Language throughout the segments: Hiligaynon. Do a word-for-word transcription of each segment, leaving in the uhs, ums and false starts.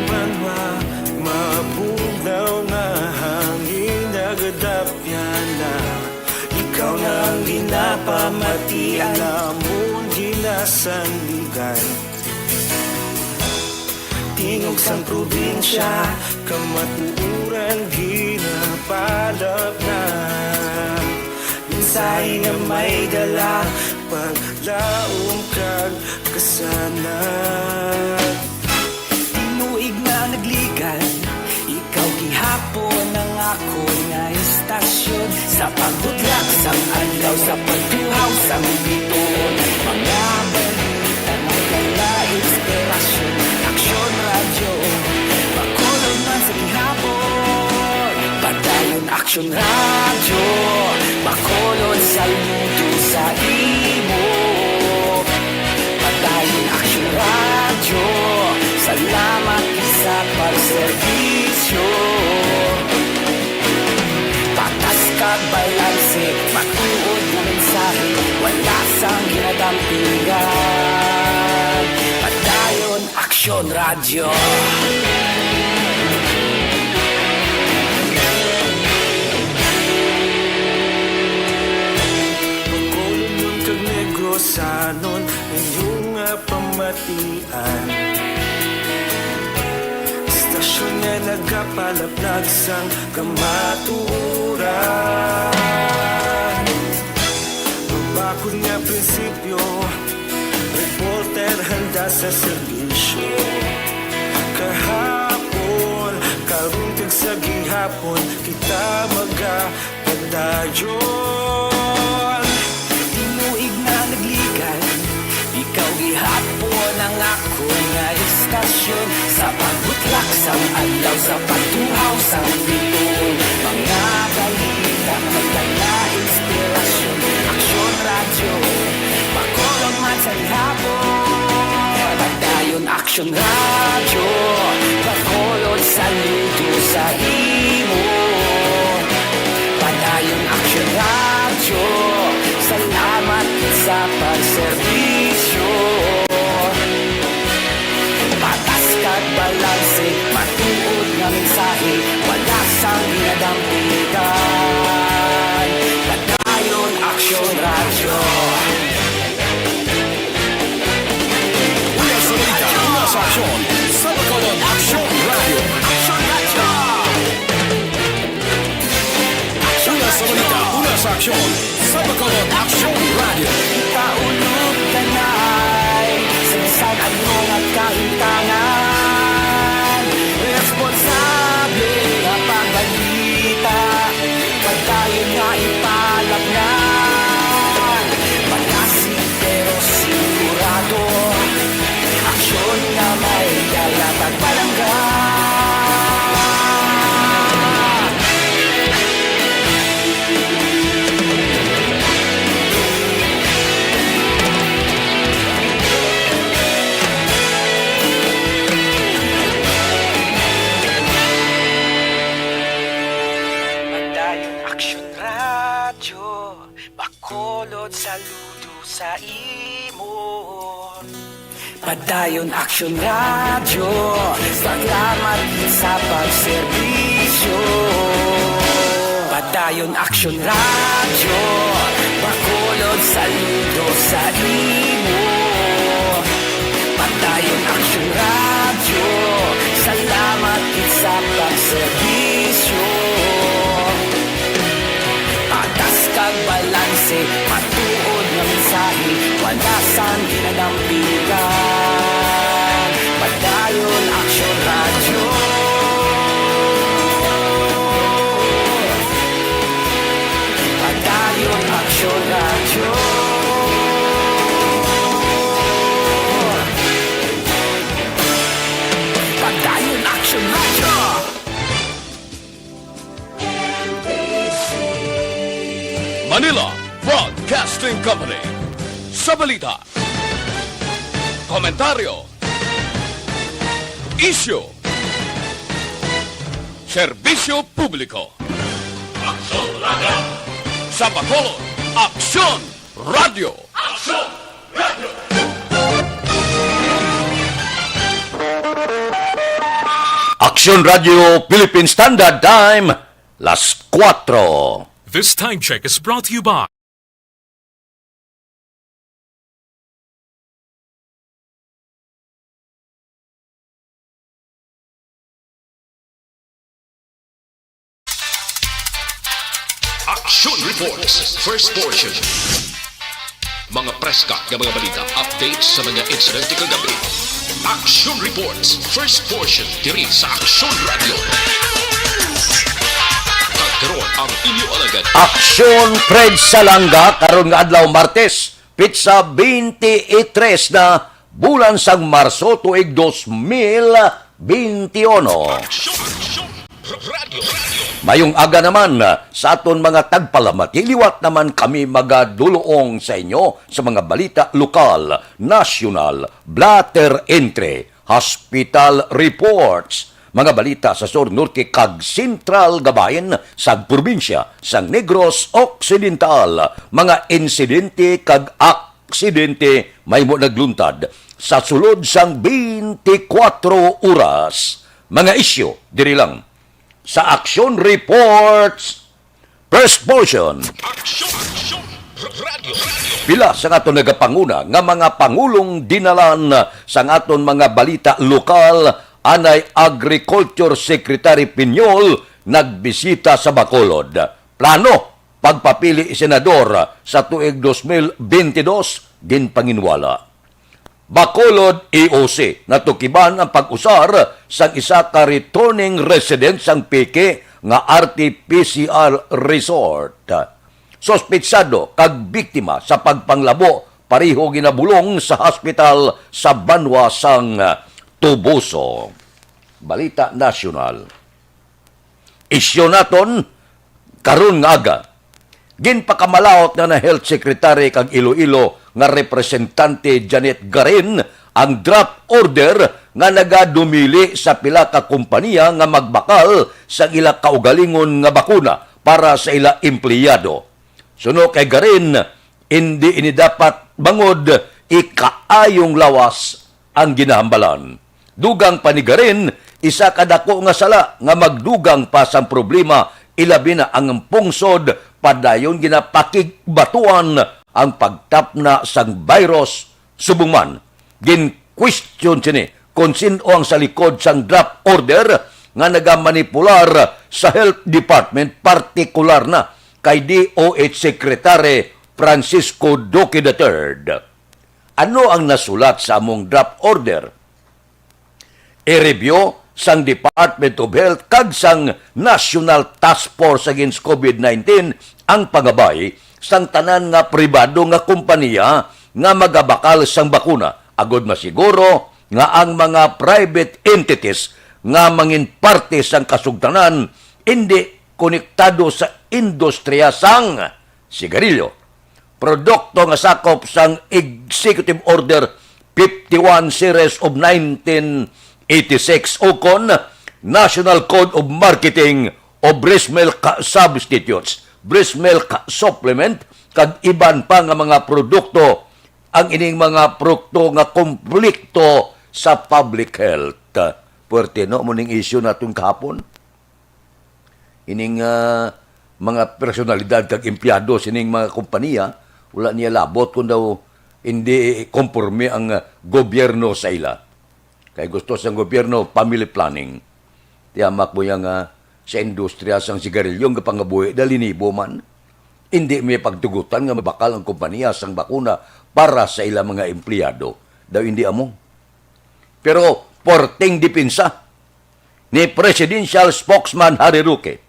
Banwa, mabugnaw nga hangin nagadapyana. Ikaw na ang ginapamatian. Lamon ginasandigan. Tingog sang probinsya, kamatuoran ginapalapna. Mensahe nga may dala, paglaom kag kasanag. Tinuig na nagligan, ikaw gihapon ang akon nga istasyon. Sa pagbutlak sang adlaw, sa pagtuhaw sang bituon, mga balita nga dala inspirasyon. Aksyon Radyo, Bacolod man sa gihapon. Padayon Aksyon Radyo, Bacolod, saludo sa imo. Padayon Aksyon Radyo, salamat sa pagserbisyo. Patas kag balanse, matuod nga mensahe, wala sang ginadampigan. Padayon Aksyon Radyo. Bacolodnon kag Negrosanon, inyo nga pamatian. Istasyon nga nagapalaplag sang kamatuoran. Mabakod nga prinsipyo, reporter handa sa serbisyo. Kahapon, karon kag sa gihapon, kita magapadayon. Tinuig na nagligan, ikaw gihapon ang akon nga istasyon. Sa pagbutlak sang adlaw, sa pagtuhaw sang bituon, mga balita nga may dala inspirasyon. Aksyon Radyo, Bacolod man sa gihapon. Padayon Aksyon Radyo, Bacolod, saludo sa imo. Padayon Aksyon Radyo, salamat sa pagserbisyo. Patas kag balanse, matuod nga mensahe, wala sang ginadampigan. Padayon Aksyon Radyo. Una sa balita, una sa aksyon, sa Bacolod Aksyon Radyo. Aksyon Radyo. Una sa balita, una sa aksyon, sa Bacolod Aksyon Radyo. Ikaulog kanay sa bisan ano nga kahimtangan, responsable nga pagbalita, padayon nga ipalapnan. Malasi pero sigurado, aksyon nga may dala pagpalangga. Padayon Aksyon Radyo, Bacolod, saludo sa imo. Padayon Aksyon Radyo, salamat sa pagserbisyo. Padayon Aksyon Radyo, Bacolod, saludo sa imo. Padayon Aksyon Radyo, salamat sa pagserbisyo. Patas kag balanse, matuod nga mensahe, wala sang ginadampigan. Padayon Aksyon Radyo. Padayon Aksyon Radyo. Padayon Aksyon Radyo. Manila Broadcasting Company. Sa balita, komentaryo, isyu, serbisyo publiko. Aksyon Radyo. Sa Bacolod, Aksyon Radyo. Aksyon Radyo. Aksyon Radio Philippine Standard Time, las kuwatro. This time check is brought to you by Action Reports, first portion. Mga preska nga mga balita, updates sa mga insidente kagabi. Action Reports, first portion, diri sa Action Radio. Kag karon ang inyo alagad. Aksyon Fred Salanga, karon nga adlaw, Martes, pitsa twenty-three na, bulan sang Marso, tuig dos mil benti uno. Action, action. Radyo, radyo. Mayong aga naman, ah, sa aton mga tagpalamati. Liwat naman kami magadulong sa inyo sa mga balita lokal, nasyonal, blotter entry, hospital reports, mga balita sa sur, norte, kag sentral nga bahin sang probinsya sang Negros Occidental, mga insidente kag aksidente mahimo nagluntad sa sulod sang twenty-four oras. Mga isyu diri lang sa Action Reports, first portion. Action, action. Radyo, radyo. Pila sa aton nagapanguna nga mga pangulong dinalan sang aton mga balita lokal, anay Agriculture Secretary Piñol nagbisita sa Bacolod. Plano pagpapili senador sa tuig dos mil benti dos, ginpanginwala. Bacolod E O C, natukiban ang pag-usar sang isa ka returning resident sang Peke nga R T P C R resort. Suspetsado kag biktima sa pagpanglabo pareho ginabulong sa hospital sa banwa sang Toboso. Balita nasyonal. Isyu naton karon nga aga. Ginpakamalaut na na Health Secretary kag Iloilo nga Representante Janet Garin ang draft order nga nagadumili sa pila ka kompanya nga magbakal sa ila kaugalingon nga bakuna para sa ila empleyado. Suno kay Garin, indi ini dapat bangod ikaayong lawas ang ginahambalan. Dugang pa ni Garin, isa ka dako nga sala nga magdugang pa sang problema, ilabi na ang pungsod padayon ginapakigbatuan ang pagtapna sang virus. Subong man, gin-question sini kon sin-o ang sa likod sang draft order nga nagamanipular sa Health Department, partikular na kay D O H Secretary Francisco Duque the third. Ano ang nasulat sa among draft order? I-review sang Department of Health kag sang National Task Force Against COVID nineteen ang pangabay sang tanan nga pribado nga kompanya nga magabakal sang bakuna, agod masiguro nga ang mga private entities nga mangin parte sang kasugtanan indi konektado sa industriya sang sigarilyo, produkto nga sakop sang Executive Order fifty-one Series of nineteen eighty-six, ukon National Code of Marketing of Breast Milk Substitutes, Breast Milk Supplement, kag iban pa nga mga produkto. Ang ining mga produkto nga komplikto sa public health. Puwerte, no, mo ning issue naton kahapon. Ining, ah, mga personalidad kag empleyado sining mga kompanya, wala niya labot kung daw hindi konporme ang, ah, gobyerno sa ila. Kay gusto sang gobyerno, family planning. Tiyamak mo yang, ah, sa industriya sang sigarilyo nga pangabuhi, dalinibo man. Hindi may pagtugutan nga mabakal ang kompanya sang bakuna para sa ila mga empleyado. Daw hindi amo. Pero porting depensa ni Presidential Spokesman Harry Roque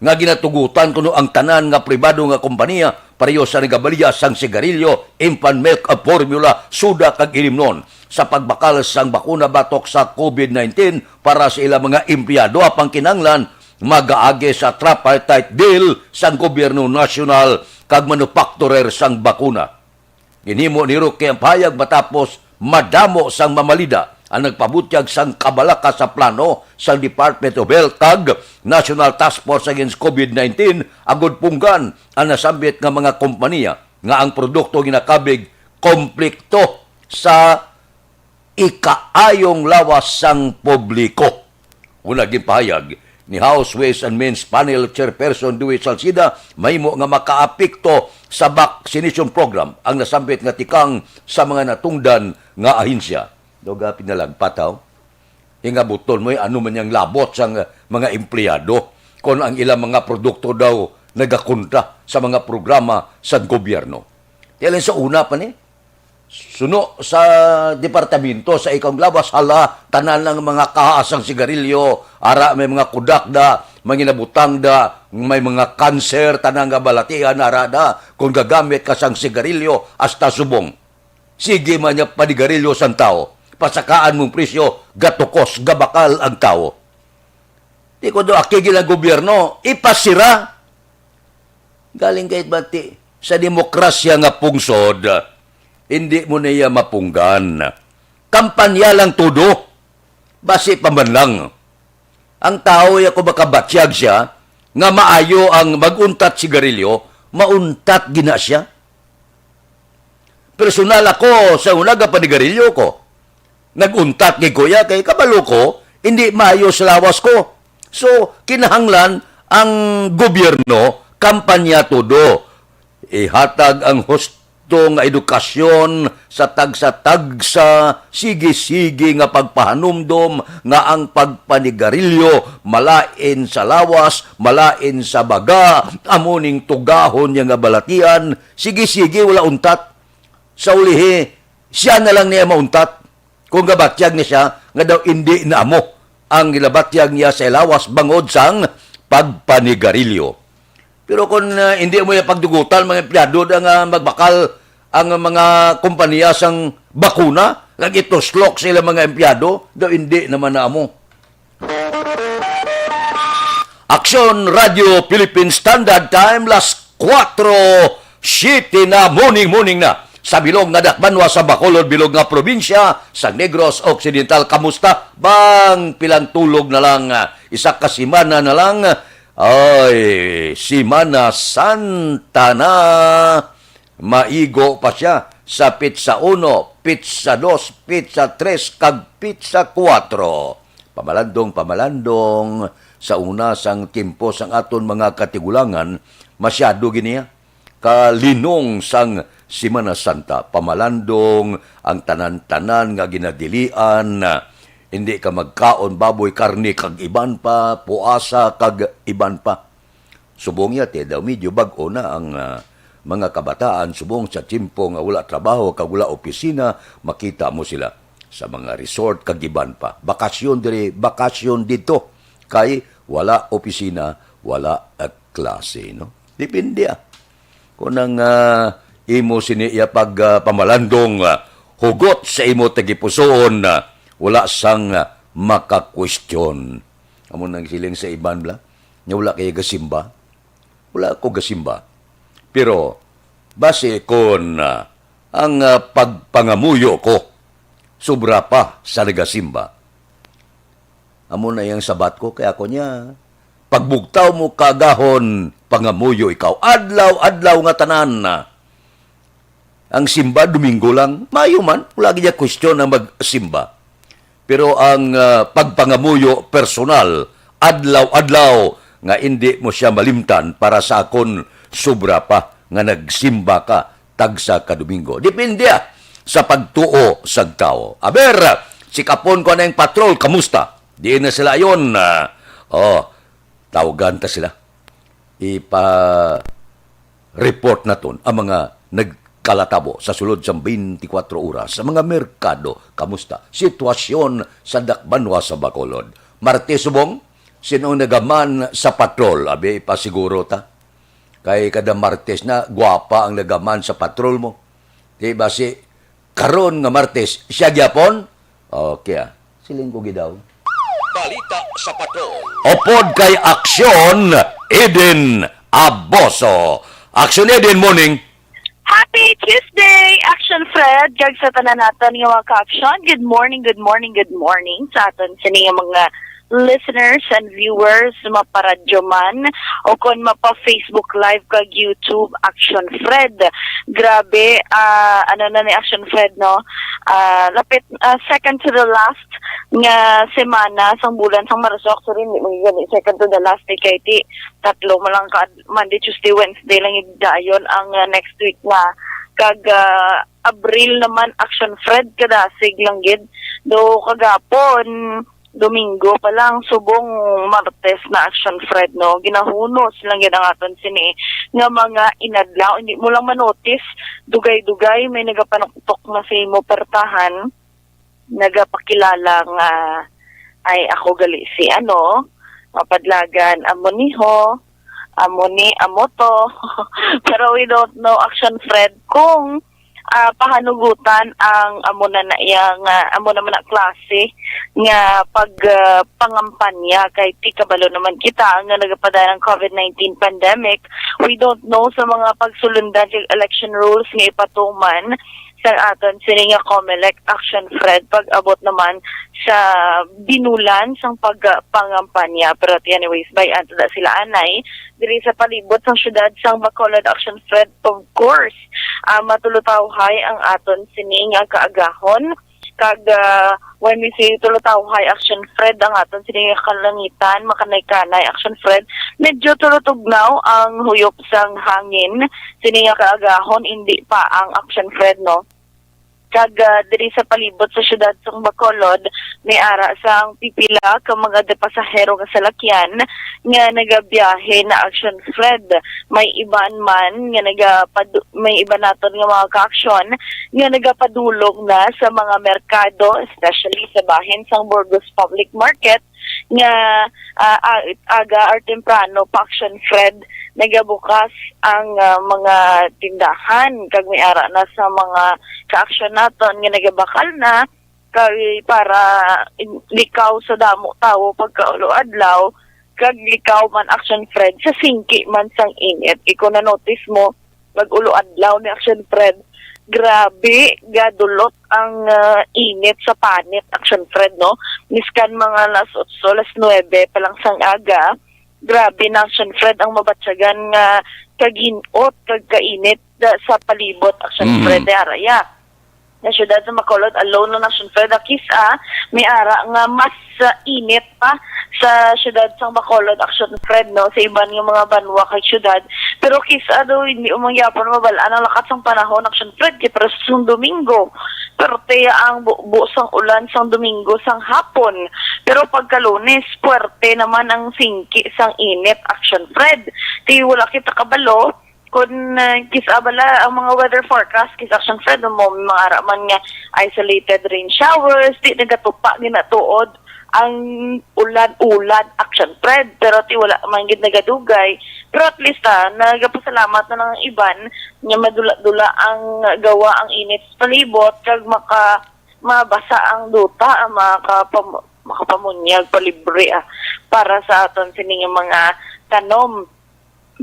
nga ginatugutan kuno ang tanan nga pribado nga kompanya pareho sa nagabalya sang sigarilyo, infant milk formula, suda kag ilimnon sa pagbakal sang bakuna batok sa COVID nineteen para sa ilang mga empleyado, apang kinahanglan magaagi sa tripartite deal sang gobyerno nasyonal kag manufacturer sang bakuna. Ginhimo ni Roque ang pahayag matapos madamo sang mamalida ang nagpabutyag sang kabalaka sa plano sang Department of Health kag National Task Force Against COVID nineteen agud punggan ang nasambit nga mga kompanya nga ang produkto ginakabig komplikto sa ikaayong lawas sang publiko. Una, ginpahayag ni House Ways and Means Panel Chairperson Dewey Salcida, mahimo nga makaapekto sa vaccination program ang nasambit nga tikang sa mga natungdan nga ahensya. Daw gapit na lang pataw. Hingabuton mo, eh, ano man yang labot sang mga empleyado kon ang ilang mga produkto daw nagakontra sa mga programa sa gobyerno. Tiyalan sa una pa ni, suno sa departamento sa ikaw lawas, hala, tanan lang mga kaha sang sigarilyo, ara may mga kudak da, may ginabutang da, may mga kanser, tanan nga balatian, ara da, kung gagamit ka sang sigarilyo, hasta subong. Sige man niya panigarilyo sang tawo, pasakaan mong presyo, gatukos, gabakal ang tawo. Di ko do akigil ang gobyerno, ipasira. Galing kay bati, sa demokrasya nga pungsod, hindi mo niya mapunggan. Kampanya lang todo, basi pa man lang. Ang tawo, ya ko makabatyag siya, nga maayo ang mag-untat sigarilyo, mauntat gina siya. Personal ako, sa una, gapanigarilyo ko. Nag-untat gid ko ya, kay kabalo ko, hindi maayo sa lawas ko. So, kinahanglan ang gobyerno, kampanya todo. Ihatag ang husto nga edukasyon sa tagsa-tagsa, sige-sige nga pagpahanumdom nga ang pagpanigarilyo malain sa lawas, malain sa baga, amo ning tugahon niya nga balatian, sige-sige, wala untat. Sa ulihi, siya na lang niya mauntat. Kung gabatyag ni siya nga daw indi na amo ang gilabatyag niya sa ilawas bangod sang pagpanigarilyo. Pero kung, ah, hindi mo yung pagdugutan, mga empleyado na nga magbakal ang mga kompanya sang bakuna, nag-ituslok sa ilang mga empleyado, daw hindi naman na amo. Aksyon Radio Philippine Standard Time, las kuwatro siyete na, morning, morning na. Sa bilog nga dakbanwa sa Bacolod, bilog nga probinsya sa Negros Occidental, kamusta? Bang pilang tulog na lang, ah, isa ka semana na lang. Ay, Semana Santa na. Maigo pa sia sa pitsa uno, pitsa dos, pitsa tres, kag pitsa kuwatro. Pamalandong, pamalandong, sa una sang tiyempo sang aton mga katigulangan, masyado gid niya kalinong sang Semana Santa. Pamalandong ang tanan-tanan nga ginadilian, hindi ka magkaon baboy, karne, kag iban pa, puasa, kag iban pa. Subong niya, te, daw medyo bag-o na ang, ah, mga kabataan, subong sa tiyempo nga wala trabaho kag wala opisina, makita mo sila sa mga resort kag iban pa. Bakasyon diri, bakasyon dito. Kay wala opisina, wala, ah, klase, no? Depende, ah. Kung ang, ah, imo sini iya pag, ah, pamalandong, ah, hugot sa imo tagipusoon, ah, wala sang, ah, makakwestiyon. Amo nang siling sa iban, bla, nga wala kay gasimba. Wala ako gasimba. Pero basi kon, ah, ang, ah, pagpangamuyo ko sobra pa sa nagasimba, amo na yang sabat ko kay ako niya, pagbugtaw mo kagahon, pangamuyo ikaw adlaw-adlaw nga tanan. Ang simba, Domingo lang. Maayo man, wala gid niya question ang magsimba. Pero ang, ah, pagpangamuyo personal, adlaw-adlaw, nga indi mo siya malimtan, para sa akon, sobra pa nga nagsimba ka tagsa ka Domingo. Depende, ah, sa pagtuo sang tawo. Aber, sikapon ko na yung patrol, kamusta? Diin na sila ayon? Ah, oh, tawagan ta sila. Ipa-report naton ang mga nagkalatabo sa sulod sang twenty-four oras sa mga merkado. Kamusta sitwasyon sa dakbanwa sa Bacolod? Martes subong, sino ang nagaman sa patrol? Abi, ipasiguro ta. Kay kada Martes na, gwapa ang nagaman sa patrol mo. Di ba si karon nga Martes, siya gyapon? Okay, ah. Siling ko gid daw. Balita sa Patrol. Upod kay Aksyon, Eden Aboso. Aksyon, Eden, morning. Happy Tuesday, Action Fred, kag sa tanan naton nga mga ka-action. Good morning, good morning, good morning sa aton sini nga mga listeners and viewers, maparadyo man, o kon mapa-Facebook Live kag YouTube, Action Fred. Grabe, ah, ano na ni Action Fred, no? Ah, lapit, ah, second to the last nga semana sang bulan sang Marso. Actually, hindi man gani second to the last, eh, kay ti tatlo man lang ka, Monday, Tuesday, Wednesday lang gid dayon ang, ah, next week na. Kag, ah, Abril naman, Action Fred, kadasig lang gid. Do kagapon, Domingo pa lang, subong Martes na, Action Fred, no? Ginahunos lang gid ang aton sini nga mga inadlaw. Hindi mo lang manotis, dugay-dugay may nagapanuktok na sa imo pertahan, nagapakilala nga, "Ay, ako gali si ano, mapadlagan, amo ni ho, amo ni, amo to." Pero we don't know, Action Fred, kung, ah, pahanugutan ang amo na, na iya nga, amo naman na klase nga pag, ah, pangampanya, kay ti kabalo naman kita nga nagapadala ang covid nineteen pandemic. We don't know sa mga pagsulundan kag election rules nga ipatuman sa aton sini nga Comelec, Action Fred, pag-abot naman sa binulan sang pag-, pangampanya. Pero ti anyways, bay-an ta da sila anay diri sa palibot sang siyudad sang Bacolod, Action Fred, of course. Ah, matulutawhay ang aton sini nga kaagahon. Kag, ah, when we say tulutawhay, Action Fred, ang aton sini nga kalangitan, makanay-kanay, Action Fred, medyo tulutugnaw ang huyop sang hangin sini nga kaagahon, indi pa ang, Action Fred, no? Kag, ah, diri sa palibot sa siyudad sang Bacolod, may ara sang pipila ka mga de pasahero nga salakyan nga nagabiyahe na, Action Fred. May iban man nga nagapadu-, may iban naton nga mga kaaksyon nga nagapadulong na sa mga merkado, especially sa bahin sang Burgos Public Market, nga, ah, a-, aga or temprano pa, Action Fred, nagabukas ang, ah, mga tindahan, kag may ara na sa mga kaaksyon naton nga nagabakal na kay para in-, likaw sa damo tawo pagkaulo adlaw, kag likaw man, Action Fred, sa singki man sang init. Kay kung na-notice mo, pag-ulo adlaw ni, Action Fred, grabe, gadulot ang, ah, init sa panit, Action Fred, no? Miskan mga alas otso, alas nuebe pa lang sang aga, grabe na, Action Fred, ang mabatyagan nga kagin-ot kag kainit da-, sa palibot, Action Mm. Fred, eh, araya. Sa siyudad sa Bacolod alone, no, Action Fred, ah, kis-a may ara nga mas, ah, init pa sa siyudad sang Bacolod, Action Fred, no, sa iban nga mga banwa kag siyudad. Pero kis-a daw hindi umang gyapon mabal-an ang lakat sang panahon, Action Fred, kay para sang Domingo, perte ang bubo sang ulan sang Domingo sang hapon. Pero pagka Lunes, puwerte naman ang singki sang init, Action Fred. Ti wala kita kabalo, Kun, ah, kis-a bala ang mga weather forecast, kis-a, Action Fred, mo, mga ara man nga isolated rain showers, di nagatupa ginatuod ang ulan-ulan, Action Fred, pero ti wala man gid nagadugay. Pero at least, ah, nagapasalamat na lang ang iban nga madula-dula ang gawa ang init sa palibot kag maka-, mabasa ang duta, ah, makapam-, makapamunyag palibre, ah, para sa aton sining mga tanom.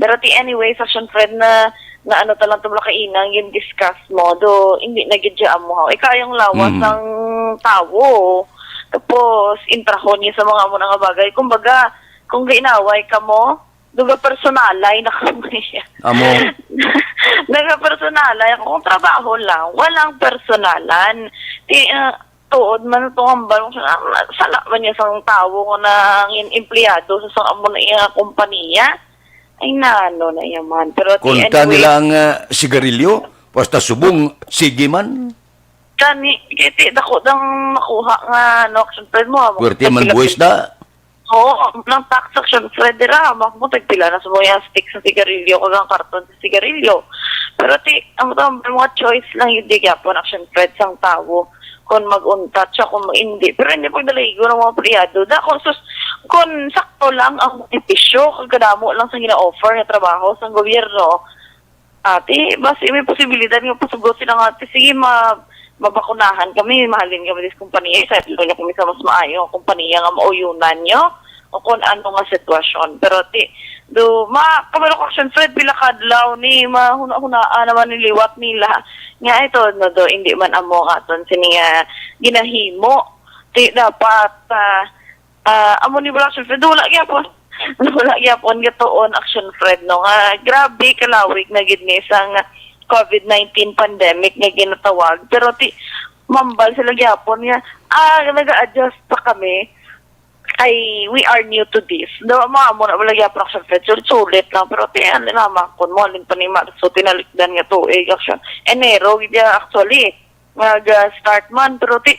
Pero ti anyway, Action Fred, na, na ano, talang tubla ka inang yung discuss mo, do hindi na gid siya amo. Ikaw yung lawas Mm. ng tawo. Tapos, intrahon niya sa mga amo na nga bagay. Kumbaga, kung gainaway ka mo, duga personalay na kami. Amo. Duga personalay. Kung trabaho lang, walang personalan. Ti, ah, tuod man itong hambal mo, ah, sala man niya sang tawo nga nangin empleyado sa sang amo na iya kompanya. Ay, naano na iya man. Pero ti Kung ta anyway, nila ang, ah, sigarilyo, basta subong, sige man. Kani, kay ti dako dang makuha nga, ano, Action Fred mo, ah, Puwerte man pila-pila. Buwis na. Oo, ang tax, Action Fred, dira, amo mo, tagpila na sa mga stick sa sigarilyo, kag ang karton sa sigarilyo. Pero ti, ang, ang mga choice lang yun, di gyapon, Action Fred, sang tawo, kung mag-untat siya, kung hindi. Pero hindi pagdalaigo ng mga empleyado. Da, kung sus-, kung sakto lang ang benepisyo, kung kadamo lang sa gina-offer nga trabaho sa gobyerno, ati, basi may posibilidad nga pasugot sila nga, ati, sige, ma-, mabakunahan kami, mahalin kami dis kompanya, sa nyo kami sa mas maayo nga kompanya nga mauyunan nyo, o kung ano nga sitwasyon. Pero, ati, do, ma-, kabalo ko, Action Fred, pila kadlaw ni, mahuna-hunaan naman ni liwat nila. Nga ito, no, do, hindi man amo nga aton sini nga ginahimo. Ti, dapat, ah, Ah, amo ni wala, Action Fred, wala gyapon. Wala gyapon gatuon, Action Fred, no, nga grabe kalawig na gid ni isang COVID nineteen pandemic nga ginatawag. Pero ti, mambal sila gyapon nga, ah, nag-a-adjust pa kami. Ay, we are new to this. Daw, mga amo na wala gyapon, Action Fred. Sulit-sulit lang. Pero ti, ano naman, kung mo, alin pa ni Marso, tinalikdan nga tuig, Action. Enero, gid ya, actually, nag-start man. Pero ti,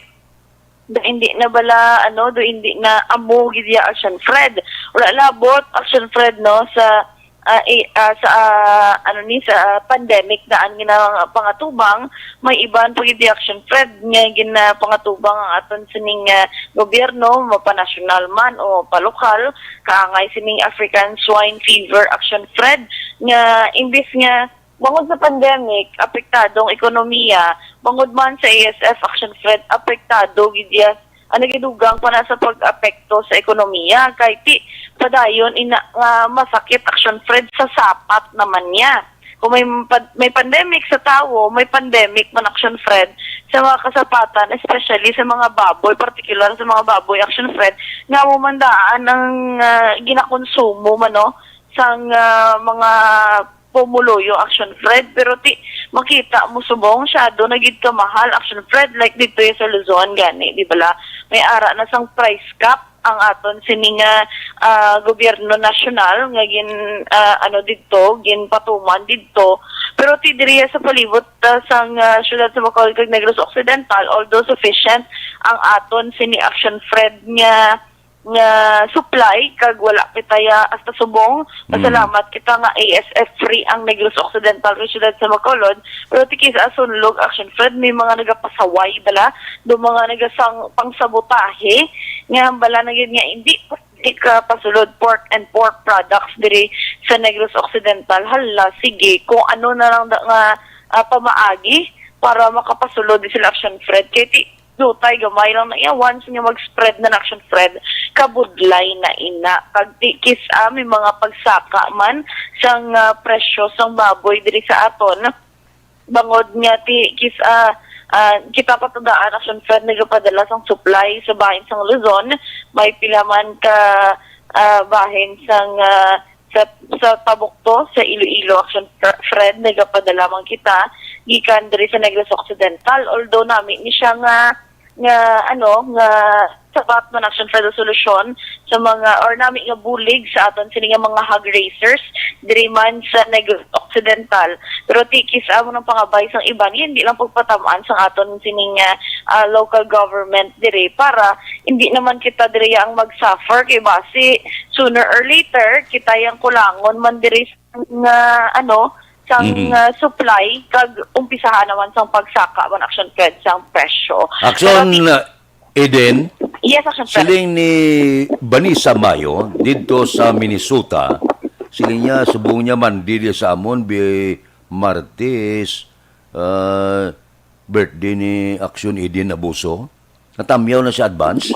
do hindi na bala, ano, do hindi na amo gid ya, Action Fred. Wala labot, Action Fred, no, sa, ah, i-, ah, sa, ah, ano ni, sa, ah, pandemic daan nga pangatubang, may iban pa gid ya, Action Fred, nga ginapangatubang ang aton sining, ah, gobyerno, mapanasyonal man o palokal, kaangay sining African Swine Fever, Action Fred, nga imbis nga bangod sa pandemic, apektado ang ekonomiya, bangod man sa A S F, Action Fred, apektado gid ya, ang nagidugang pa na sa pag-apekto sa ekonomiya. Kay ti, padayon ina nga masakit, Action Fred, sa sapat naman niya. Kung may pad-, may pandemic sa tawo, may pandemic man, Action Fred, sa mga kasapatan, especially sa mga baboy, partikular sa mga baboy, Action Fred, nga mo man daan ang, ah, ginakonsumo man, no, sang, ah, mga pumuluyo, Action Fred, pero ti makita mo subong, syado na gid kamahal, Action Fred, like dito ya sa Luzon gani, di bala? May ara na sang price cap ang aton sini nga, ah, gobyerno nasyonal nga gin, ah, ano didto, ginpatuman didto. Pero ti diri sa palibot, ah, sang, ah, siyudad sa Bacolod kag Negros Occidental, although sufficient ang aton sini, Action Fred, nga, nga supply, kag wala kita ya hasta subong. Mm. Pasalamat kita nga A S F free ang Negros Occidental kag siyudad sa Bacolod. Pero ti kis-a Sunlog, Action Fred, may mga nagapasaway bala, do mga nagasang pangsabotahe nga bala na gid nga hindi, hindi ka pasulod pork and pork products diri sa Negros Occidental. Hala, sige, kung ano na lang da, nga, ah, pamaagi para makapasulod di sila, Action Fred. Kay ti, dutay gamay lang na iya, once nga mag-spread na, Action Fred, kabudlay na ina. Kag ti kis-a may mga pagsaka man sang, ah, presyo sang baboy diri sa aton. Bangod nga ti kis-a, ah, kita pa to daan, Action Fred, nagapadala sang supply sa bahin sang Luzon, may pila man ka, ah, bahin sang, ah, sa, sa Tabukto, sa Iloilo, Action Fr-, Fred, nagapadala man kita gikan diri sa Negros Occidental. Although nami ni siya nga, nga, ano, nga sabat man, Action Fred, ang solusyon sa mga, or nami nga bulig sa aton sini nga mga hog raisers diri man sa Negros Occidental. Pero ti kis-a mo nang pangabay sang iban, hindi lang pagpatamaan sang aton sining, ah, ah, local government diri para hindi naman kita diri ang mag-suffer, kay basi sooner or later kita yang kulangon man diri nga, ano, sang, Mhm. ah, supply, kag umpisahan naman sang pagsaka man, Action Fred, sang presyo. Action, Pero ti-, uh, Eden, Yes, Action Fred. Siling ni Vanessa Mayo didto sa Minnesota, siling niya, subong niya man diri sa amon bi Martes, ah, birthday ni Action Eden Abuso. Natamyaw na siya advance?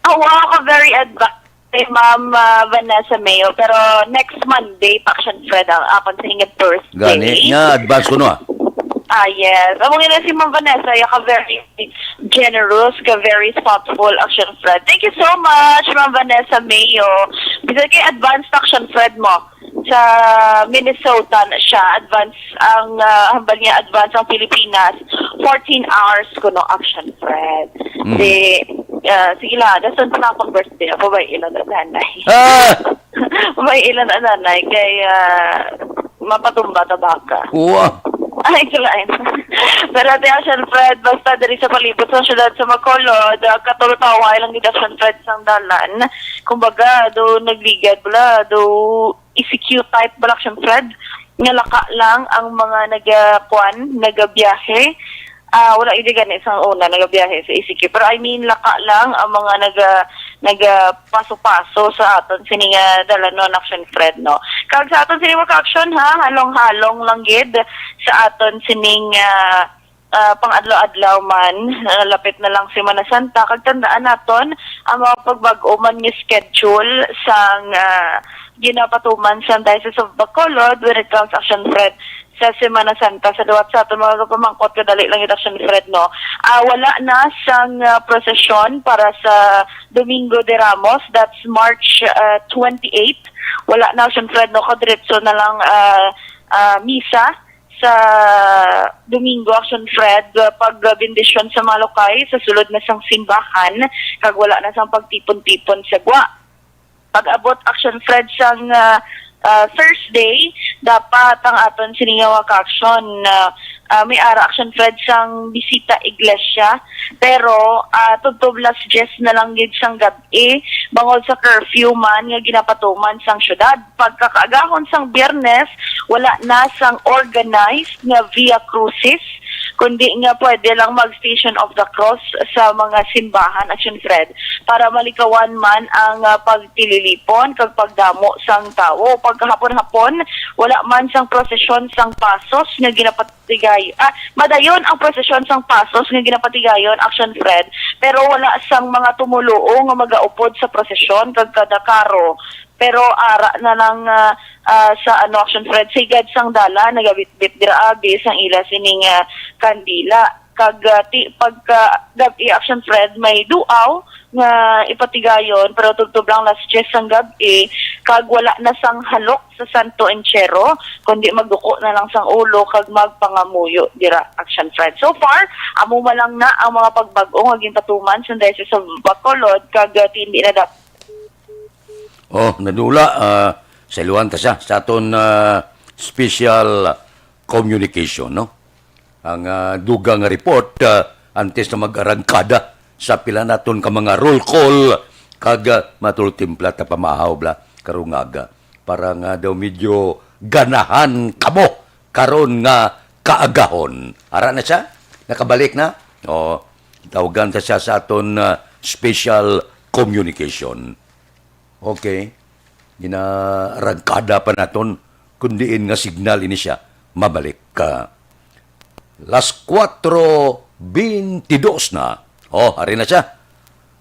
Ah, wow, ka very advance kay Ma'am, ah, Vanessa Mayo. Pero next Monday pa, Action Fred, ang akon sa ingat birthday. Gani, nga advance ko, no, ah. Ah, yes. Amo nga si Ma'am Vanessa, ya ka very generous, ka very thoughtful, Action Fred. Thank you so much, Ma'am Vanessa Mayo. Bisan kay advance, Action Fred, mo sa Minnesota na siya. Advance ang, ah, hambal niya, advance ang Pilipinas. Fourteen hours kuno, Action Fred. Mm. Di, ah, sige lang, dason pa lang akong birthday. Ako ba ilan na nanay? Ah! May ilan na nanay kay, ah, mapatumba ta baka. Uwa. Ay, kalain. Pero ti, Action Fred, basta diri sa palibot sa siyudad sa Bacolod, ah, katultaway lang gid, Action Fred, sang dalan. Kumbaga, do nagligad bala, do E C Q type bala, Action Fred. Nga laka lang ang mga naga-, kuan, nagabiyahe. Ah, wala, hindi gani sang una nagabiyahe sa E C Q. Pero I mean, laka lang ang mga naga-, nagapaso-paso sa aton sini nga dalanon, Action Fred, no? Kag sa aton sini mga ka-action, ha, halong-halong lang gid sa aton sining, ah, ah, pang-adlaw-adlaw man, ah, lapit na lang Semana Santa. Kag tandaan naton ang mga pagbag-o man nga schedule sang, ah, ginapatuman sa Diocese of Bacolod when it comes, Action Fred, sa Semana Santa. Sa liwat sa aton mga kapamangkot, kadali lang yun, Action Fred, no? Ah, wala na sang, ah, prosesyon para sa Domingo de Ramos, that's March, ah, twenty-eight. Wala na, Action Fred, no? Kadiretso na lang, ah, ah, misa sa Domingo, Action Fred, ah, pag, ah, bendisyon sa mga lokay sa sulod na sang simbahan, kag wala na sang pagtipon-tipon sa gwa. Pag-abot, Action Fred, sang, ah, ah, Thursday, dapat ang aton sini nga mga ka-action, ah, ah, may ara, Action Fred, sang bisita iglesia, pero, ah, tubtob las diyes na lang gid sang gab-i, bangod sa curfew man nga ginapatuman sang syudad. Pagkakaagahon sang Biyernes, wala na sang organized nga Via Crucis, kundi nga pwede lang mag-Station of the Cross sa mga simbahan, Action Fred, para malikawan man ang, ah, pagtililipon kag pagdamo sang tawo. Pagkahapon-hapon, wala man sang prosesyon sang pasos nga ginapatigay-, ah, madayon ang prosesyon sang pasos nga ginapatigayon, Action Fred, pero wala sang mga tumuluo nga magaupod sa prosesyon kag kada karo. Pero ara na lang, ah, ah, sa ano, Action Fred, sigad sang dalan, nagabitbit dira abi sang ila sining, ah, kandila. Kag, ah, ti-, pagka gab-i, Action Fred, may duaw nga ipatigayon, pero tubtob lang las diyes sang gab-i, kag wala na sang halok sa Santo Entierro, kundi magduko na lang sang ulo kag magpangamuyo dira, Action Fred. So far, amo man lang na ang mga pagbag-o nga ginpatuman sa Diocese of Bacolod, kag, ah, ti-, hindi na dap- Oh, nadula, ah, sa iluhan ta siya sa aton, ah, special communication, no? Ang, ah, dugang nga report, ah, antes na mag-arangkada sa pila naton ka mga roll call, kag, ah, matultimpla ta pamahaw bla karungaga para nga daw medyo ganahan kamo karon nga kaagahon. Ara na siya? Nakabalik na? O, tawagan ta siya sa aton, ah, special communication. Okay. Ginarangkada pa naton kung diin nga signal ini siya mabalik ka. Las kuwatro bentidos na. Oh, ari na siya.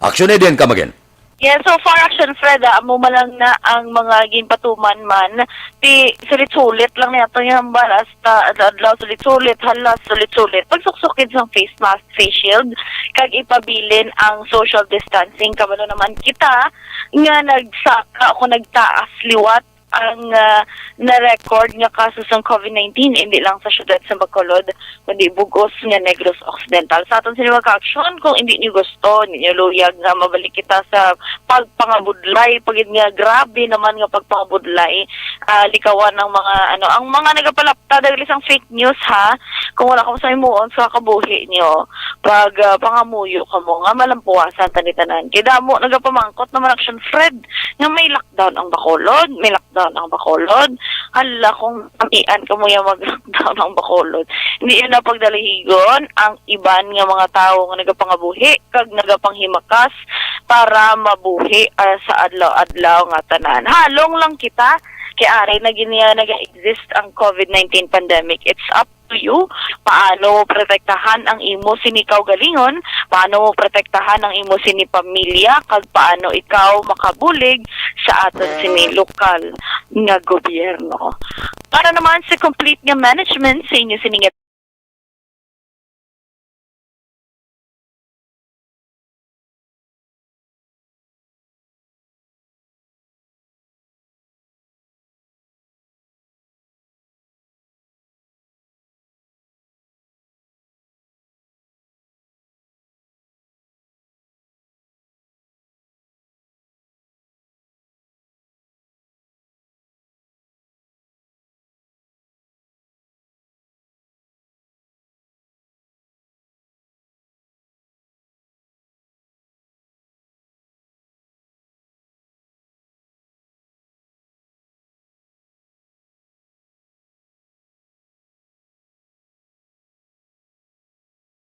Action na din, come again. Yes, so far, Action Fred, ah, amo man lang na ang mga ginpatuman man. Ti, sulit-sulit lang niya itong hambal, hasta adlaw, sulit-sulit, halas, sulit-sulit. Pagsuksukid sang face mask, face shield, kag ipabilin ang social distancing. Kabalo naman kita nga nagsaka o nagtaas liwat ang, ah, na-record nga kaso sang covid nineteen, hindi lang sa siyudad sa Bacolod, kundi bug-os nga Negros Occidental. Sa aton sini mga ka-aksyon, kung hindi niyo gusto, hindi niyo luyag nga mabalik kita sa pagpangabudlay, pagid nga grabe naman nga pagpangabudlay, ah, likawan ang mga, ano, ang mga nagapalapta dagli sang fake news, ha? Kung wala kamo sa himuon sa kabuhi niyo, pag, ah, pangamuyo kamo nga malampuwasan tani tanan. Kay damo nagapamangkot naman, Action Fred, nga may lockdown ang Bacolod, may lockdown ang Bacolod. Hala, kung amian kamo ya mag-lockdown ang Bacolod. Hindi yun na pagdalihigon ang iban nga mga tawo nga nagapangabuhi kag nagapanghimakas para mabuhi, ah, sa adlaw-adlaw nga tanan. Halong lang kita, kay ari na gid niya naga-exist ang covid nineteen pandemic. It's up to you. Paano mo protektahan ang imo sini kaugalingon? Paano mo protektahan ang imo sini pamilya? Kag paano ikaw makabulig sa aton sini lokal nga gobyerno? Para naman sa complete nga management sa inyo sini nga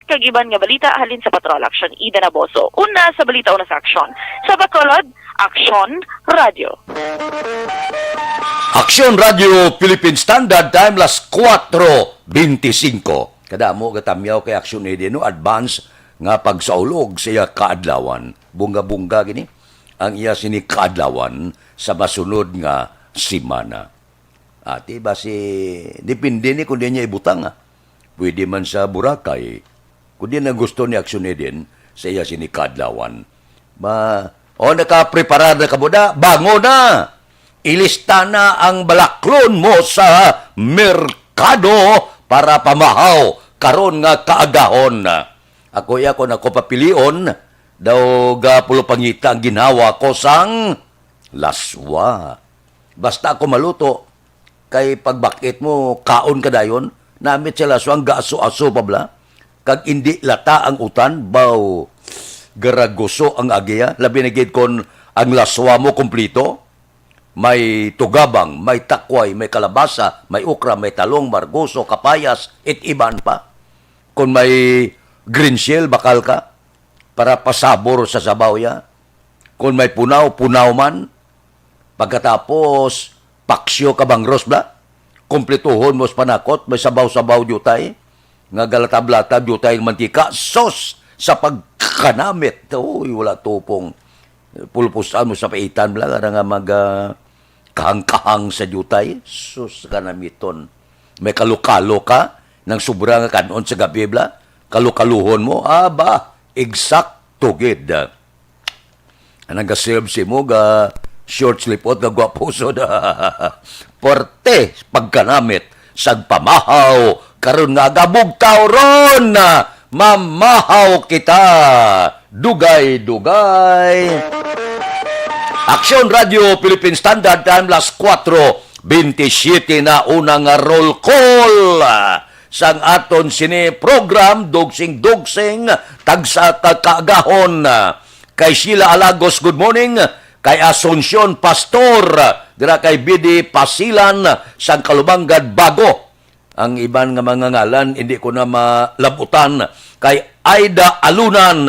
Kag iban nga balita halin sa Patrol Action, Ida Naboso. Una sa balita, una sa aksyon. Sa Bacolod, Aksyon Radio. Aksyon Radio Philippine Standard Time, las kuwatro bentisinko. Kadamo gatamyaw kay Aksyon A D, no? Advance nga pagsaulog sa iya kaadlawan. Bungga-bungga gini ang iya sini kaadlawan sa masunod nga semana. Ati, basi, depende ni kung di niya ibutang, ah. Pwede man sa Boracay. Kung di na gusto ni Action Eden, sa iya sini kaadlawan. Ma, o, nakapreparar na kamo da? Bango na! Ilista na ang balaklon mo sa merkado para pamahaw karon nga kaagahon. Ako, iya, kung ako papilion, daw gapulupangita ang ginhawa ko sang laswa. Basta ako maluto, kay pagbakit mo, kaon ka dayon, namit sa laswa ang gaaso-aso pa bala. Kag indi lata ang utan, baw, garaguso ang agiya. Labi na gid kon ang laswa mo kumplito. May tugabang, may takway, may kalabasa, may okra, may talong, margoso, kapayas, it iban pa. Kon may green shell, bakal ka, para pasabor sa sabaw ya. Kon may punaw, punaw man. Pagkatapos, paksiw ka bangros bala. Kumplituhon mo sa panakot, may sabaw-sabaw diutay. Nga galatab-latab diutay ang mantika. Sus! Sa pagkanamit. Uy, wala tupong. Pulpusan mo sa paitan bala, nga mag, ah, kahang-kahang sa diutay. Sus, kanamiton. May kalokalo ka, nang sobra nga kanon sa gabi bala. Kalokaluhon mo, aba, eksakto gid. Ang nagaserve si mo ga short slipot nga gwapo sud. Porte pagkanamit sang pamahaw karon nga aga bugtaw ron. Mamahaw kita. Dugay-dugay. Aksyon Radio Philippine Standard Time, las kuwatro bentisiete na, una nga roll call sang aton sini program, Dugsing-Dugsing, tagsa ka kaagahon. Kay Sheila Alagos, good morning. Kay Asuncion Pastor, dira kay B D Pasilan, sang Kalubangan Bago. Ang iban nga mga ngalan, hindi ko na malabutan. Kay Aida Alunan,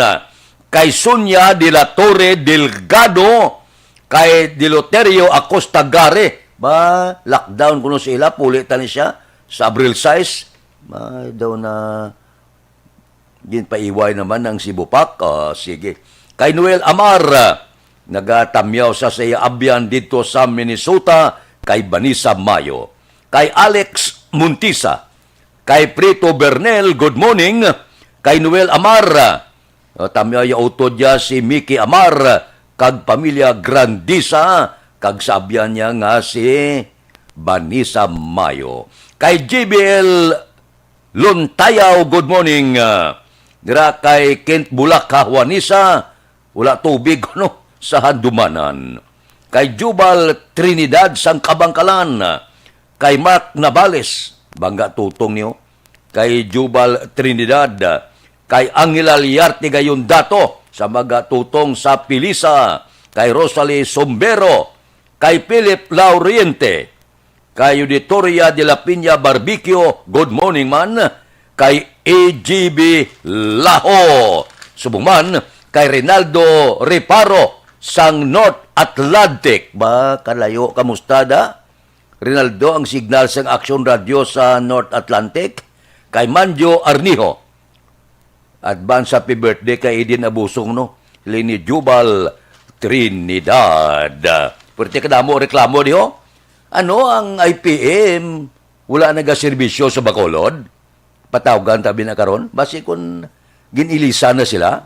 kay Sonia de la Torre Delgado, kay Deloterio Acosta Gare. Ba, lockdown kuno sa ila, puli tani siya sa Abril sais. May daw na ginpaiway naman ang Cebu Pac. Ah, sige. Kay Noel Amar, nagatamyaw sa, sa iya abyan didto sa Minnesota, kay Vanessa Mayo. Kay Alex Montisa, kay Prito Bernel, good morning. Kay Noel Amar, ah, tamyaw ya utod ya si Mickey Amar, kag pamilya Grandisa, kag sa abyan niya nga si Vanessa Mayo. Kay J B L Lontayaw, good morning. Ah, dira kay Kent Bulaka, Juanisa, wala tubig, no, sa handumanan. Kay Jubal Trinidad sang Kabangkalan, kay Mark Navales, bangga tutong niyo, kay Jubal Trinidad, kay Angela Liarte Gayon Dato, sa mga tutong sa Pilisa, kay Rosalie Sombero, kay Philip Lauriente, kay Auditoria de la Piña Barbecue, good morning man. Kay A G B Laho, subong man kay Rinaldo Reparo sang North Atlantic. Ba, kalayo, kamusta da? Rinaldo, ang signal sang Action Radio sa North Atlantic. Kay Manjo Arnijo, advance happy birthday kay Eden Abusong, no? Lini Jubal Trinidad. Pwerte kadamo reklamo diho. Ano ang I P M? Wala nagaserbisyo sa Bacolod? Patawgan tabi na karon. Basi kun gin-ilisan na sila.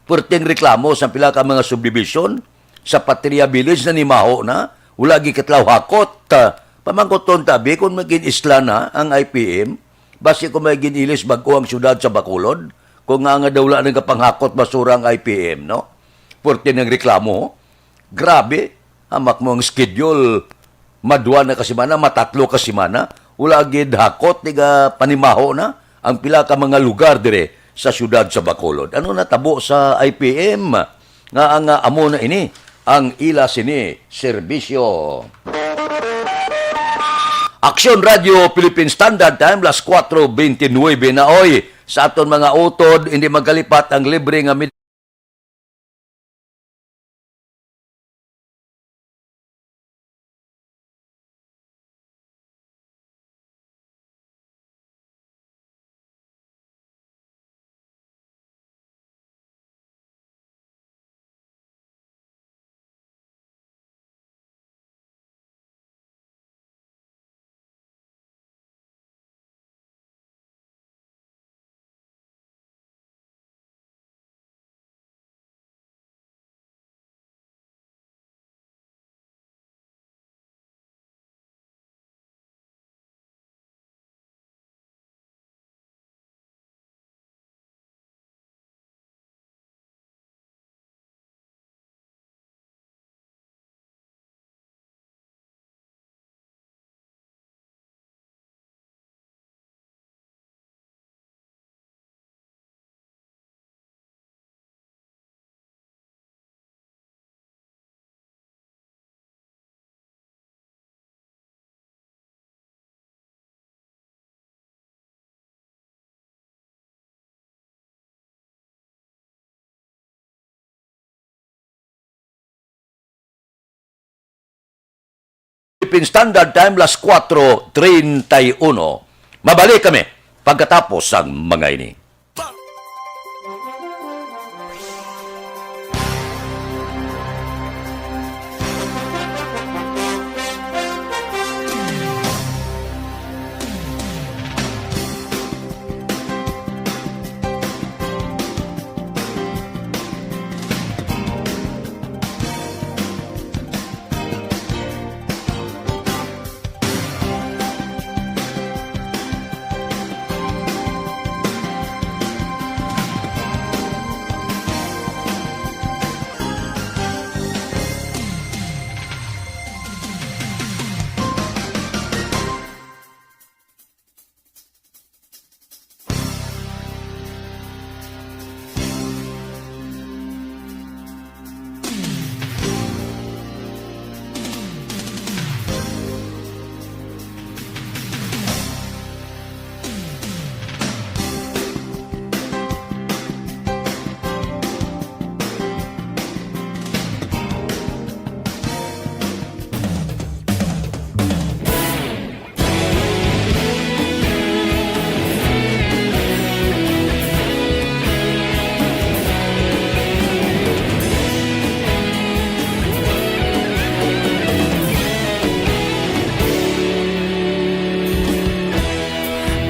Pwerteng reklamo sa pila ka mga subdivision sa Patria Village, nanimaho na, wala gikatlaw hakot. Ah, pamangkuton tabi kung magin-isla na ang I P M, basi kung may gin-ilis bag-o ang siyudad sa Bacolod, kung nga, nga daw wala nagapanghakot basura ang I P M, no? Pwerte ng reklamo. Grabe, hamak mo ang schedule. Madwa na ka semana, matatlo ka semana, wala gid hakot, tiga panimaho na ang pila ka mga lugar dire sa siyudad sa Bacolod. Ano natabo sa I P M nga ang, ah, amo na ini ang ila sini serbisyo? Aksyon Radio Philippine Standard Time, las kuwatro bentisiete na, oy. Sa aton mga utod, hindi magkalipat ang libre nga Philippine Standard Time, las kuwatro treinta y uno. Mabalik kami pagkatapos sang mga ini.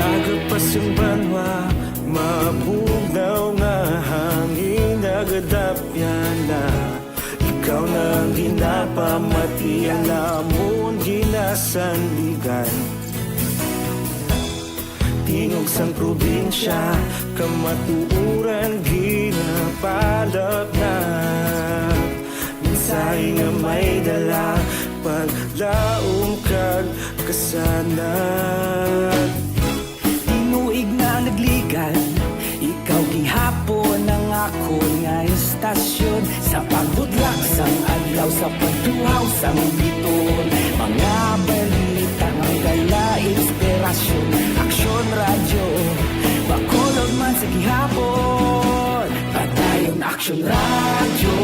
Aga pa sing banwa, mabugnaw nga hangin nagadapyan na. Ikaw na ang ginapamati, ang amon ginasandigan. Tingog sang probinsya, kamatuoran ginapalapnat. Mensahe nga may dala, paglaom kag kasanag. Tinuig na nagligan, ikaw gihapon ang akon nga istasyon. Sa pagbutlak sang adlaw, sa pagtuhaw sang biton, mga balita nga dala inspirasyon. Aksyon Radyo Bacolod man sa gihapon. Padayon Aksyon Radyo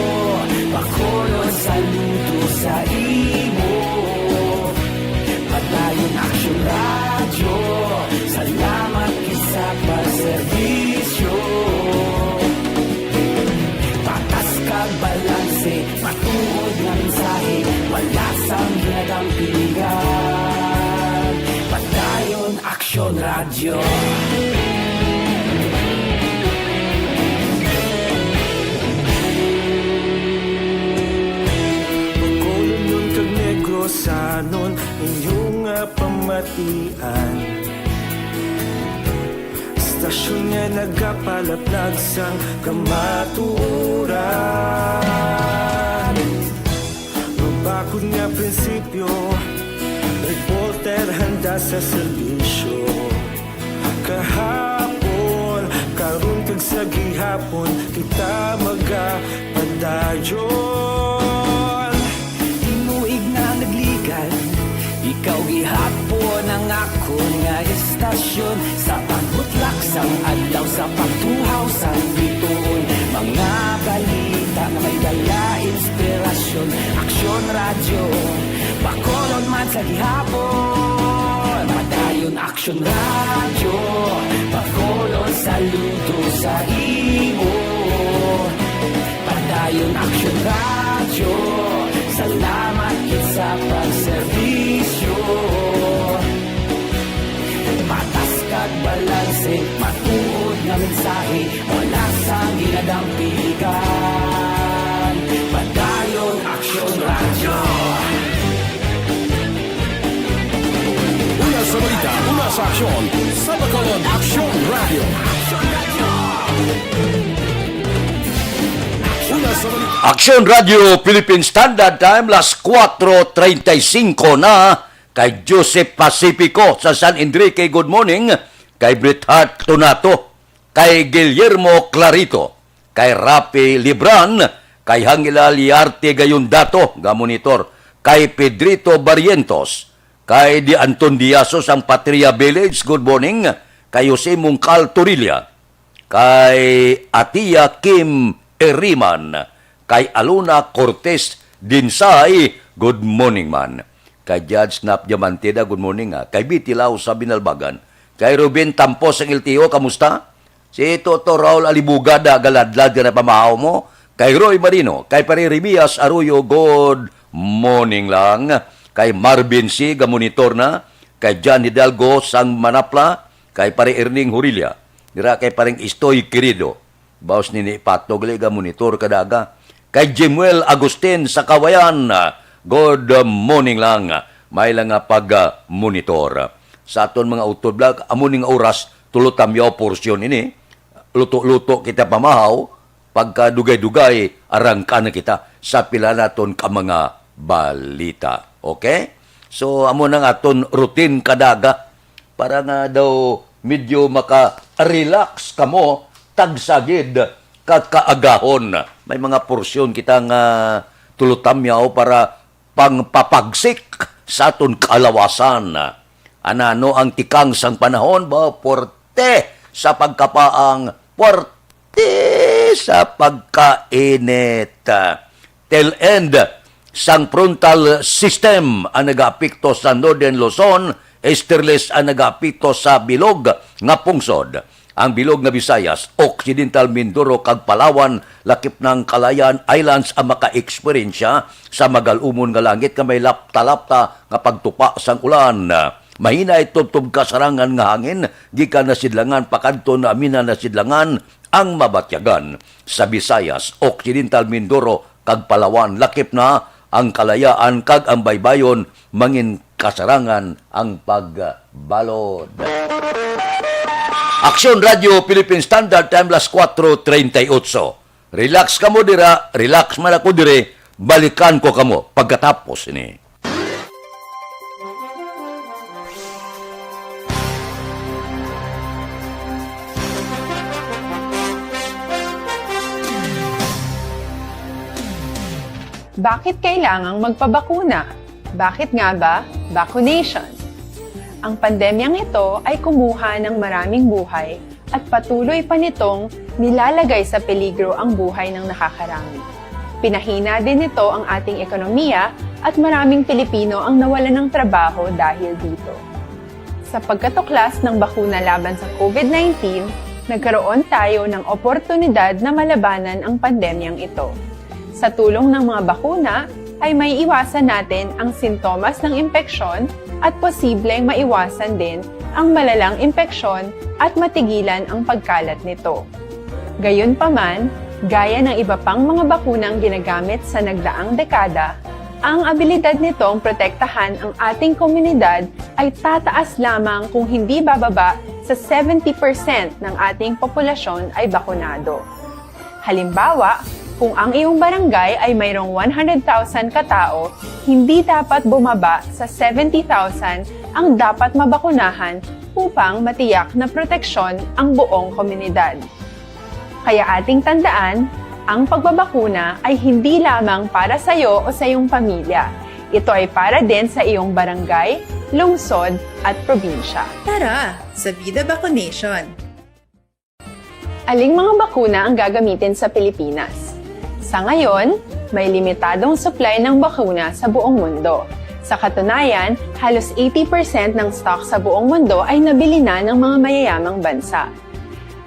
Bacolod, saludo sa imo. Padayon Aksyon Radyo, salamat gid sa pagserbisyo. Patas kag balanse, matuod nga mensahe, wala sang ginadampigan. Padayon Aksyon Radyo. Bacolodnon kag Negrosanon, inyo nga pamatian. Istasyon nga nagapalaplag sang kamatuoran. Mabakod nga prinsipyo, reporter handa sa serbisyo. Kahapon, karon kag sa gihapon, kita magapadayon. Tinuig na nagligan, ikaw gihapon ang akon nga istasyon. Sa pagbutlak sang adlaw, sa pagtuhaw sang bituon, mga balita nga may dala inspirasyon. Aksyon Radyo Bacolod man sa gihapon. Padayon Aksyon Radyo Bacolod, saludo sa imo. Padayon Aksyon Radyo, salamat gid sa pagserbisyo. Patas kag balanse, matuod nga mensahe, wala sang ginadampigan. Padayon Aksyon Radyo. Una sa balita, una sa aksyon, sa Bacolod Aksyon Radyo. Una sa balita. Aksyon Radyo Philippine Standard Time, las kuwatro treinta y cinco na. Kay Joseph Pacifico sa San Enrique, good morning. Kay Bret Hart Tonato, kay Guillermo Clarito, kay Rafi Libran, kay Hangila Liarte Gayondato nga monitor, kay Pedrito Barrientos, kay Di Anton Diaso sang Patria Village, good morning, kay Jose Mungkal Torilla, kay Atia Kim Eriman, kay Alona Cortez Dinsay, good morning man. Kay Judge Nap Diamante da, good morning, ah. Kay Betty Lau sa Binalbagan. Kay Ruben Tampo sa L T O, kamusta? Si Toto Raul Alibuga da, galadlad ka na pamahaw mo. Kay Roy Marino, kay Pare Ribias Arroyo, good morning lang. Kay Marvin C, gamonitor na. Kay John Hidalgo sang Manapla, kay Pare Erning Hurilla. Dira kay Pareng Istoy Querido. Baos nini Pato, gali ka monitor ka daga. Kay Jemuel Agustin sa Kawayan, good morning lang. May lang nga pag-monitor. Sa aton mga utod vlog, amo ning oras, tulo tamyaw porsyon ini. Luto-luto kita pamahaw, pagkadugay-dugay, arangka na kita sa pila naton ka mga balita. Okay? So, amo nang aton routine kadaga para nga daw medyo maka-relax kamo, tagsa gid ka kaagahon. May mga porsyon kita nga tulotamyaw para pangpapagsik sa aton kalawasan. Anano ang tikang sang panahon ba? Puwerte sa pagkapaang, puwerte sa pagkainit. Tail end sang frontal system ang nagaapekto sa Northern Luzon, easterlies ang nagaapekto sa bilog nga pungsod. Ang bilog nga Visayas, Occidental Mindoro, kag Palawan, lakip na ang Kalayaan Islands ang maka-eksperyensya sa magalumon nga langit nga may lapta-lapta nga pagtupa sang ulan. Mahinay tubtob kasarangan nga hangin gikan na sidlangan pakadto na mina na sidlangan ang mabatyagan. Sa Visayas, Occidental Mindoro, kag Palawan, lakip na ang Kalayaan kag ang Baybayon, mangin kasarangan ang pagbalod. Aksyon Radio Philippine Standard Time, las kuwatro treinta y ocho. Relax kamo dira, relax man ako dire, balikan ko kamo pagkatapos ini. Bakit kailangang magpabakuna? Bakit nga ba vaccination? Ang pandemyang ito ay kumuha ng maraming buhay at patuloy pa nitong nilalagay sa peligro ang buhay ng nakakarami. Pinahina din nito ang ating ekonomiya at maraming Pilipino ang nawalan ng trabaho dahil dito. Sa pagkatuklas ng bakuna laban sa COVID nineteen, nagkaroon tayo ng oportunidad na malabanan ang pandemyang ito. Sa tulong ng mga bakuna, ay maiiwasan natin ang sintomas ng impeksyon at posibleng maiwasan din ang malalang impeksyon at matigilan ang pagkalat nito. Gayunpaman, gaya ng iba pang mga bakunang ginagamit sa nagdaang dekada, ang abilidad nitong protektahan ang ating komunidad ay tataas lamang kung hindi bababa sa seventy percent ng ating populasyon ay bakunado. Halimbawa, kung ang iyong barangay ay mayroong one hundred thousand katao, hindi dapat bumaba sa seventy thousand ang dapat mabakunahan upang matiyak na proteksyon ang buong komunidad. Kaya ating tandaan, ang pagbabakuna ay hindi lamang para sa iyo o sa iyong pamilya. Ito ay para din sa iyong barangay, lungsod, at probinsya. Tara, sa Vida Vaccination! Aling mga bakuna ang gagamitin sa Pilipinas? Sa ngayon, may limitadong supply ng bakuna sa buong mundo. Sa katunayan, halos eighty percent ng stock sa buong mundo ay nabili na ng mga mayayamang bansa.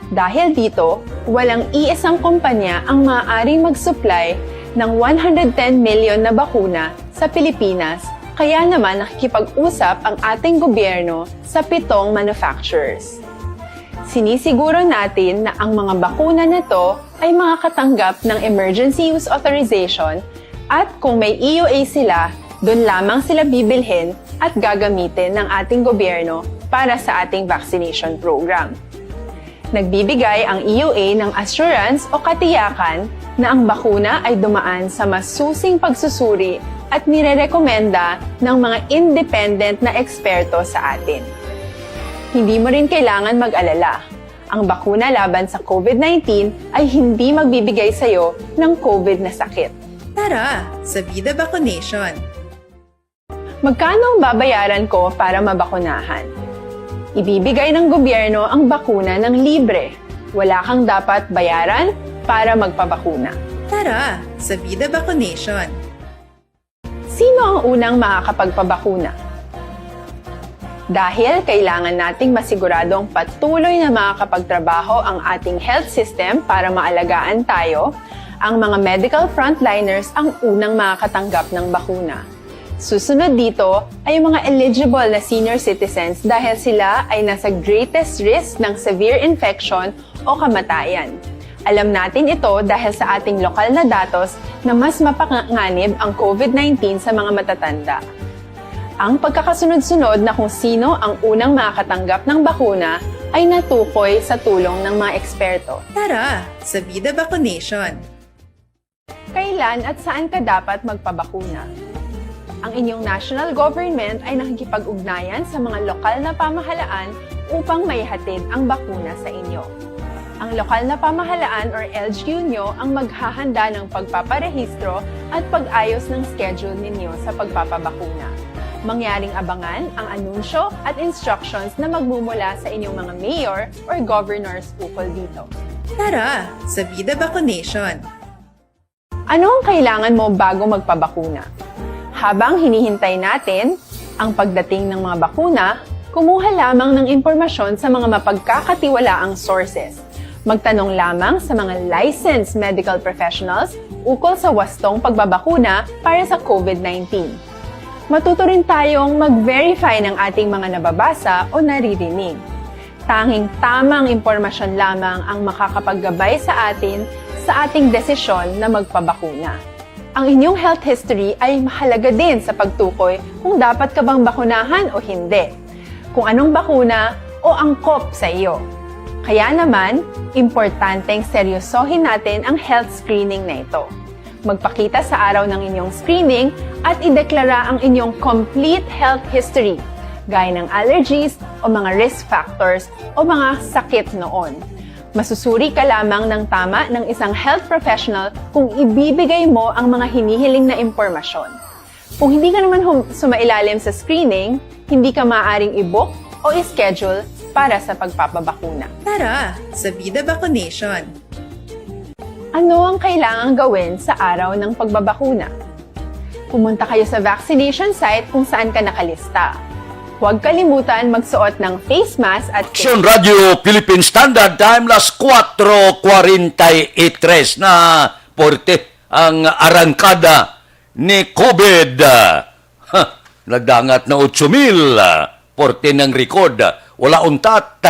Dahil dito, walang iisang kumpanya ang maaaring mag-supply ng one hundred ten million na bakuna sa Pilipinas, kaya naman nakikipag-usap ang ating gobyerno sa pitong manufacturers. Sinisiguro natin na ang mga bakuna na to ay makakatanggap ng emergency use authorization at kung may E U A sila, doon lamang sila bibilhin at gagamitin ng ating gobyerno para sa ating vaccination program. Nagbibigay ang E U A ng assurance o katiyakan na ang bakuna ay dumaan sa masusing pagsusuri at nirerekomenda ng mga independent na eksperto sa atin. Hindi mo rin kailangan mag-alala. Ang bakuna laban sa COVID nineteen ay hindi magbibigay sa iyo ng COVID na sakit. Tara, sa Vida Vaccination! Magkano ang babayaran ko para mabakunahan? Ibibigay ng gobyerno ang bakuna ng libre. Wala kang dapat bayaran para magpabakuna. Tara, sa Vida Vaccination! Sino Ang unang makakapagpabakuna. Dahil kailangan nating masiguradong patuloy na makakapagtrabaho ang ating health system para maalagaan tayo, ang mga medical frontliners ang unang makakatanggap ng bakuna. Susunod dito ay ang mga eligible na senior citizens dahil sila ay nasa greatest risk ng severe infection o kamatayan. Alam natin ito dahil sa ating lokal na datos na mas mapanganib ang COVID nineteen sa mga matatanda. Ang pagkakasunod-sunod na kung sino ang unang makakatanggap ng bakuna ay natukoy sa tulong ng mga eksperto. Tara, sa Bida Vaccination! Kailan at saan ka dapat magpabakuna? Ang inyong national government ay nakikipag-ugnayan sa mga lokal na pamahalaan upang maihatid ang bakuna sa inyo. Ang lokal na pamahalaan or L G U nyo ang maghahanda ng pagpaparehistro at pag-ayos ng schedule ninyo sa pagpapabakuna. Mangyaring abangan ang anunsyo at instructions na magmumula sa inyong mga mayor or governors ukol dito. Tara, sa Bida Vaccination! Ano ang kailangan mo bago magpabakuna? Habang hinihintay natin ang pagdating ng mga bakuna, kumuha lamang ng impormasyon sa mga mapagkakatiwalaang sources. Magtanong lamang sa mga licensed medical professionals ukol sa wastong pagbabakuna para sa COVID nineteen. Matuto rin tayong mag-verify ng ating mga nababasa o naririnig. Tanging tamang impormasyon lamang ang makakapaggabay sa atin sa ating desisyon na magpabakuna. Ang inyong health history ay mahalaga din sa pagtukoy kung dapat ka bang bakunahan o hindi, kung anong bakuna o angkop sa iyo. Kaya naman, importanteng seryosohin natin ang health screening na ito. Magpakita sa araw ng inyong screening at ideklara ang inyong complete health history, gaya ng allergies o mga risk factors o mga sakit noon. Masusuri ka lamang ng tama ng isang health professional kung ibibigay mo ang mga hinihiling na impormasyon. Kung hindi ka naman hum- sumailalim sa screening, hindi ka maaaring i-book o i-schedule para sa pagpapabakuna. Tara, sa Bida Vaccination! Ano ang kailangang gawin sa araw ng pagbabakuna? Pumunta kayo sa vaccination site kung saan ka nakalista. Huwag kalimutan magsuot ng face mask at Aksyon Radio Philippine Standard Time, las kuwatro kwarenta y tres na. Porte ang arangkada ni COVID. Ha, nagdangat na otso mil. Porte ng record. Wala untat.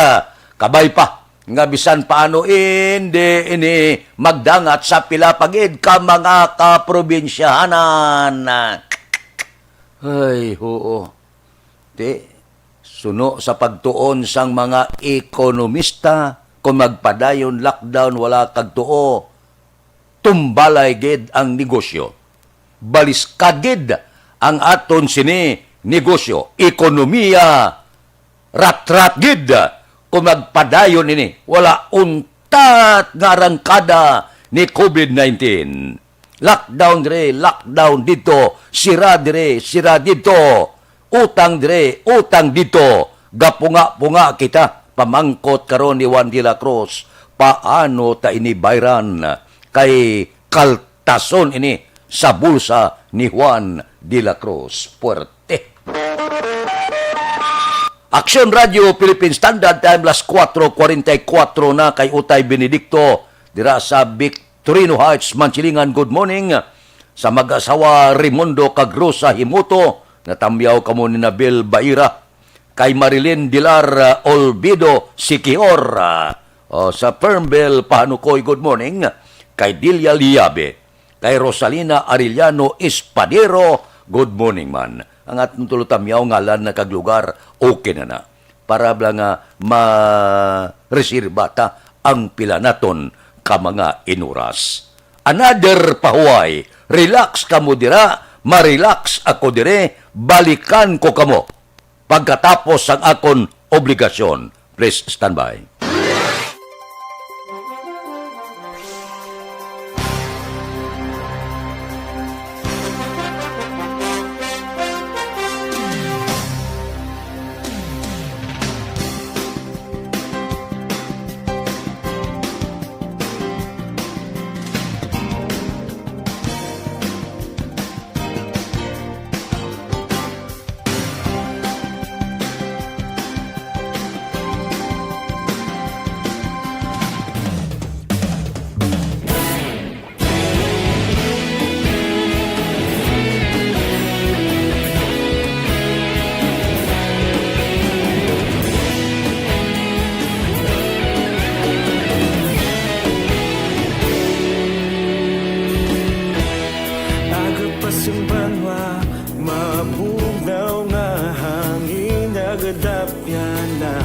Kabay pa nga bisan paano hindi ini magdangat sa pila pa gid ka mga kaprobinsyahanan. Ay, oo. Ti, suno sa pagtuon sang mga ekonomista, kung magpadayon lockdown, wala kag tuo, tumbalay gid ang negosyo. Baliskad gid ang aton sini negosyo, ekonomiya, ratrat gid. Kung magpadayon ini, wala untat nga arangkada ni COVID nineteen. Lockdown diri, lockdown dito, sira diri, sira dito, utang diri, utang dito. Gapunga-punga kita. Pamangkot karon ni Juan de la Cruz, paano ta ini bayran? Kay kaltason ini sa bulsa ni Juan de la Cruz. Puwerte. Aksyon Radio Philippine Standard Time, las kuwatro kwarenta y kuwatro na, kay Utay Benedicto dira sa Victorino Heights, Mansilingan. Good morning sa mag-asawa Raimundo kag Rosa Himuto, natamyaw kamo ni Nabel Baira, kay Marilyn Dilar, uh, Olvido Siquijor, uh, o sa Fernbel Pahanukoy, good morning, kay Delia Liabe, kay Rosalina Arellano Espadero, good morning man. Ang atong tulo tamyaw, ngalan na kag lugar, okay na na. Para bala nga ma-reserba ta ang pila naton ka mga inuras. Another pahuway, relax kamo dira, ma-relax ako dire, balikan ko kamo pagkatapos sang akon obligasyon. Please stand by. Banwa, mabugnaw nga hangin nagadapyan na.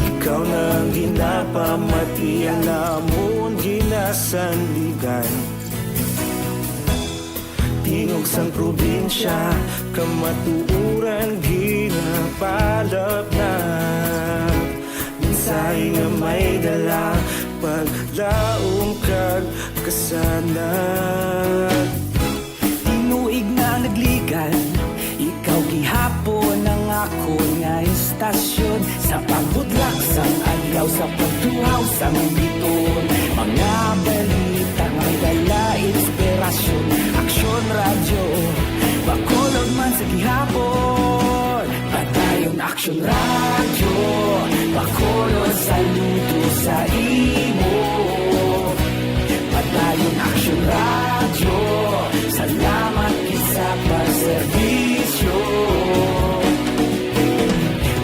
Ikaw na ang ginapamati, ang amon ginasandigan. Tingog sang probinsya, kamatuoran ginapalapnap. Mensahe nga may dala, paglaom kag kasanag. Tinuig na nagligan, ikaw gihapon ang akon nga istasyon. Sa pagbutlak sang adlaw, sa pagtuhaw sang bituon, mga balita nga may dala inspirasyon. Aksyon Radyo, Bacolod man sa gihapon. Padayon Aksyon Radyo, Bacolod, saludo sa imo. Padayon Aksyon Radyo, salamat gid sa pagserbisyo.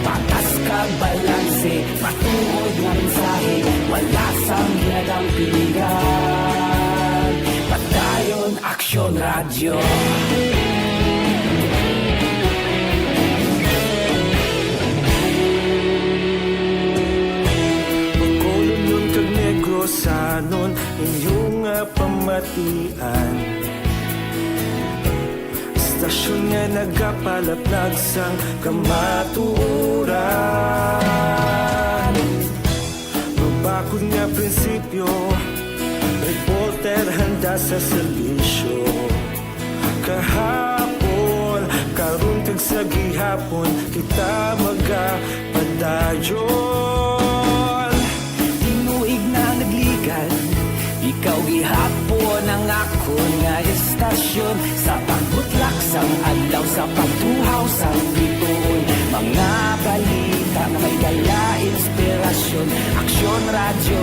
Patas kag balanse, matuod nga mensahe, wala sang ginadampigan. Padayon Aksyon Radyo. Bacolodnon kag Negrosanon, inyo nga pamatian. Istasyon nga nagapalapnag sang kamatuoran. Mabakod nga prinsipyo, reporter handa sa serbisyo. Kahapon, karon kag sa gihapon, kita magapadayon. Tinuig na nagligan, ikaw gihapon ang akon nga istasyon. Sa pagbutlak sang adlaw, sa pagtuhaw sang bituon, mga balita nga may dala inspirasyon. Aksyon Radyo,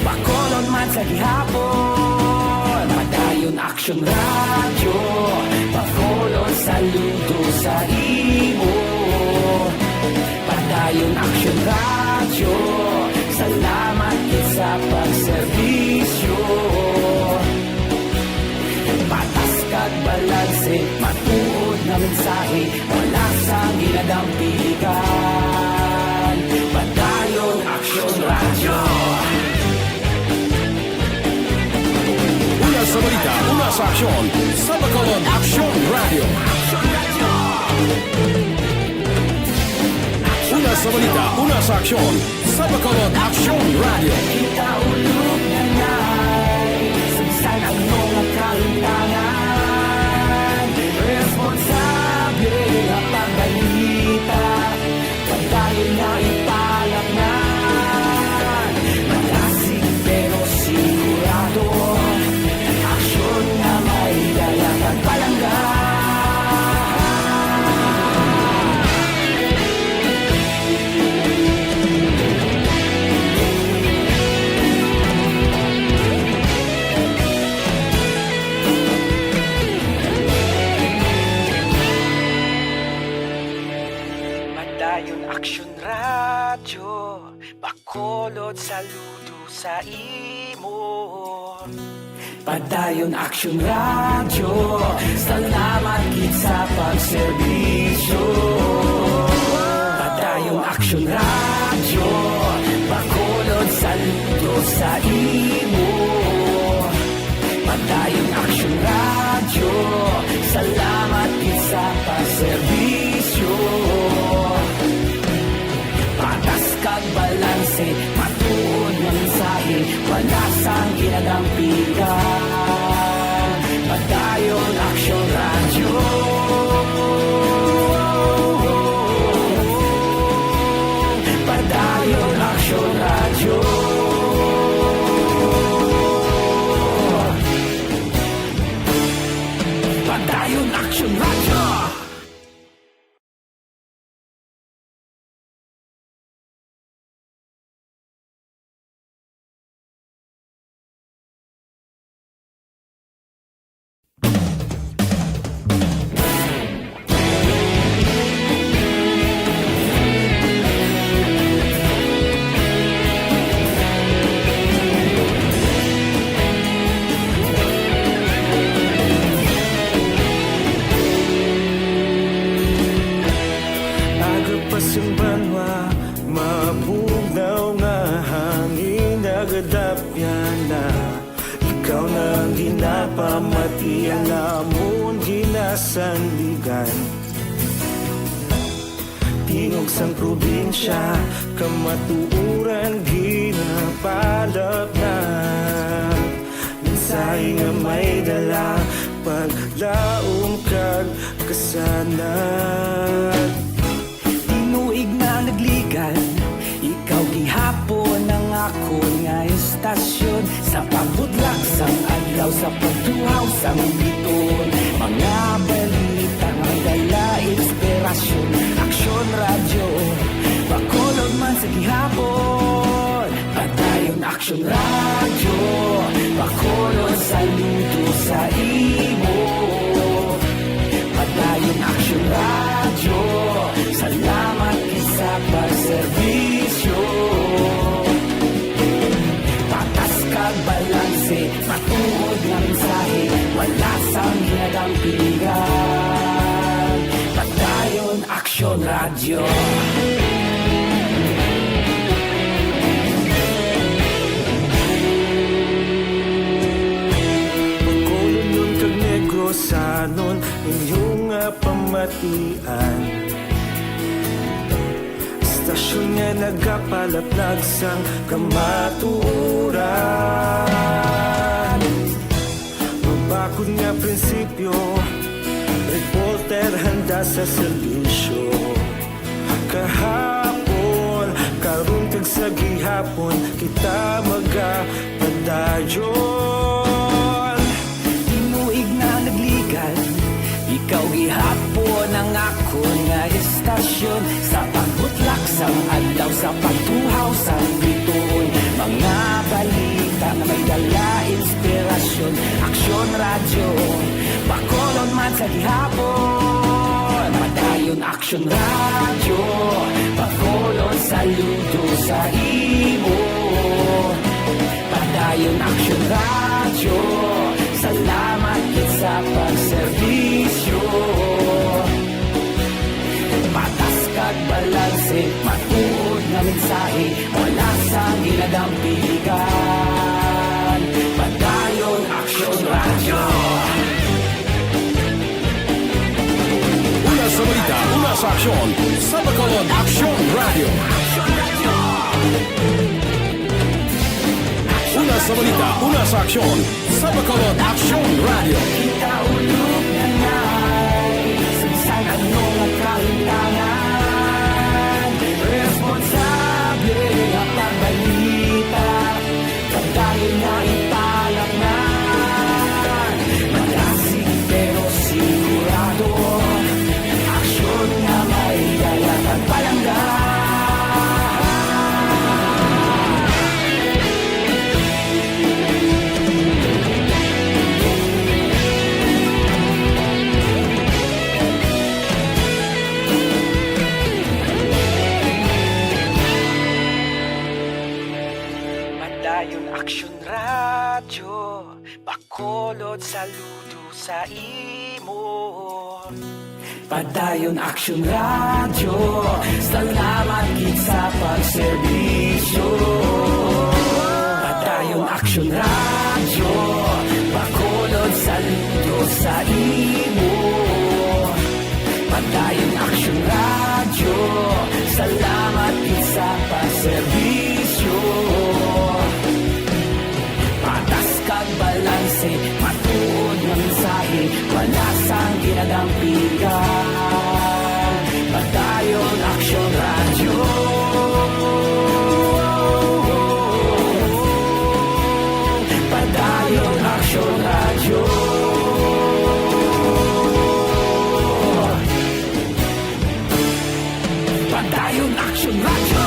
Bacolod man sa gihapon. Padayon Aksyon Radyo, Bacolod, saludo sa imo. Padayon Aksyon Radyo, salamat gid sa pagserbisyo. Patas kag balanse, matuod nga mensahe, wala sang ginadampigan. Padayon Aksyon Radyo. Una sa balita, una sa aksyon, sa Bacolod Aksyon Radyo. Una sa balita, una sa aksyon, sa Bacolod Aksyon Radyo. Kita ulog na nay, sa bisan ano nga kahimtangan, responsable nga pagbalita, padayon nga ipalapngan. Malasig pero sigurado, aksyon nga may dala kag palangga. Padayon Aksyon Radyo, Bacolod, saludo sa imo. Padayon Aksyon Radyo, salamat gid sa pagserbisyo. Padayon Aksyon Radyo, Bacolod, saludo sa imo. Padayon Aksyon Radyo, salamat gid sa pagserbisyo. Patas kag balanse, matuod nga mensahe, wala sang ginadampigan. Padayon Aksyon Radyo. Iya namon ginasandigan. Tingog sang probinsya, kamatuoran ginapalapnag. Mensahe nga may dala, paglaom kag kasanag. Tinuig na nagligan, ikaw gihapon ang akon nga estasyon. Sa pagbudlak sang adlaw, sa pagtuhaw sang bituon, mga balita nga may dala inspirasyon. Aksyon Radyo, Bacolod man sa gihapon. Padayon Aksyon Radyo, Bacolod, saludo sa imo. Padayon Aksyon Radyo, salamat gid sa pagserbisyo. Patas kag balanse, matuod nga mensahe, wala sang ginadampigan. Padayon Aksyon Radyo. Bacolodnon kag Negrosanon, inyo nga pamatian. Estasyon nga nagapalaplag sang kamatuoran. Mabakod nga prinsipyo, reporter handa sa serbisyo. Kahapon, karon kag sa gihapon, kita magapadayon. Tinuig na nagligan, ikaw gihapon ang akon nga estasyon. Sa pagbutlak sang adlaw, sa pagtuhaw sang bituon, mga balita nga may dala inspirasyon. Aksyon Radyo, Bacolod man sa gihapon. Padayon Aksyon Radyo, Bacolod, saludo sa imo. Padayon Aksyon Radyo, salamat gid sa pagserbisyo. Patas kag balanse, matuod nga mensahe, wala sang ginadampigan. Padayon Aksyon Radyo. Una sa balita, una sa aksyon, sa Bacolod Aksyon Radyo. Una sa balita, una sa aksyon, sa Bacolod Aksyon Radyo. Kita ulog na nai, sa bisan ano nga kahintangan, responsable nga pagbalita, pagdayon nga ipalapnan. Malasig pero sigurado, aksyon nga may dala kag palangga. Padayon Aksyon Radyo, Bacolod, saludo sa imo. Padayon Aksyon Radyo, salamat gid sa pagserbisyo. Padayon Aksyon Radyo, Bacolod, saludo sa imo. Padayon Aksyon Radyo, salamat gid sa pagserbisyo. Patas kag balanse, matuod nga mensahe, wala sang ginadampigan. Padayon Aksyon Radyo. Padayon Aksyon Radyo. Padayon Aksyon Radyo.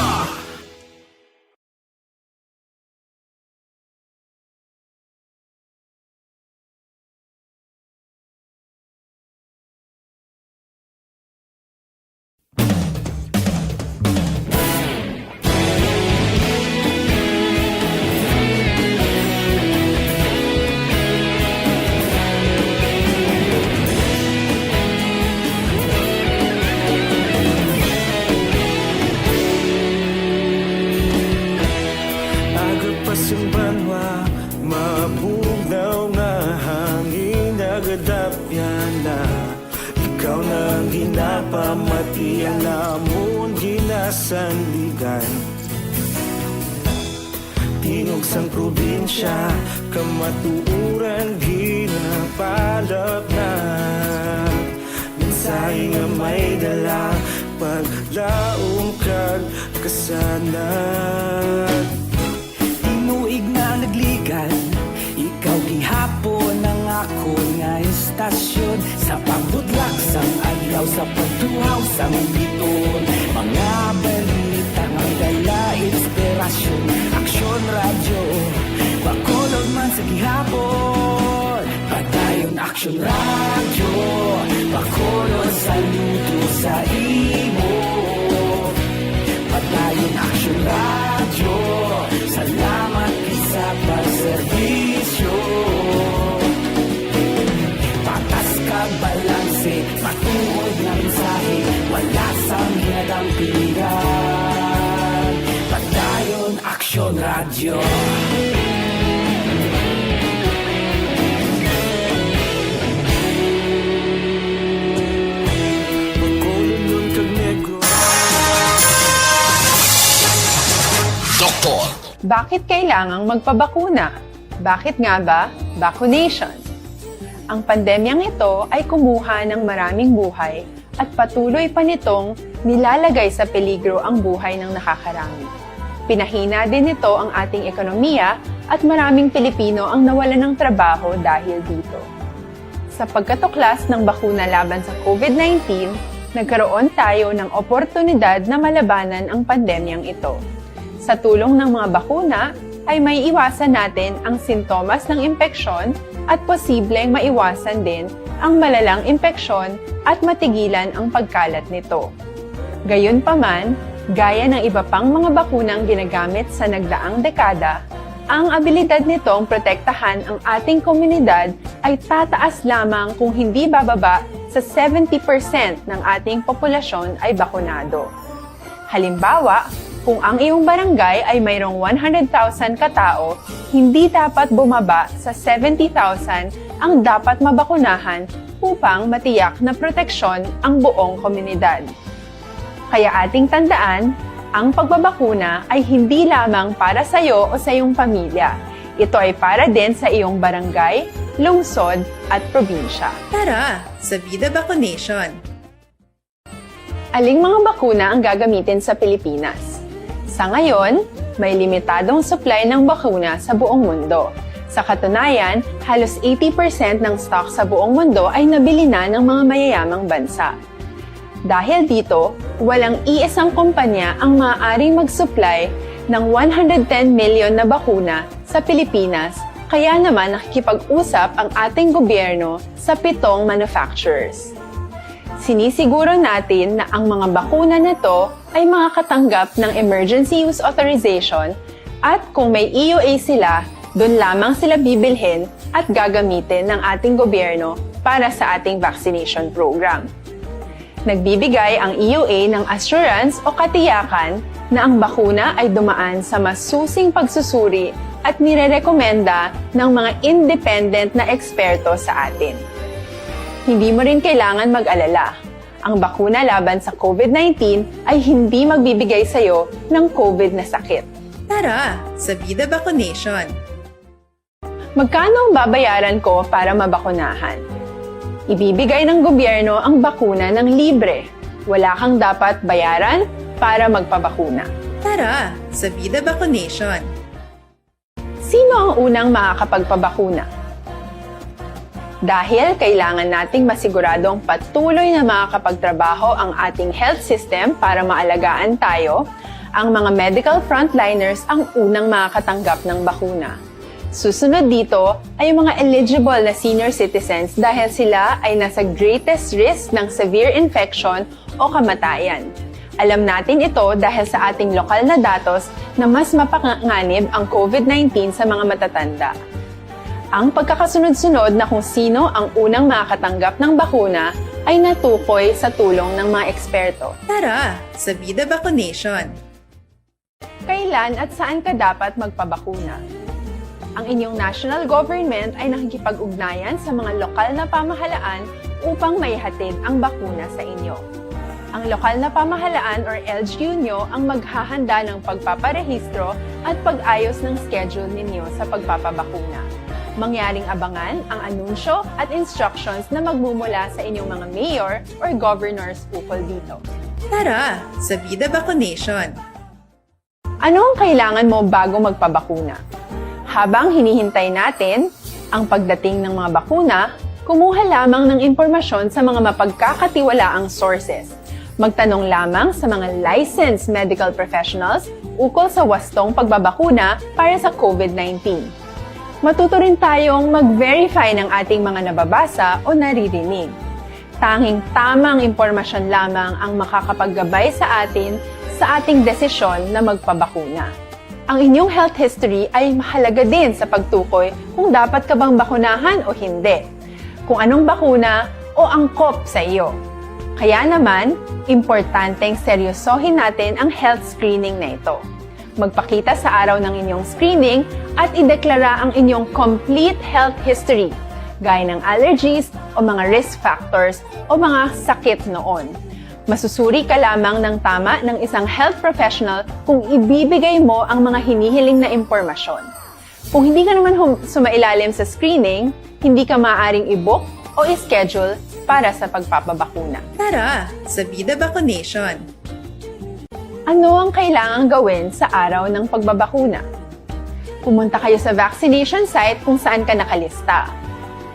Napamati ang amon ginasandigan. Tingog sang probinsya, kamatuoran ginapalapnag. Mensahe nga may dala, paglaom kag kasanag. Tinuig na nagligad, ikaw gihapon ang akon nga istasyon. Sa pagbudlak sang adlaw, sa pagtuhaw sang biton, mga balita nga dala inspirasyon. Aksyon Radyo, Bacolod man sa gihapon. Padayon Aksyon Radyo, Bacolod, saludo sa imo. Padayon Aksyon Radyo, salamat gid sa pagserbisyo. Patas kag balanse, matuod nga mensahe, wala sang ginadampigan. Padayon Aksyon Radyo. Doktor. Bakit kailangang magpabakuna? Bakit nga ba vaccination? Ang pandemyang ito ay kumuha ng maraming buhay at patuloy pa nitong nilalagay sa peligro ang buhay ng nakakarami. Pinahina din nito ang ating ekonomiya at maraming Pilipino ang nawalan ng trabaho dahil dito. Sa pagkatuklas ng bakuna laban sa COVID nineteen, nagkaroon tayo ng oportunidad na malabanan ang pandemyang ito. Sa tulong ng mga bakuna, ay maiiwasan natin ang sintomas ng impeksyon at posibleng maiwasan din ang malalang impeksyon at matigilan ang pagkalat nito. Gayunpaman, gaya ng iba pang mga bakunang ginagamit sa nagdaang dekada, ang abilidad nitong protektahan ang ating komunidad ay tataas lamang kung hindi bababa sa seventy percent ng ating populasyon ay bakunado. Halimbawa, kung ang iyong barangay ay mayroong one hundred thousand ka tao, hindi dapat bumaba sa seventy thousand ang dapat mabakunahan upang matiyak na proteksyon ang buong komunidad. Kaya ating tandaan, ang pagbabakuna ay hindi lamang para sa iyo o sa iyong pamilya. Ito ay para din sa iyong barangay, lungsod, at probinsya. Tara, sa Vida Vaccination! Aling mga bakuna ang gagamitin sa Pilipinas? Sa ngayon, may limitadong supply ng bakuna sa buong mundo. Sa katunayan, halos eighty percent ng stock sa buong mundo ay nabili na ng mga mayayamang bansa. Dahil dito, walang iisang kumpanya ang maaaring mag-supply ng one hundred ten million na bakuna sa Pilipinas, kaya naman nakikipag-usap ang ating gobyerno sa pitong manufacturers. Sinisiguro natin na ang mga bakuna na to ay makakatanggap ng Emergency Use Authorization at kung may E U A sila, doon lamang sila bibilhin at gagamitin ng ating gobyerno para sa ating vaccination program. Nagbibigay ang E U A ng assurance o katiyakan na ang bakuna ay dumaan sa masusing pagsusuri at nirerekomenda ng mga independent na eksperto sa atin. Hindi mo rin kailangan mag-alala. Ang bakuna laban sa COVID nineteen ay hindi magbibigay sa iyo ng COVID na sakit. Tara, sa Vida Vaccination! Magkano ang babayaran ko para mabakunahan? Ibibigay ng gobyerno ang bakuna ng libre. Wala kang dapat bayaran para magpabakuna. Tara, sa Vida Vaccination! Sino ang unang makakapagpabakuna? Dahil kailangan nating masiguradong patuloy na makakapagtrabaho ang ating health system para maalagaan tayo, ang mga medical frontliners ang unang makakatanggap ng bakuna. Susunod dito ay ang mga eligible na senior citizens dahil sila ay nasa greatest risk ng severe infection o kamatayan. Alam natin ito dahil sa ating lokal na datos na mas mapanganib ang COVID nineteen sa mga matatanda. Ang pagkakasunod-sunod na kung sino ang unang makakatanggap ng bakuna ay natukoy sa tulong ng mga eksperto. Tara, sa Vida Vaccination! Kailan at saan ka dapat magpabakuna? Ang inyong national government ay nakikipag-ugnayan sa mga lokal na pamahalaan upang maihatid ang bakuna sa inyo. Ang lokal na pamahalaan or L G U nyo ang maghahanda ng pagpaparehistro at pag-ayos ng schedule ninyo sa pagpapabakuna. Mangyaring abangan ang anunsyo at instructions na magmumula sa inyong mga mayor or governors ukol dito. Tara, sa Vida Vaccination! Ano ang kailangan mo bago magpabakuna? Habang hinihintay natin ang pagdating ng mga bakuna, kumuha lamang ng impormasyon sa mga mapagkakatiwalaang sources. Magtanong lamang sa mga licensed medical professionals ukol sa wastong pagbabakuna para sa COVID nineteen. Matuto rin tayong mag-verify ng ating mga nababasa o naririnig. Tanging tamang impormasyon lamang ang makakapaggabay sa atin sa ating desisyon na magpabakuna. Ang inyong health history ay mahalaga din sa pagtukoy kung dapat ka bang bakunahan o hindi, kung anong bakuna o angkop sa iyo. Kaya naman, importanteng seryosohin natin ang health screening na ito. Magpakita sa araw ng inyong screening at ideklara ang inyong complete health history, gaya ng allergies o mga risk factors o mga sakit noon. Masusuri ka lamang ng tama ng isang health professional kung ibibigay mo ang mga hinihiling na impormasyon. Kung hindi ka naman hum- sumailalim sa screening, hindi ka maaaring i-book o i-schedule para sa pagpapabakuna. Tara, sa Vida Vaccination! Ano ang kailangang gawin sa araw ng pagbabakuna? Pumunta kayo sa vaccination site kung saan ka nakalista.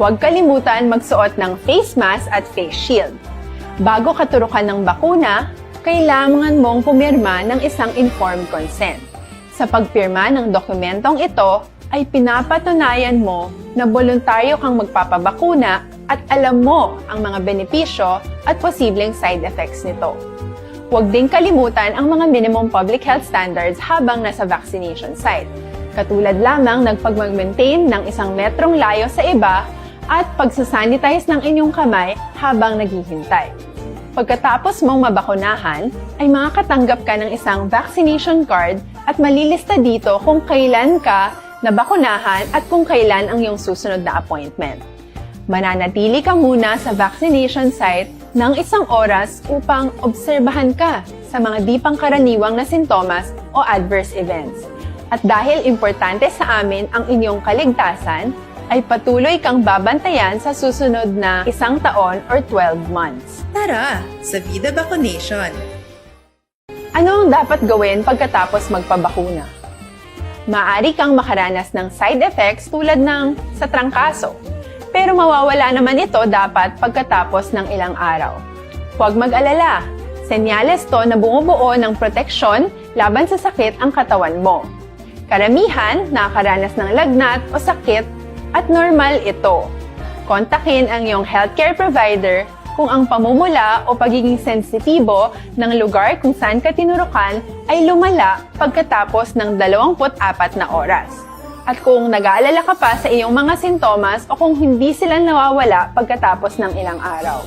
Huwag kalimutan magsuot ng face mask at face shield. Bago katurukan ng bakuna, kailangan mong pumirma ng isang informed consent. Sa pagpirma ng dokumentong ito, ay pinapatunayan mo na boluntaryo kang magpapabakuna at alam mo ang mga benepisyo at posibleng side effects nito. Huwag din kalimutan ang mga minimum public health standards habang nasa vaccination site, katulad lamang ng pagmag-maintain ng isang metrong layo sa iba at pagsasanitize ng inyong kamay habang naghihintay. Pagkatapos mong mabakunahan, ay makakatanggap ka ng isang vaccination card at malilista dito kung kailan ka nabakunahan at kung kailan ang iyong susunod na appointment. Mananatili ka muna sa vaccination site ng isang oras upang obserbahan ka sa mga di pangkaraniwang na sintomas o adverse events. At dahil importante sa amin ang inyong kaligtasan, ay patuloy kang babantayan sa susunod na isang taon or twelve months. Tara, sa Vida Vaccination! Ano ang dapat gawin pagkatapos magpabakuna? Maaari kang makaranas ng side effects tulad ng sa trangkaso, pero mawawala naman ito dapat pagkatapos ng ilang araw. Huwag mag-alala, senyales to na bumubuo ng proteksyon laban sa sakit ang katawan mo. Karamihan nakakaranas ng lagnat o sakit at normal ito. Kontakin ang iyong healthcare provider kung ang pamumula o pagiging sensitibo ng lugar kung saan ka tinurukan ay lumala pagkatapos ng dalawampu't apat na oras. At kung nag-aalala ka pa sa iyong mga sintomas o kung hindi sila nawawala pagkatapos ng ilang araw.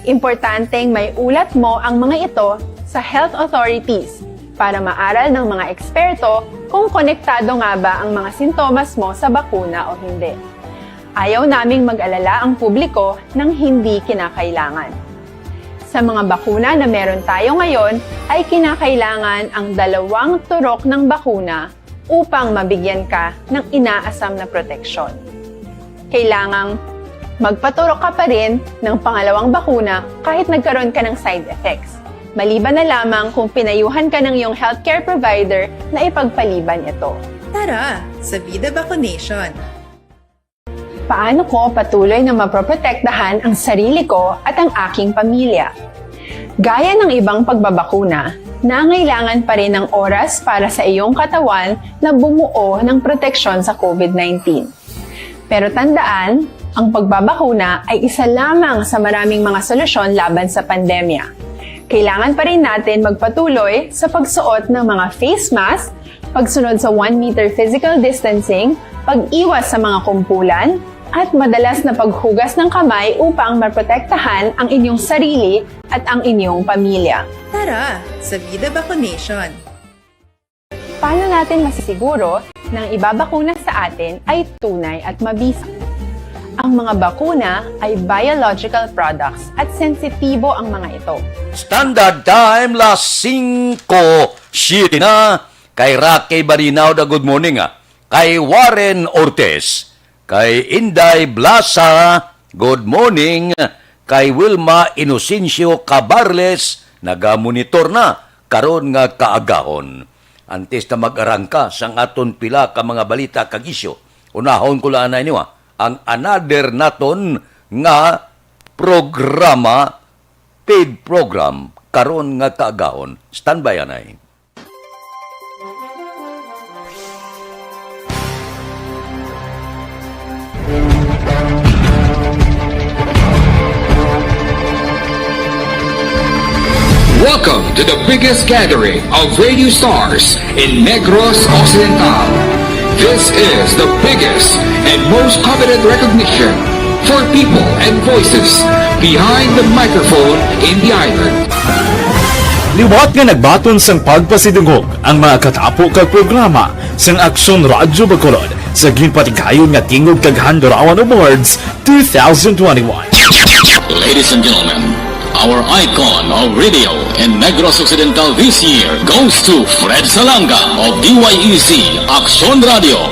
Importanteng maiulat mo ang mga ito sa health authorities para maaral ng mga eksperto kung konektado nga ba ang mga sintomas mo sa bakuna o hindi. Ayaw naming mag-alala ang publiko ng hindi kinakailangan. Sa mga bakuna na meron tayo ngayon, ay kinakailangan ang dalawang turok ng bakuna upang mabigyan ka ng inaasam na proteksyon. Kailangang magpaturok ka pa rin ng pangalawang bakuna kahit nagkaroon ka ng side effects, maliban na lamang kung pinayuhan ka ng iyong healthcare provider na ipagpaliban ito. Tara, sa Vida Vaccination! Paano ko patuloy na mapoprotektahan ang sarili ko at ang aking pamilya? Gaya ng ibang pagbabakuna, nangailangan pa rin ng oras para sa iyong katawan na bumuo ng proteksyon sa COVID nineteen. Pero tandaan, ang pagbabakuna ay isa lamang sa maraming mga solusyon laban sa pandemya. Kailangan pa rin natin magpatuloy sa pagsuot ng mga face mask, pagsunod sa one meter physical distancing, pag-iwas sa mga kumpulan, at madalas na paghugas ng kamay upang maprotektahan ang inyong sarili at ang inyong pamilya. Tara, sa Vida Vaccination! Paano natin masisiguro na ang ibabakuna sa atin ay tunay at mabisa? Ang mga bakuna ay biological products at sensitibo ang mga ito. Standard Time, las singko siyete na. Kay Rocky Barinauda, good morning, ah. Kay Warren Ortiz, kay Inday Blasa, good morning. Kay Wilma Inocencio Cabarles, nagamonitor na karon nga kaagahon. Antes na mag-arangka sang aton pila ka mga balita kag isyu, unahon ko lang anay niwa ang another naton nga programa, paid program karon nga kaagahon. Standby anay. Welcome to the biggest gathering of radio stars in Negros Occidental. This is the biggest and most coveted recognition for people and voices behind the microphone in the island. Liwat nga nagbaton sang pagpasidungog ang mga katapo kag programa sang Aksyon Radyo Bacolod sa ginpatigayon nga Tingog kag Handurawan Awards two thousand twenty-one. Ladies and gentlemen, our icon of radio in Negros Occidental this year goes to Fred Salanga of D Y E Z Aksyon Radio.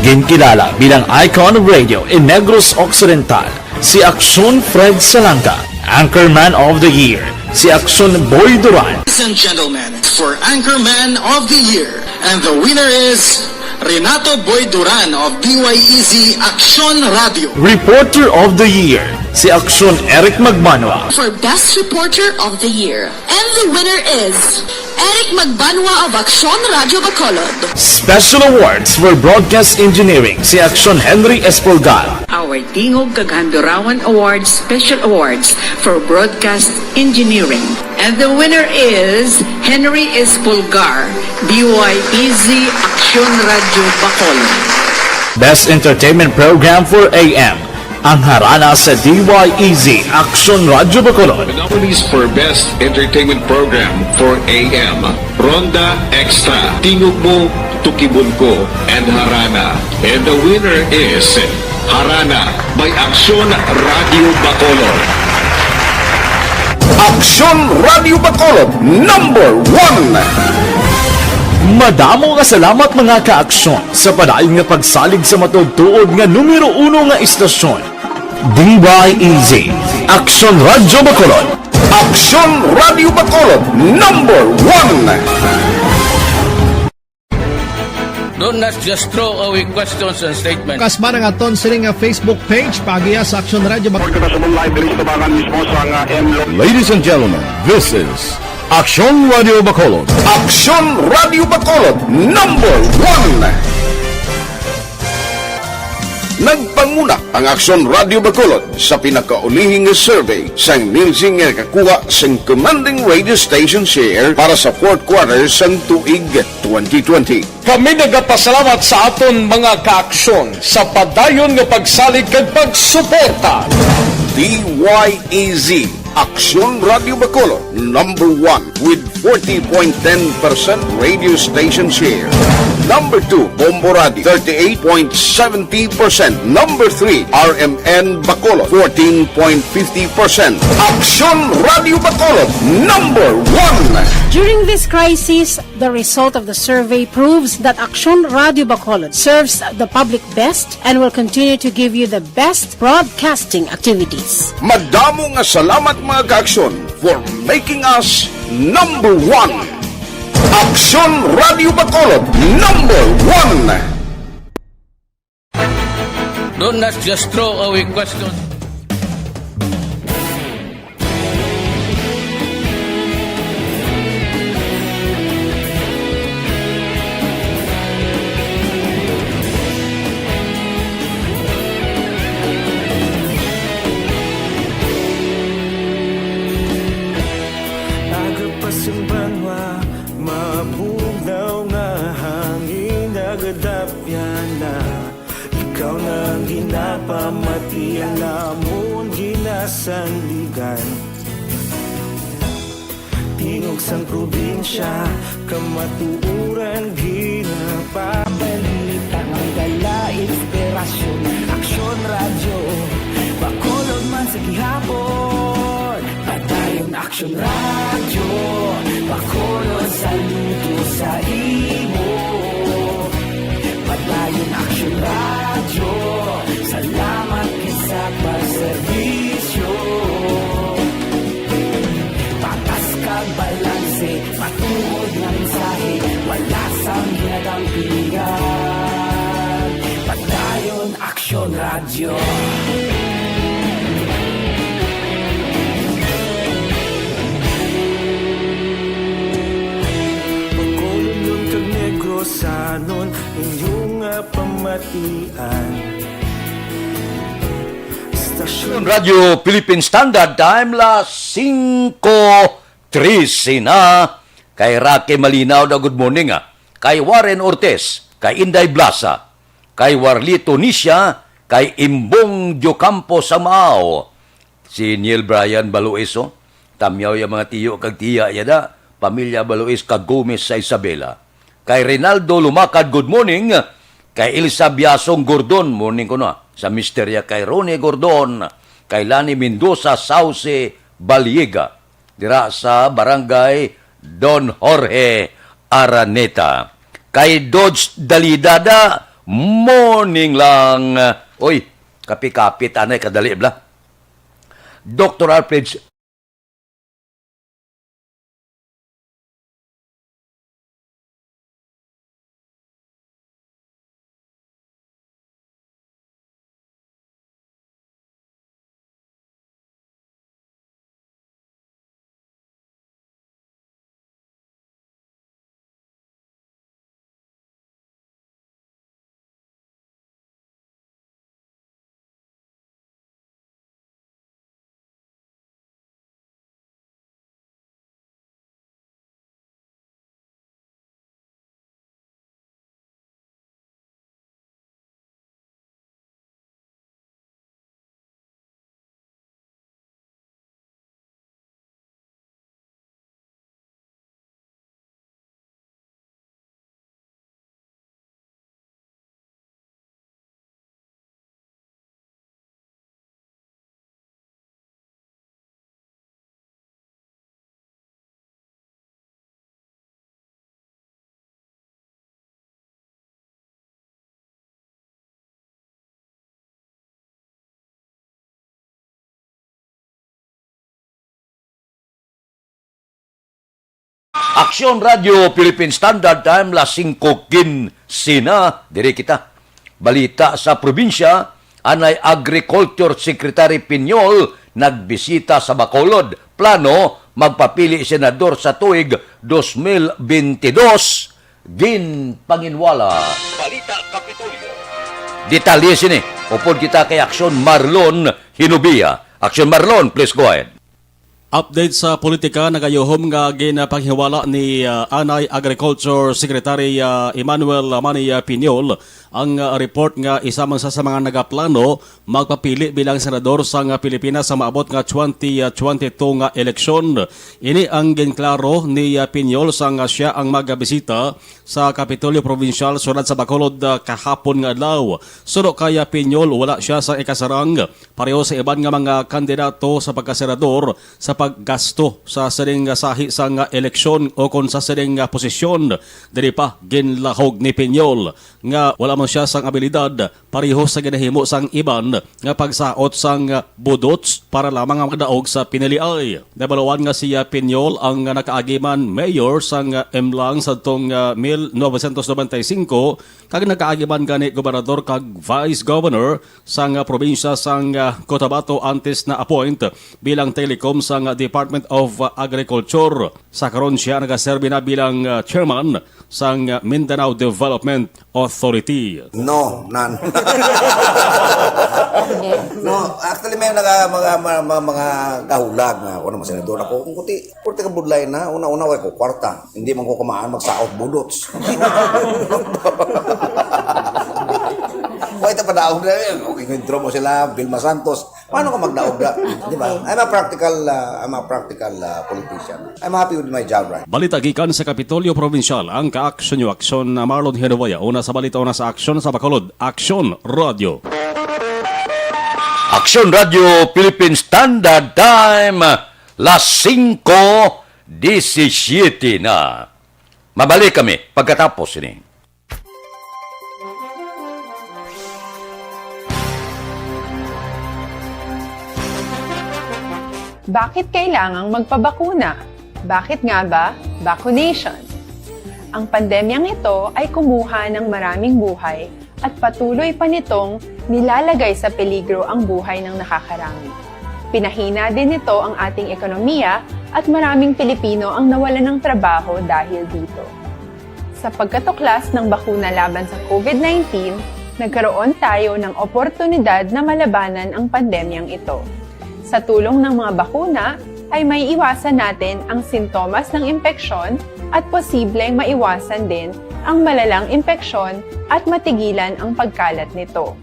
Ginkilala bilang icon of radio in Negros Occidental si Aksyon Fred Salanga, Anchorman of the Year si Aksyon Boy Duran. Ladies and gentlemen, for Anchorman of the Year, and the winner is Renato Boy Duran of D Y E Z Aksyon Radio. Reporter of the Year si Aksyon Eric Magbanwa. For Best Reporter of the Year, and the winner is Eric Magbanwa of Aksyon Radyo Bacolod. Special Awards for Broadcast Engineering si Aksyon Henry Espolgar. Our Tingog kag Handurawan Awards Special Awards for Broadcast Engineering. And the winner is Henry Espolgar, D Y E Z Aksyon Radyo Bacolod. Best Entertainment Program for A M, ang Harana sa D Y E Z Aksyon Radyo Bacolod. The nominees for Best Entertainment Program for A M, Ronda Extra, Tingog Mo, Tukibon Ko, and Harana. And the winner is Harana by Aksyon Radio Bacolod. Aksyon Radio Bacolod, number one. Madamo nga salamat, mga ka-aksyon, sa padayon nga pagsalig sa matuod-tuod nga numero uno nga istasyon. D Y E Z, Aksyon Radyo Bacolod. Aksyon Radyo Bacolod, number one. Don't not just throw away questions and statements. Kasman ang aton sini nga Facebook page, paagiha sa Aksyon Radyo Bacolod. Report kita sa live diri sa tubangan mismo sa nga M Lo- Ladies and gentlemen, this is Aksyon Radio Bacolod. Aksyon Radio Bacolod, number one. Nagpanguna ang Aksyon Radio Bacolod sa pinakaulihing nga survey sang Nielsen nga nakakuha sang commanding radio station share para sa fourth quarter sang tuig twenty twenty. Kami nagapasalamat sa aton mga kaaksyon sa padayon nga pagsalig kag pagsuporta. D Y E Z, Aksyon Radio Bacolod, number one with forty point ten percent radio station share. Number two, Bombo Radio, thirty-eight point seventy percent. Number three, R M N Bacolod, fourteen point fifty percent. Aksyon Radio Bacolod, number one. During this crisis, the result of the survey proves that Aksyon Radio Bacolod serves the public best and will continue to give you the best broadcasting activities. Madamo nga salamat, mga kaaksyon, for making us number one. Aksyon Radio Bacolod, number one. Don't not just throw away questions. Aga pa sa banwa, mabugnaw nga hangin, nagadapyan na. Ikaw na ang ginapamati, ang amon ginasandigan. Tingog sang probinsya, kamatuoran ginapabalitang ang Dala inspirasyon, Aksyon Radyo, Bacolod man sa gihapon. Padayon Aksyon Radyo, Bacolod saludo sa imo. Padayon Aksyon Radyo, salamat kay sa pagserbisyo. Patas kag balanse, matuod nga mensahe, wala sang ginadang pilihan. Padayon Aksyon Radyo. Bacolod kag Negrosanon, inyo nga pamatian. Stasyon Radyo Philippine Standard Time, las singko trese na. Kay Rocky Malinaw daw, good morning, ah. Kay Warren Ortiz, kay Inday Blasa, kay Warlito Nisha, kay Imbong Diocampo sa Mao. Si Neil Brian Balois, oh. Tamyaw ya mga tiyo kag tiya ya da. Pamilya Balois kag Gomez sa Isabela. Kay Rinaldo Lumakad, good morning. Kay Elsa Biasong Gordon, morning ko na. Sa mister ya kay Ronnie Gordon, kay Lani Mendoza, Sauce Baliega, dira sa Barangay Don Jorge Araneta. Kay Dodge Dalida da, morning lang. Oy, kapit-kapit anay kadali bla. Doktor Alfred Aksyon Radyo Philippine Standard Time, las singko kinse na, diri kita. Balita sa probinsya, anay Agriculture Secretary Piñol nagbisita sa Bacolod. Plano, magpapili senador sa tuig dos mil bentidós, ginpanginwala. Balita Kapitolyo. Detalye sini, upod kita kay Aksyon Marlon Hinubia. Aksyon Marlon, please go ahead. Update sa politika, nagayuhom nga ginpanghiwala ni, ah, anay Agriculture Secretary, ah, Emmanuel Manny, ah, Piñol ang, ah, report nga isa man sa, sa mga nagaplano magpapili bilang senador sang, ah, Pilipinas sa maabot nga twenty twenty-two nga eleksyon. Ini ang ginklaro ni, ah, Piñol sang, ah, siya ang magabisita sa Kapitolyo Provincial sulod sa Bacolod, ah, kahapon nga adlaw. Suno kay, ah, Piñol, wala siya sa ikasarang pareho sa iban nga mga kandidato sa pagkasenador sa paggasto sa sining sahi sang eleksyon o kon sa sining posisyon. Diri pa, ginlahog ni Piñol nga wala man siya sang abilidad pareho sa ginahimo sang iban nga pagsaot sang budots para lamang nga magdaog sa piniliay. Nabaluan nga si Piñol ang nakaagiman mayor sang Imlang sadtong, ah, mil novecientos noventa y cinco, kag nakaagiman gani gobernador kag vice governor sang, ah, probinsya sang, ah, Cotabato antes na-appoint bilang Telecom sang, ah, Department of, ah, Agriculture. Sa karon, siya nagaserbi na bilang, ah, chairman sang, ah, Mindanao Development Authority. No, none. No, actually, may naga-, mga, mga, mga, mga kahulag nga, ako naman, senador ako. Kung kuti, pwerte ka budlay na, una-una, way ko kwarta. Hindi man ko kamaan magsaot budots. Wa Ito pa daog na, eh, kung intro mo sila, Vilma Santos, paano ka magdaog na? Di ba? I'm a practical, uh, I'm a practical uh, politician. I'm happy with my job, right? Balita gikan sa Kapitolyo Probinsyal, ang ka-aksyon niyo aksyon na Marlon Hinovaya. Una sa balita, una sa aksyon sa Bacolod. Aksyon Radio. Aksyon Radio Philippine Standard Time, las singko disisiete na. Mabalik kami pagkatapos ini. Bakit kailangang magpabakuna? Bakit nga ba vaccination? Ang pandemyang ito ay kumuha ng maraming buhay at patuloy pa nitong nilalagay sa peligro ang buhay ng nakakarami. Pinahina din nito ang ating ekonomiya at maraming Pilipino ang nawalan ng trabaho dahil dito. Sa pagkatuklas ng bakuna laban sa COVID nineteen, nagkaroon tayo ng oportunidad na malabanan ang pandemyang ito. Sa tulong ng mga bakuna, ay may iwasan natin ang sintomas ng impeksyon at posibleng maiwasan din ang malalang impeksyon at matigilan ang pagkalat nito.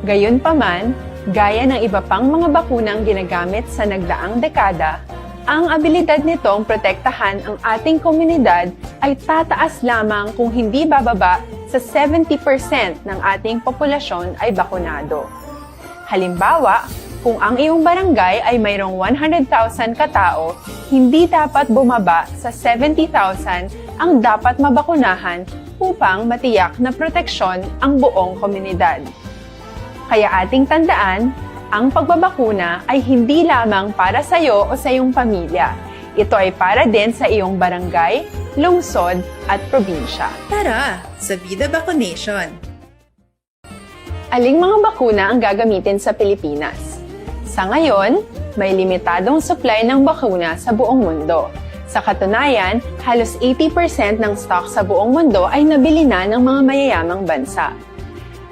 Gayunpaman, gaya ng iba pang mga bakunang ginagamit sa nagdaang dekada, ang abilidad nitong protektahan ang ating komunidad ay tataas lamang kung hindi bababa sa seventy percent ng ating populasyon ay bakunado. Halimbawa, kung ang iyong barangay ay mayroong one hundred thousand katao, hindi dapat bumaba sa seventy thousand ang dapat mabakunahan upang matiyak na proteksyon ang buong komunidad. Kaya ating tandaan, ang pagbabakuna ay hindi lamang para sa iyo o sa iyong pamilya. Ito ay para din sa iyong barangay, lungsod, at probinsya. Tara, sa Vida Vaccination! Aling mga bakuna ang gagamitin sa Pilipinas? Sa ngayon, may limitadong supply ng bakuna sa buong mundo. Sa katunayan, halos eighty percent ng stock sa buong mundo ay nabili na ng mga mayayamang bansa.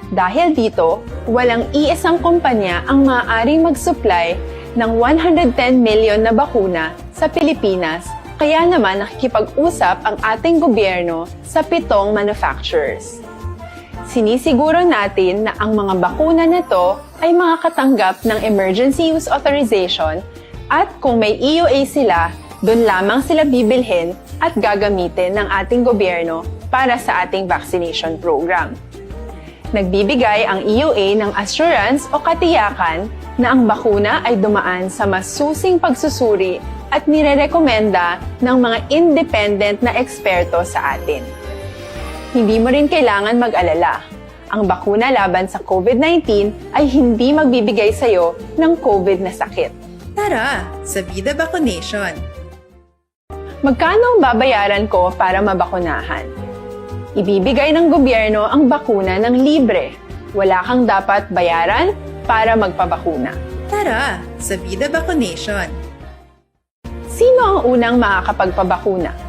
Dahil dito, walang iisang kumpanya ang maaaring mag-supply ng one hundred ten million na bakuna sa Pilipinas, kaya naman nakikipag-usap ang ating gobyerno sa pitong manufacturers. Sinisiguro natin na ang mga bakuna na to ay makakatanggap ng emergency use authorization at kung may E U A sila, doon lamang sila bibilhin at gagamitin ng ating gobyerno para sa ating vaccination program. Nagbibigay ang E U A ng assurance o katiyakan na ang bakuna ay dumaan sa masusing pagsusuri at nirerekomenda ng mga independent na eksperto sa atin. Hindi mo rin kailangan mag-alala. Ang bakuna laban sa COVID nineteen ay hindi magbibigay sa iyo ng COVID na sakit. Tara, sa Vida Vaccination! Magkano ang babayaran ko para mabakunahan? Ibibigay ng gobyerno ang bakuna ng libre. Wala kang dapat bayaran para magpabakuna. Tara, sa Vida Vaccination! Sino ang unang makakapagpabakuna?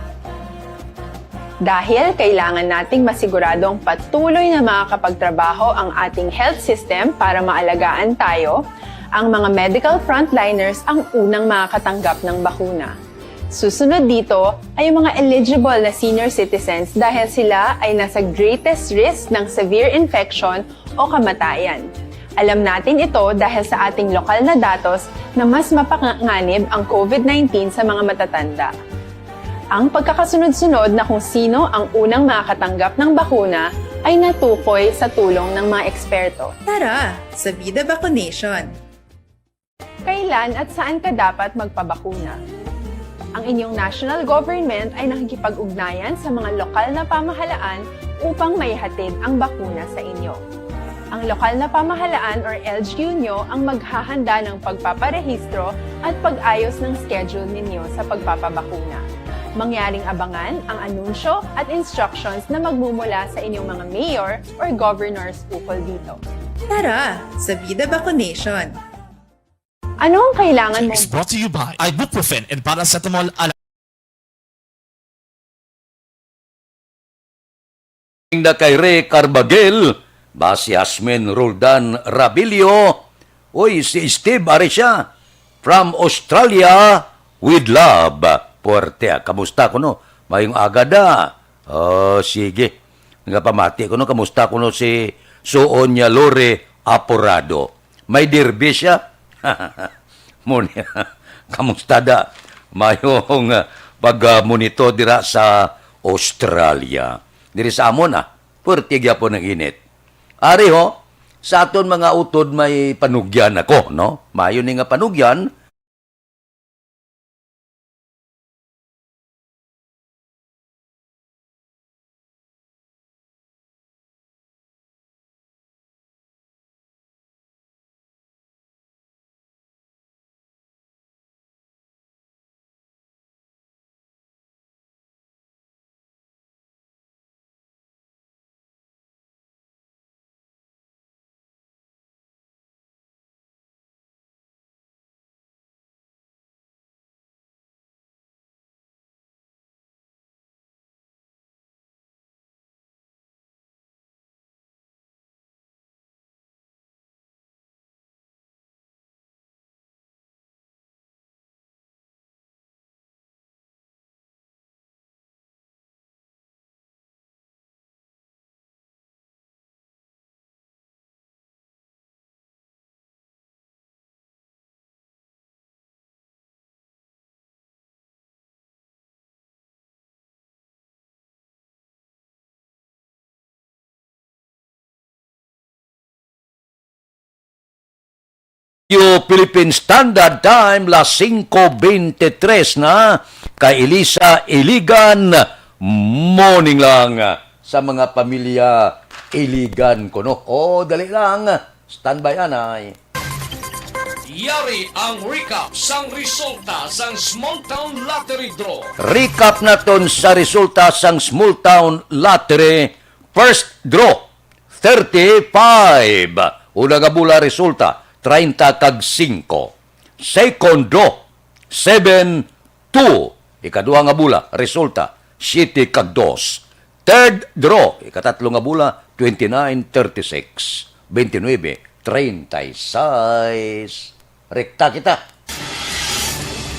Dahil kailangan nating masiguradong patuloy na makakapagtrabaho ang ating health system para maalagaan tayo, ang mga medical frontliners ang unang makakatanggap ng bakuna. Susunod dito ay ang mga eligible na senior citizens dahil sila ay nasa greatest risk ng severe infection o kamatayan. Alam natin ito dahil sa ating lokal na datos na mas mapanganib ang COVID nineteen sa mga matatanda. Ang pagkakasunod-sunod na kung sino ang unang makakatanggap ng bakuna ay natukoy sa tulong ng mga eksperto. Tara, sa Vida Vaccination! Kailan at saan ka dapat magpabakuna? Ang inyong national government ay nakikipag-ugnayan sa mga lokal na pamahalaan upang maihatid ang bakuna sa inyo. Ang lokal na pamahalaan or L G U nyo ang maghahanda ng pagpaparehistro at pag-ayos ng schedule ninyo sa pagpapabakuna. Mangyaring abangan ang anunsyo at instructions na magmumula sa inyong mga mayor or governors ukol dito. Tara, sa Vida Vaccination! Ano ang kailangan mo? Is brought to you by ibuprofen and paracetamol. Ala- Na kay Ray Carbagel, ba si Jasmine Roldan Rabilio, uy, si Steve Aresia, from Australia, with love. Puwerte, ah. Kamusta kuno? Mayong aga da. Oh, sige. Nga pamati kuno, kamusta kuno si suon niya Lori Aporado. May derby siya. Mo niya. Kamusta da? Mayong, ah, pag-monitor dira sa Australia. Diri sa amon, ah, puwerte gyapon ang init. Ari ho, sa aton mga utod may panugyan ako, no? Mayo ni nga panugyan. Philippine Standard Time, las singko bente tres na, kay Elisa Iligan, morning lang sa mga pamilya Iligan ko, no? O, dali lang. Standby, anay. Yari ang recap sang resulta sang Small Town Lottery Draw. Recap naton sa resulta sang Small Town Lottery. First draw, thirty-five. Una nga bula, resulta, treinta kag singko. Second draw, seven two. Ikaduha nga bula, resulta, siyete kag dos. Third draw, ikatatlo nga bula, twenty-nine, thirty-six, twenty-nine, treinta y seis. Rekta kita.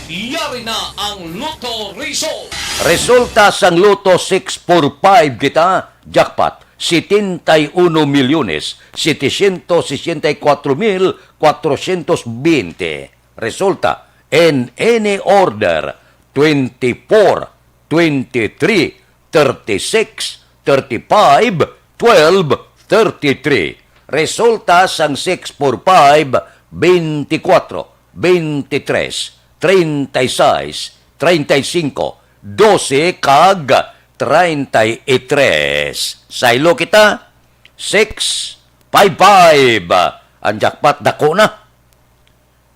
Yari na ang Lotto result. Resulta sang Lotto six four five kita, jackpot, setenta y uno milyones, setecientos sesenta y cuatro mil cuatrocientos veinte. Resulta, in any order, twenty-four, twenty-three, thirty-six, thirty-five, twelve, thirty-three. Resulta sang six four five, twenty-four, twenty-three, treinta y seis, treinta y cinco, doce, kag treinta y tres. Saylo kita, six five five. Ang jackpot dako na.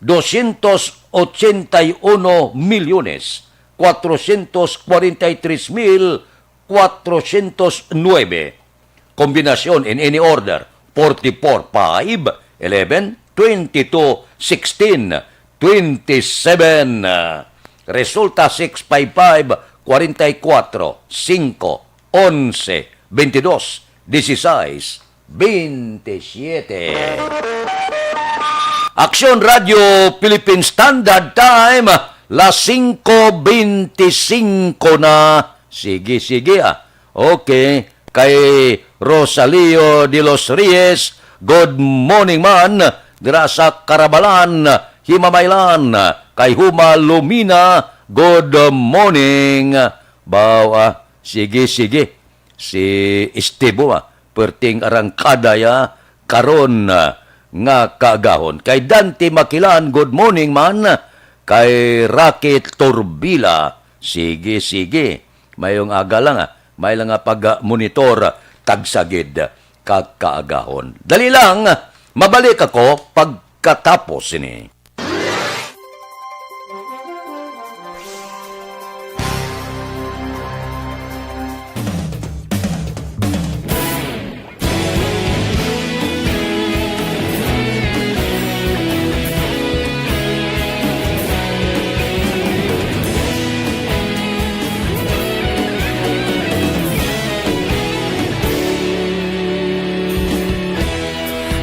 Doscientos ochenta y uno milyones, cuatrocientos cuarenta y tres mil cuatrocientos nueve. Kombinasyon in any order, forty-four, five, eleven, twenty-two, sixteen, twenty-seven. Resulta, six five five, forty-four, five, onse, twenty-two, dieciséis, twenty-siete. Aksyon Radio Philippine Standard Time, las singko bente singko na. Sige, sige, ah. Okay. Kay Rosalio de los Reyes, good morning man. Dira sa Carabalan, Himamaylan, kay Huma Lumina, good morning. Baw, ah. Sige, sige. Si Esteban, ah, perting arangkada ya karon, ah, nga kaagahon. Kay Dante Makilan, good morning man. Kay Rocky Turbila, sige, sige. Mayong aga lang, ah. May lang nga pag-monitor, tagsagid ka kaagahon. Dali lang, mabalik ako pagkatapos sini.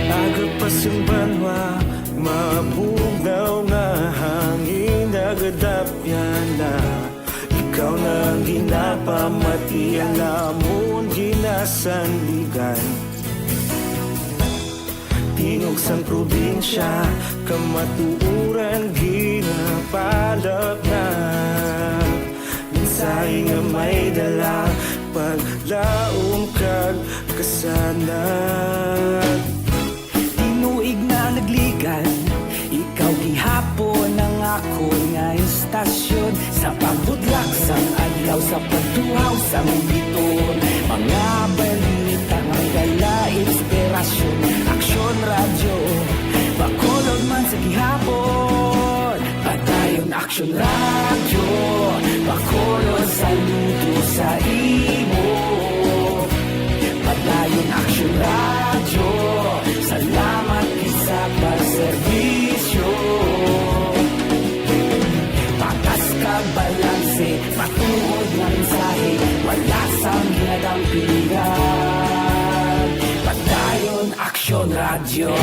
Aga pa sing banwa, mabugnaw nga hangin, nagadapyan na. Ikaw na ang ginapamati, ang amon ginasandigan. Sang probinsya, kamatuoran ginapalapnap. Mensahe nga may dala, paglaom kag kasanag. Tinuig na nagligan, ikaw gihapon ang akon nga istasyon. Sa pagbudlak sang adlaw, sa pagtuhaw sang bituon, mga balita nga may dala inspirasyon. Aksyon Radyo, Bacolod man sa gihapon. Padayon Aksyon Radyo, Bacolod, saludo sa imo. Padayon Aksyon Radyo, salamat gid sa pagserbisyo. Patas kag balanse, matuod nga mensahe, wala sang ginadampigan. Padayon Aksyon Radyo.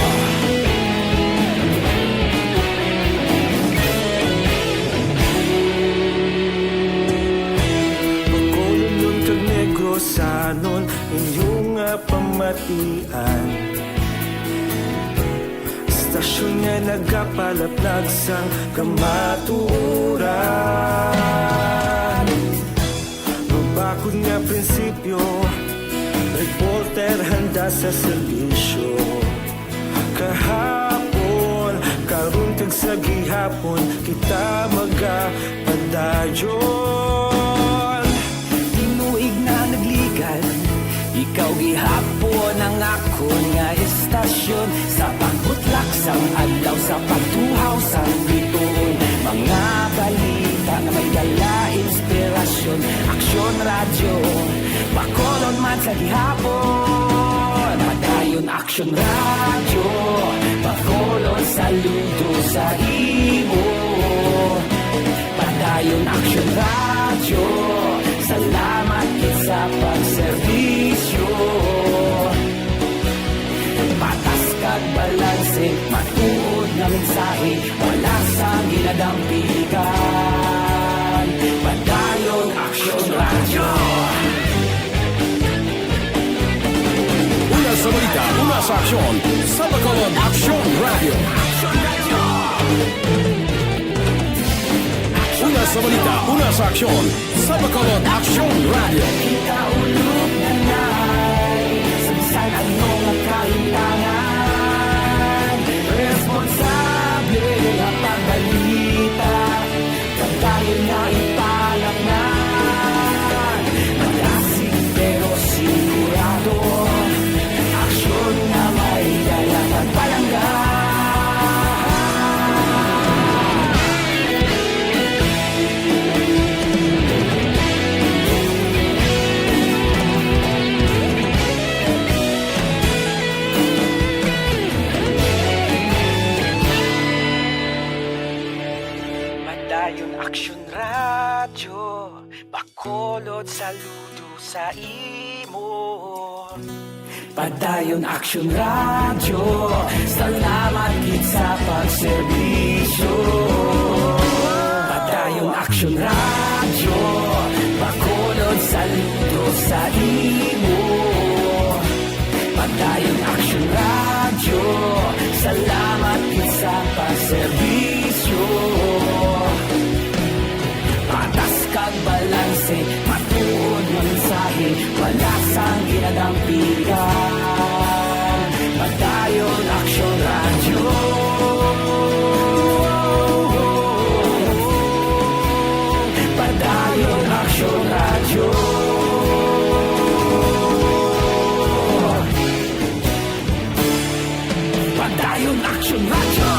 Bacolodnon kag Negrosanon, inyo nga pamatian. Istasyon nga nagapalaplag sang kamatuoran. Mabakod nga prinsipyo, reporter handa sa serbisyo. Kahapon, karon kag sa gihapon, kita magapadayon. Tinuig na nagligan, ikaw gihapon ang akon nga istasyon. Sa pagbutlak sang adlaw, sa pagtuhaw sang bituon, mga balita nga may dala inspirasyon. Aksyon Radyo, Bacolod man sa gihapon. Padayon Aksyon Radyo, Bacolod, saludo sa imo. Padayon Aksyon Radyo, salamat gid sa pagserbisyo. Patas kag balanse, matuod nga mensahe, wala sang ginadampigan. Padayon Aksyon Radyo. Una sa balita, una sa aksyon, sa Bacolod Aksyon Radyo. Una sa balita, una sa aksyon, sa Bacolod Aksyon Radyo. Kita ulog na nay, sa bisan ano nga kahintangan, responsable nga pagbalita. Padayon nga ipalapnan, malasig pero sigurado. Aksyon nga may dala kag palangga. Padayon Aksyon Radyo, Bacolod, saludo sa imo. Padayon Aksyon Radyo, salamat gid sa pagserbisyo. Padayon Aksyon Radyo, Bacolod, saludo sa imo. Padayon Aksyon Radyo, salamat gid sa pagserbisyo. Patas kag balanse, matuod nga mensahe, wala sang ginadampigan. Padayon Aksyon Radyo. Padayon Aksyon Radyo. Padayon Aksyon Radyo.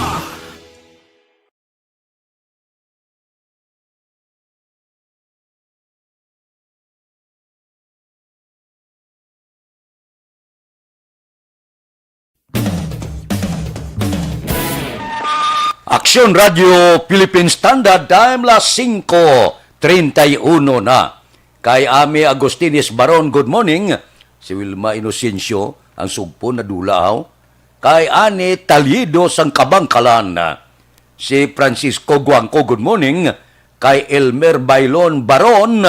Aksyon Radio Philippine Standard Time, las singko treinta y uno na. Kay Ami Agustines Baron, good morning. Si Wilma Inocencio, ang sugpo na dulaw. Kay Ani Talido sang Kabangkalan. Si Francisco Guangco, good morning. Kay Elmer Bailon Baron,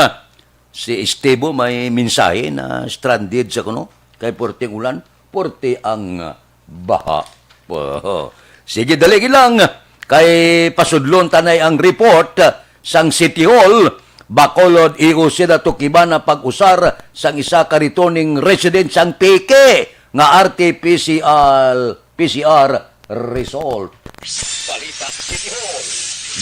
si Estevo may mensahe na stranded sa kuno. Kay porte ang ulan, porte ang, ah, baha. Oh, sige, dali lang. Kay pasudlon tanay ang report sang City Hall. Bacolod E O C natukiban ang pag-usar sang isa ka returning resident sang Peke nga R T P C R, P C R result. Balita City Hall.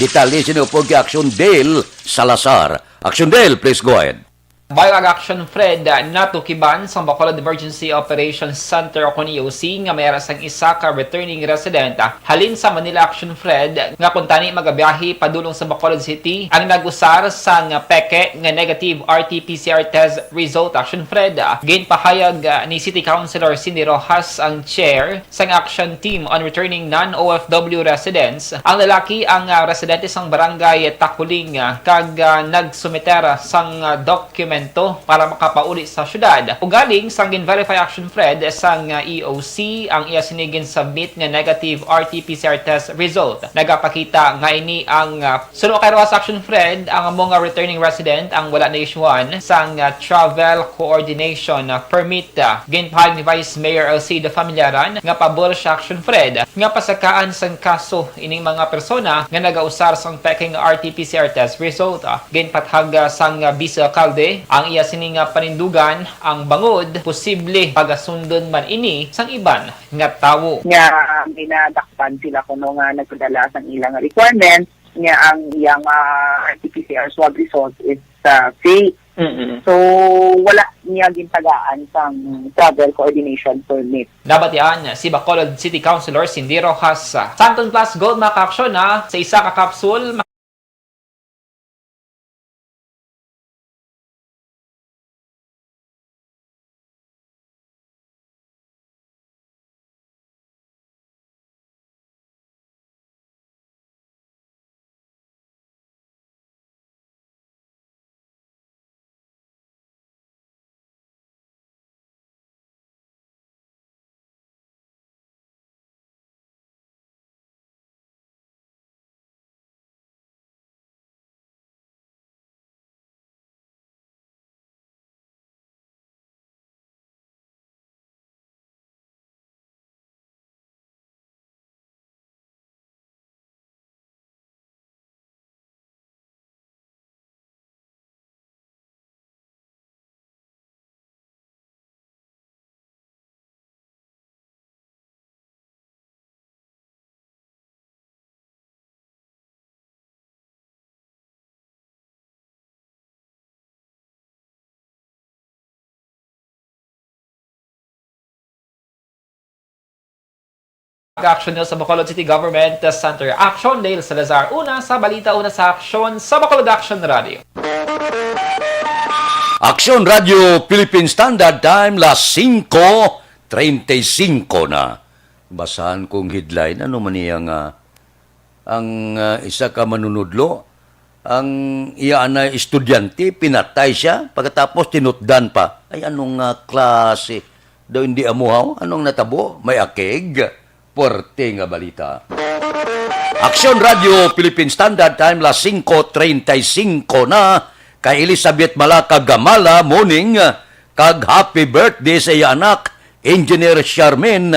Detalye sini upod kay Action Dale Salazar. Action Dale, please go ahead. Bayo ang Action Fred, natukiban sang Bacolod Emergency Operations Center o kon E O C nga may ara sang isa ka returning resident, ah, halin sa Manila Action Fred nga kuntani magabiyahe padulong sa Bacolod City ang nag-usar sang peke nga negative R T P C R test result. Action Fred, ah, ginpahayag, ah, ni City Councilor Cindy Rojas, ang chair sang Action Team on Returning Non-O F W Residents. Ang lalaki ang, ah, residente sang barangay Takuling, ah, kag, ah, nagsumiter sang, ah, dokumento para makapauli sa syudad. Ugaling sang gin-verify, Action Fred, sang, ah, E O C ang iya sini gin-submit nga negative R T P C R test result. Nagapakita nga ini ang, ah, suno kay Rojas, Action Fred, ang amo nga returning resident ang wala na-issuehan sang, ah, travel coordination, ah, permit. Ah, ginpahayag ni Vice Mayor Alcide Familiaran nga pabor siya, Action Fred, nga pasakaan sang kaso ining mga persona nga nagausar sang pekeng R T P C R test result. Ah, ginpathaga sang, ah, vice alkalde ang iya sini nga panindugan, ang bangod posible pagasundon man ini sang iban nga tawo. Nga ginadakpan sila kuno nga nagpadala sang ilang requirements, nga ang iyang, ah, R T P C R swab result is, ah, fake. Mm-mm. So, wala niya gintagaan sang travel coordination permit. Nabatian si Bacolod City Councilor Cindy Rojas. Santon Plus Gold makaaksyon na sa isa ka kapsul. Action News sa Bacolod City Government Center. Action, Dale Salazar. Una sa balita, una sa aksyon sa Bacolod Action Radio. Action Radio Philippine Standard Time, las singko treinta y cinco na. Basahan kong headline. Ano man niya nga ang, ah, isa ka manunudlo, ang iya anay estudyante, pinatay siya, pagkatapos tinutdan pa. Ay, anong, ah, klase? Daw hindi amuhaw? Anong natabo? May akig? Puwerte nga balita. Aksyon Radio Philippine Standard Time, las singko treinta y cinco na. Kay Elizabeth Malaka Gamala, morning, kag happy birthday sa iya anak, Engineer Charmaine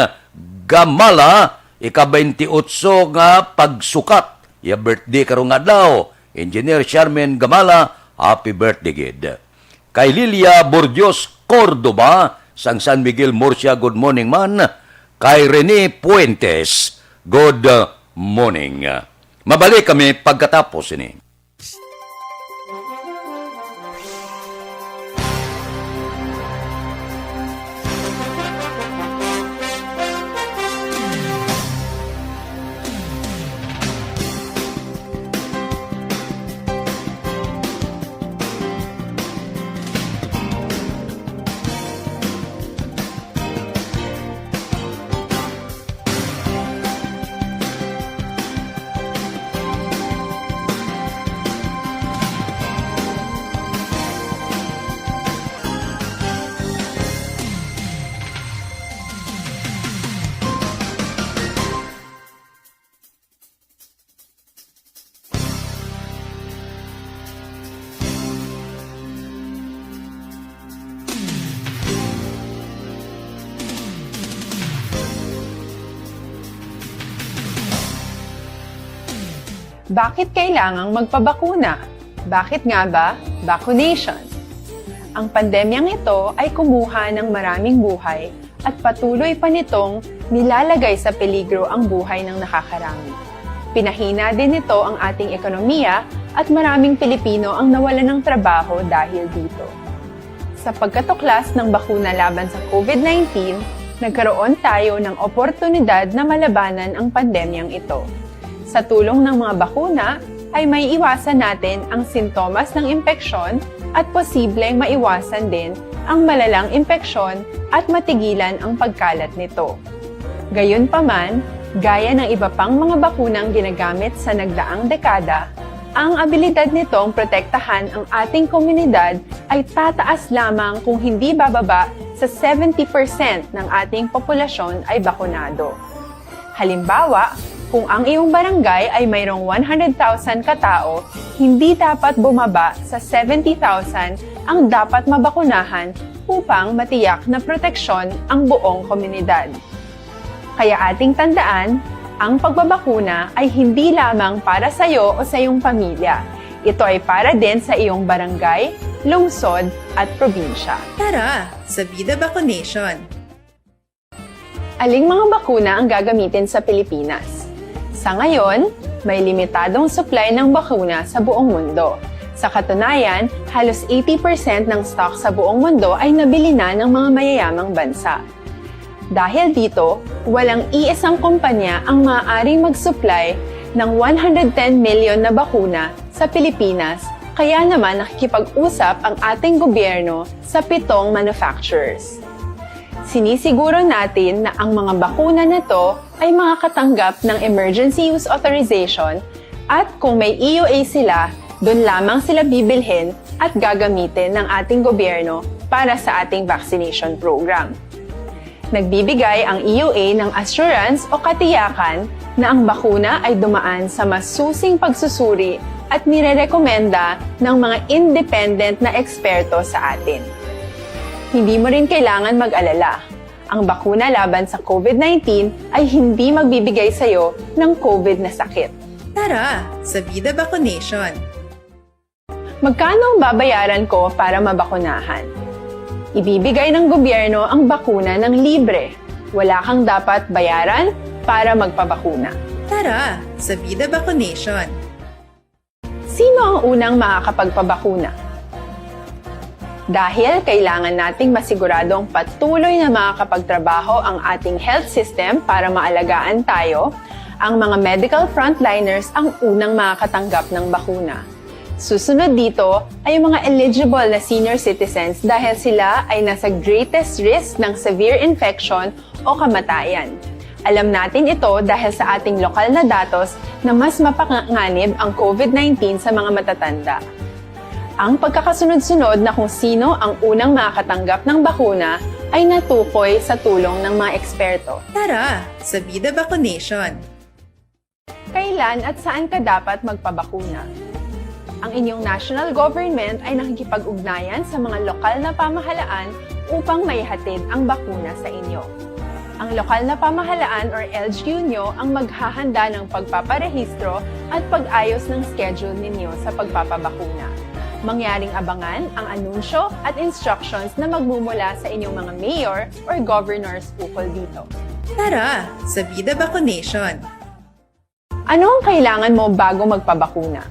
Gamala, ika-twenty-eight nga pagsukat. Iya birthday karong adlaw. Engineer Charmaine Gamala, happy birthday gid. Kay Lilia Bordios Cordoba sang San Miguel Murcia, good morning man. Kay Rene Puentes, good morning. Mabalik kami pagkatapos ini. Bakit kailangang magpabakuna? Bakit nga ba vaccination? Ang pandemyang ito ay kumuha ng maraming buhay at patuloy pa nitong nilalagay sa peligro ang buhay ng nakakarami. Pinahina din nito ang ating ekonomiya at maraming Pilipino ang nawalan ng trabaho dahil dito. Sa pagkatuklas ng bakuna laban sa COVID nineteen, nagkaroon tayo ng oportunidad na malabanan ang pandemyang ito. Sa tulong ng mga bakuna, ay maiiwasan natin ang sintomas ng impeksyon at posibleng maiwasan din ang malalang impeksyon at matigilan ang pagkalat nito. Gayunpaman, gaya ng iba pang mga bakunang ginagamit sa nagdaang dekada, ang abilidad nitong protektahan ang ating komunidad ay tataas lamang kung hindi bababa sa seventy percent ng ating populasyon ay bakunado. Halimbawa, kung ang iyong barangay ay mayroong one hundred thousand ka tao, hindi dapat bumaba sa seventy thousand ang dapat mabakunahan upang matiyak na proteksyon ang buong komunidad. Kaya ating tandaan, ang pagbabakuna ay hindi lamang para sa iyo o sa iyong pamilya. Ito ay para din sa iyong barangay, lungsod, at probinsya. Tara, sa Bida Vaccination! Aling mga bakuna ang gagamitin sa Pilipinas? Sa ngayon, may limitadong supply ng bakuna sa buong mundo. Sa katunayan, halos eighty percent ng stock sa buong mundo ay nabili na ng mga mayayamang bansa. Dahil dito, walang iisang kumpanya ang maaaring mag-supply ng one hundred ten million na bakuna sa Pilipinas, kaya naman nakikipag-usap ang ating gobyerno sa pitong manufacturers. Sinisiguro natin na ang mga bakuna na to ay makakatanggap ng emergency use authorization at kung may E U A sila, doon lamang sila bibilhin at gagamitin ng ating gobyerno para sa ating vaccination program. Nagbibigay ang E U A ng assurance o katiyakan na ang bakuna ay dumaan sa masusing pagsusuri at nirerekomenda ng mga independent na eksperto sa atin. Hindi mo rin kailangan mag-alala. Ang bakuna laban sa COVID nineteen ay hindi magbibigay sa iyo ng COVID na sakit. Tara, sa Bida Vaccination! Magkano ang babayaran ko para mabakunahan? Ibibigay ng gobyerno ang bakuna ng libre. Wala kang dapat bayaran para magpabakuna. Tara, sa Bida Vaccination! Sino ang unang makakapagpabakuna? Dahil kailangan nating masiguradong patuloy na makakapagtrabaho ang ating health system para maalagaan tayo, ang mga medical frontliners ang unang makakatanggap ng bakuna. Susunod dito ay ang mga eligible na senior citizens dahil sila ay nasa greatest risk ng severe infection o kamatayan. Alam natin ito dahil sa ating lokal na datos na mas mapanganib ang COVID nineteen sa mga matatanda. Ang pagkakasunod-sunod na kung sino ang unang makakatanggap ng bakuna ay natukoy sa tulong ng mga eksperto. Tara, sa Bida Vaccination! Kailan at saan ka dapat magpabakuna? Ang inyong national government ay nakikipag-ugnayan sa mga lokal na pamahalaan upang maihatid ang bakuna sa inyo. Ang lokal na pamahalaan or L G U nyo ang maghahanda ng pagpaparehistro at pag-ayos ng schedule ninyo sa pagpapabakuna. Mangyaring abangan ang anunsyo at instructions na magmumula sa inyong mga mayor or governors ukol dito. Tara, sa Bida Vaccination! Ano ang kailangan mo bago magpabakuna?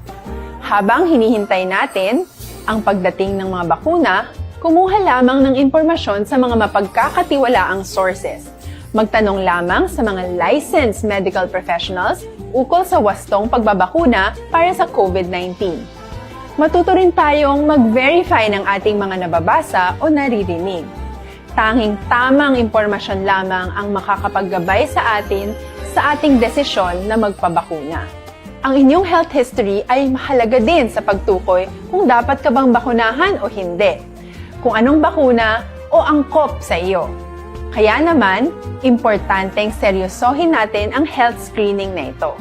Habang hinihintay natin ang pagdating ng mga bakuna, kumuha lamang ng impormasyon sa mga mapagkakatiwalaang sources. Magtanong lamang sa mga licensed medical professionals ukol sa wastong pagbabakuna para sa COVID nineteen. Matuto rin tayong mag-verify ng ating mga nababasa o naririnig. Tanging tamang impormasyon lamang ang makakapaggabay sa atin sa ating desisyon na magpabakuna. Ang inyong health history ay mahalaga din sa pagtukoy kung dapat ka bang bakunahan o hindi, kung anong bakuna o angkop sa iyo. Kaya naman, importanteng seryosohin natin ang health screening na ito.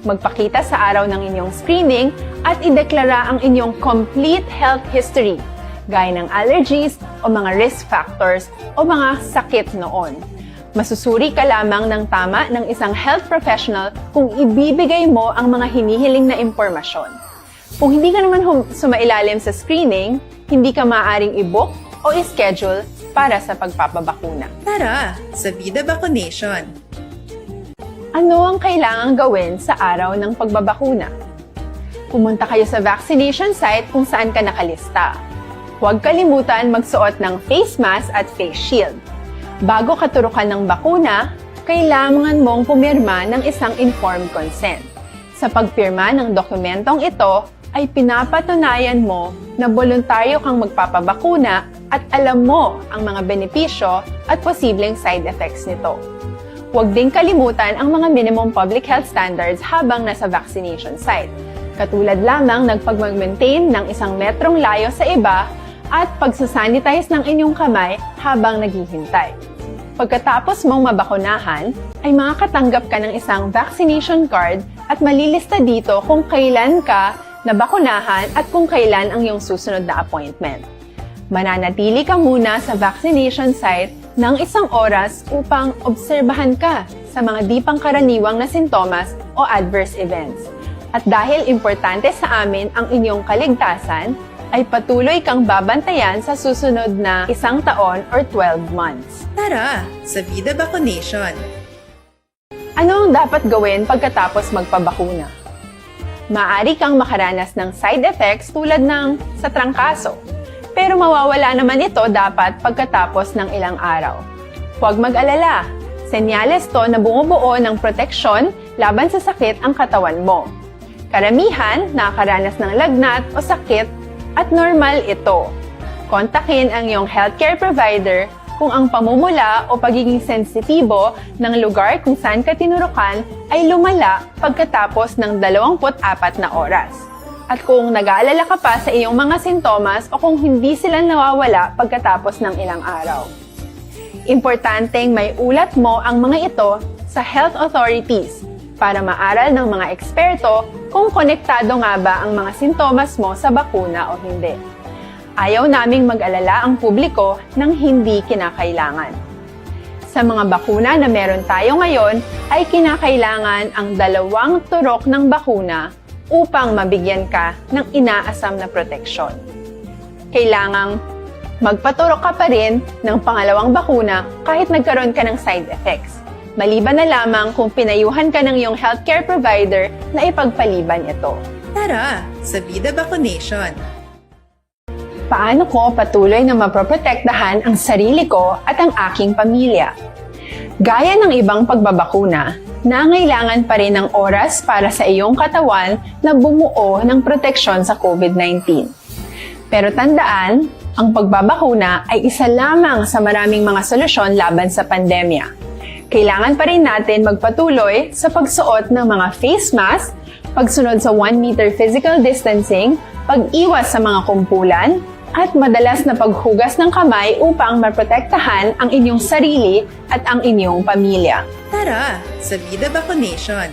Magpakita sa araw ng inyong screening at ideklara ang inyong complete health history, gaya ng allergies o mga risk factors o mga sakit noon. Masusuri ka lamang ng tama ng isang health professional kung ibibigay mo ang mga hinihiling na impormasyon. Kung hindi ka naman hum- sumailalim sa screening, hindi ka maaaring i-book o i-schedule para sa pagpapabakuna. Tara sa Vida Vaccination! Ano ang kailangang gawin sa araw ng pagbabakuna? Pumunta kayo sa vaccination site kung saan ka nakalista. Huwag kalimutan magsuot ng face mask at face shield. Bago katurukan ng bakuna, kailangan mong pumirma ng isang informed consent. Sa pagpirma ng dokumentong ito, ay pinapatunayan mo na boluntaryo kang magpapabakuna at alam mo ang mga benepisyo at posibleng side effects nito. Huwag ding kalimutan ang mga minimum public health standards habang nasa vaccination site, katulad lamang ng pagmag-maintain ng isang metrong layo sa iba at pagsasanitize ng inyong kamay habang naghihintay. Pagkatapos mong mabakunahan, ay makakatanggap ka ng isang vaccination card at malilista dito kung kailan ka nabakunahan at kung kailan ang iyong susunod na appointment. Mananatili ka muna sa vaccination site ng isang oras upang obserbahan ka sa mga di pangkaraniwang na sintomas o adverse events. At dahil importante sa amin ang inyong kaligtasan, ay patuloy kang babantayan sa susunod na isang taon or twelve months. Tara sa Vida Vaccination! Ano ang dapat gawin pagkatapos magpabakuna? Maaari kang makaranas ng side effects tulad ng sa trangkaso, pero mawawala naman ito dapat pagkatapos ng ilang araw. Huwag mag-alala, senyales to na bumubuo ng proteksyon laban sa sakit ang katawan mo. Karamihan nakakaranas ng lagnat o sakit at normal ito. Kontakin ang iyong healthcare provider kung ang pamumula o pagiging sensitibo ng lugar kung saan ka tinurukan ay lumala pagkatapos ng dalawampu't apat na oras. At kung nag-aalala ka pa sa iyong mga sintomas o kung hindi sila nawawala pagkatapos ng ilang araw. Importanteng may ulat mo ang mga ito sa health authorities para maaral ng mga eksperto kung konektado nga ba ang mga sintomas mo sa bakuna o hindi. Ayaw naming mag-alala ang publiko ng hindi kinakailangan. Sa mga bakuna na meron tayo ngayon, ay kinakailangan ang dalawang turok ng bakuna upang mabigyan ka ng inaasam na proteksyon. Kailangang magpaturok ka pa rin ng pangalawang bakuna kahit nagkaroon ka ng side effects, maliban na lamang kung pinayuhan ka ng iyong healthcare provider na ipagpaliban ito. Tara sa Vida Vaccination! Paano ko patuloy na maproprotektahan ang sarili ko at ang aking pamilya? Gaya ng ibang pagbabakuna, nangailangan pa rin ng oras para sa iyong katawan na bumuo ng proteksyon sa COVID nineteen. Pero tandaan, ang pagbabakuna ay isa lamang sa maraming mga solusyon laban sa pandemya. Kailangan pa rin natin magpatuloy sa pagsuot ng mga face mask, pagsunod sa one meter physical distancing, pag-iwas sa mga kumpulan, at madalas na paghugas ng kamay upang maprotektahan ang inyong sarili at ang inyong pamilya. Tara sa Vida Vaccination!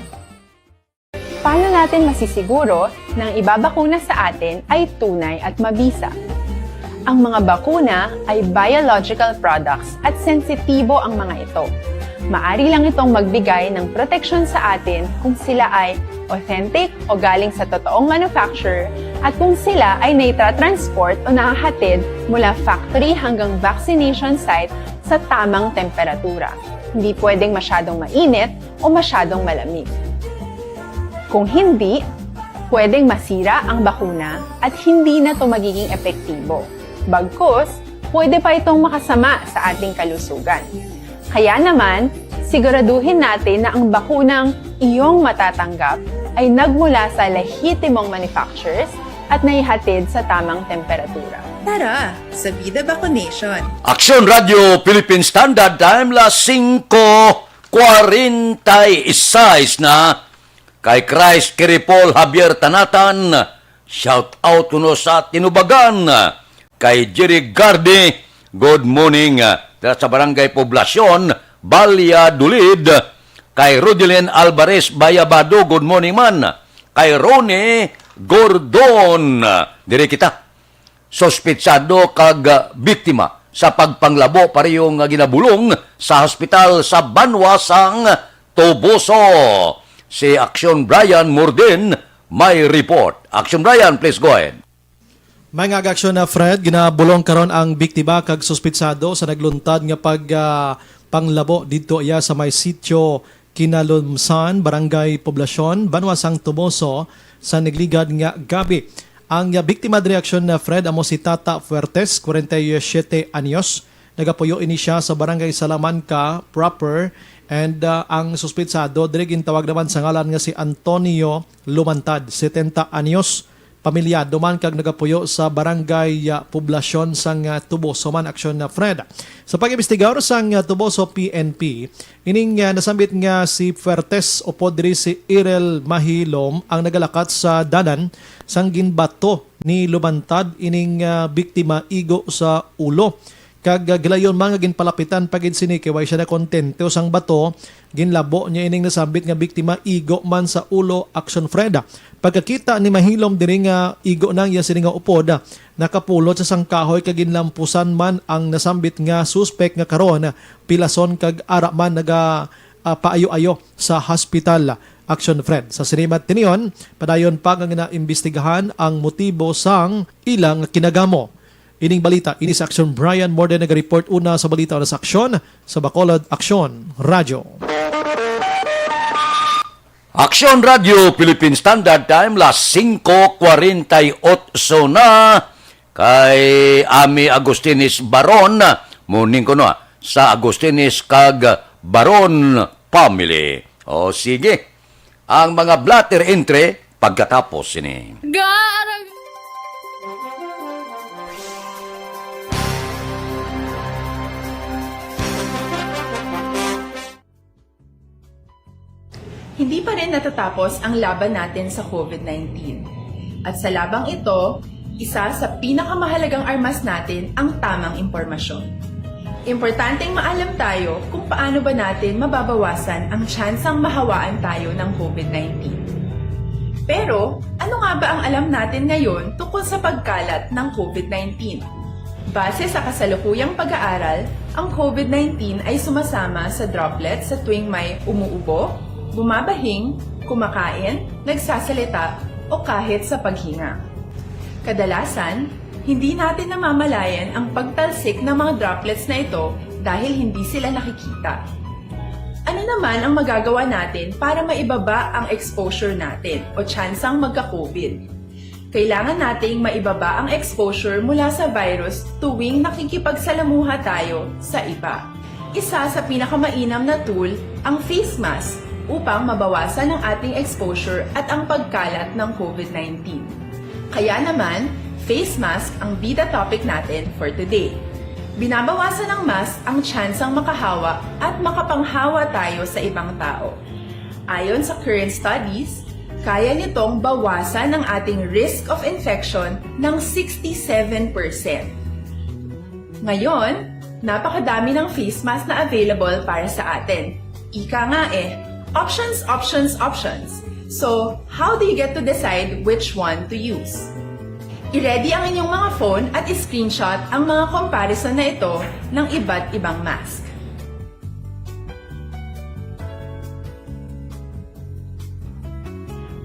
Paano natin masisiguro na ang ibabakuna sa atin ay tunay at mabisa? Ang mga bakuna ay biological products at sensitibo ang mga ito. Maari lang itong magbigay ng proteksyon sa atin kung sila ay authentic o galing sa totoong manufacturer at kung sila ay naitatransport o nahahatid mula factory hanggang vaccination site sa tamang temperatura. Hindi pwedeng masyadong mainit o masyadong malamig. Kung hindi, pwedeng masira ang bakuna at hindi na ito magiging epektibo. Bagkus, pwede pa itong makasama sa ating kalusugan. Kaya naman, siguraduhin natin na ang bakunang iyong matatanggap ay nagmula sa lehitimong manufacturers at naihatid sa tamang temperatura. Tara sa Vida Vaccination! Aksyon Radio Philippine Standard Time, las singko kwarenta y seis na. Kay Christ Kiripol Javier Tanatan, shout out kuno sa Tinubagan. Kay Jerry Gardi, good morning, ah, dira sa Barangay Poblacion, Valladolid. Kay Rodelin Alvarez Bayabado, good morning man. Kay Ronnie Gordon, ah, diri kita. Suspitsado kag, ah, biktima sa pagpanglabo pareho nga ginabulong sa hospital sa banwa sang Toboso. Si Aksyon Brian Morden may report. Aksyon Brian, please go ahead. May nga aksyon na, Fred, ginabulong karon ang biktima kag suspitsado sa nagluntad nga pag, ah, panglabo didto iya sa may sitio Kinalumsan, Barangay Poblacion, banwa sang Toboso, sa nagligad nga gabi. Ang, ah, biktima diri, aksyon na, Fred, amo si Tata Fuertes, kwarenta y siyete anyos. Nagapuyo ini siya sa Barangay Salamanca proper, and, ah, ang suspitsado diri gintawag naman sa ngalan nga si Antonio Lumantad, setenta anyos. Pamilyado man kag nagapuyo sa Barangay, ah, Poblacion sang, ah, Toboso man, aksyon na, Fred. Sa pag-imbestigar sang, ah, Toboso P N P, ining, ah, nasambit nga si Fuertes, upod diri si Irel Mahilom, ang nagalakat sa dalan sang ginbato ni Lumantad ining, ah, biktima igo sa ulo. Kag, ah, gilayon man nga ginpalapitan pa gid sini kay way siya nakontento sang bato, ginlabo niya ining nasambit nga biktima igo man sa ulo, aksyon, Fred. Pagkakita ni Mahilom diri nga igo na ang iya sini nga upod, nakapulot sa sangkahoy kag ginlampusan man ang nasambit nga suspek nga karon pilason kag ara man naga, ah, paayo-ayo sa hospital, aksyon, Fred. Sa sini man tinion, padayon pa nga ginaimbestigahan ang motibo sang ilang kinagamo. Ining balita, ini si Aksyon Brian Morden naga-report una sa balita, una sa aksyon sa Bacolod Aksyon Radyo. Aksyon Radyo Philippine Standard Time, las singko kwarenta y otso na. Kay Ami Agustines Baron, muning kuno, ah, sa Agustines kag Baron family. O sige, ang mga blotter entry pagkatapos sini. Garag- Hindi pa rin natatapos ang laban natin sa COVID nineteen. At sa labang ito, isa sa pinakamahalagang armas natin ang tamang impormasyon. Importanteng maalam tayo kung paano ba natin mababawasan ang tsansang mahawaan tayo ng COVID nineteen. Pero, ano nga ba ang alam natin ngayon tungkol sa pagkalat ng COVID nineteen? Base sa kasalukuyang pag-aaral, ang COVID nineteen ay sumasama sa droplets sa tuwing may umuubo, bumabahing, kumakain, nagsasalita, o kahit sa paghinga. Kadalasan, hindi natin namamalayan ang pagtalsik ng mga droplets na ito dahil hindi sila nakikita. Ano naman ang magagawa natin para maibaba ang exposure natin o tsansang magka-COVID? Kailangan nating maibaba ang exposure mula sa virus tuwing nakikipagsalamuha tayo sa iba. Isa sa pinakamainam na tool ang face mask upang mabawasan ang ating exposure at ang pagkalat ng COVID nineteen. Kaya naman, face mask ang bida topic natin for today. Binabawasan ng mask ang tsansang makahawa at makapanghawa tayo sa ibang tao. Ayon sa current studies, kaya nitong bawasan ang ating risk of infection ng sixty-seven percent. Ngayon, napakadami ng face mask na available para sa atin. Ika nga eh, options, options, options. So, how do you get to decide which one to use? I-ready ang inyong mga phone at i-screenshot ang mga comparison na ito ng iba't ibang mask.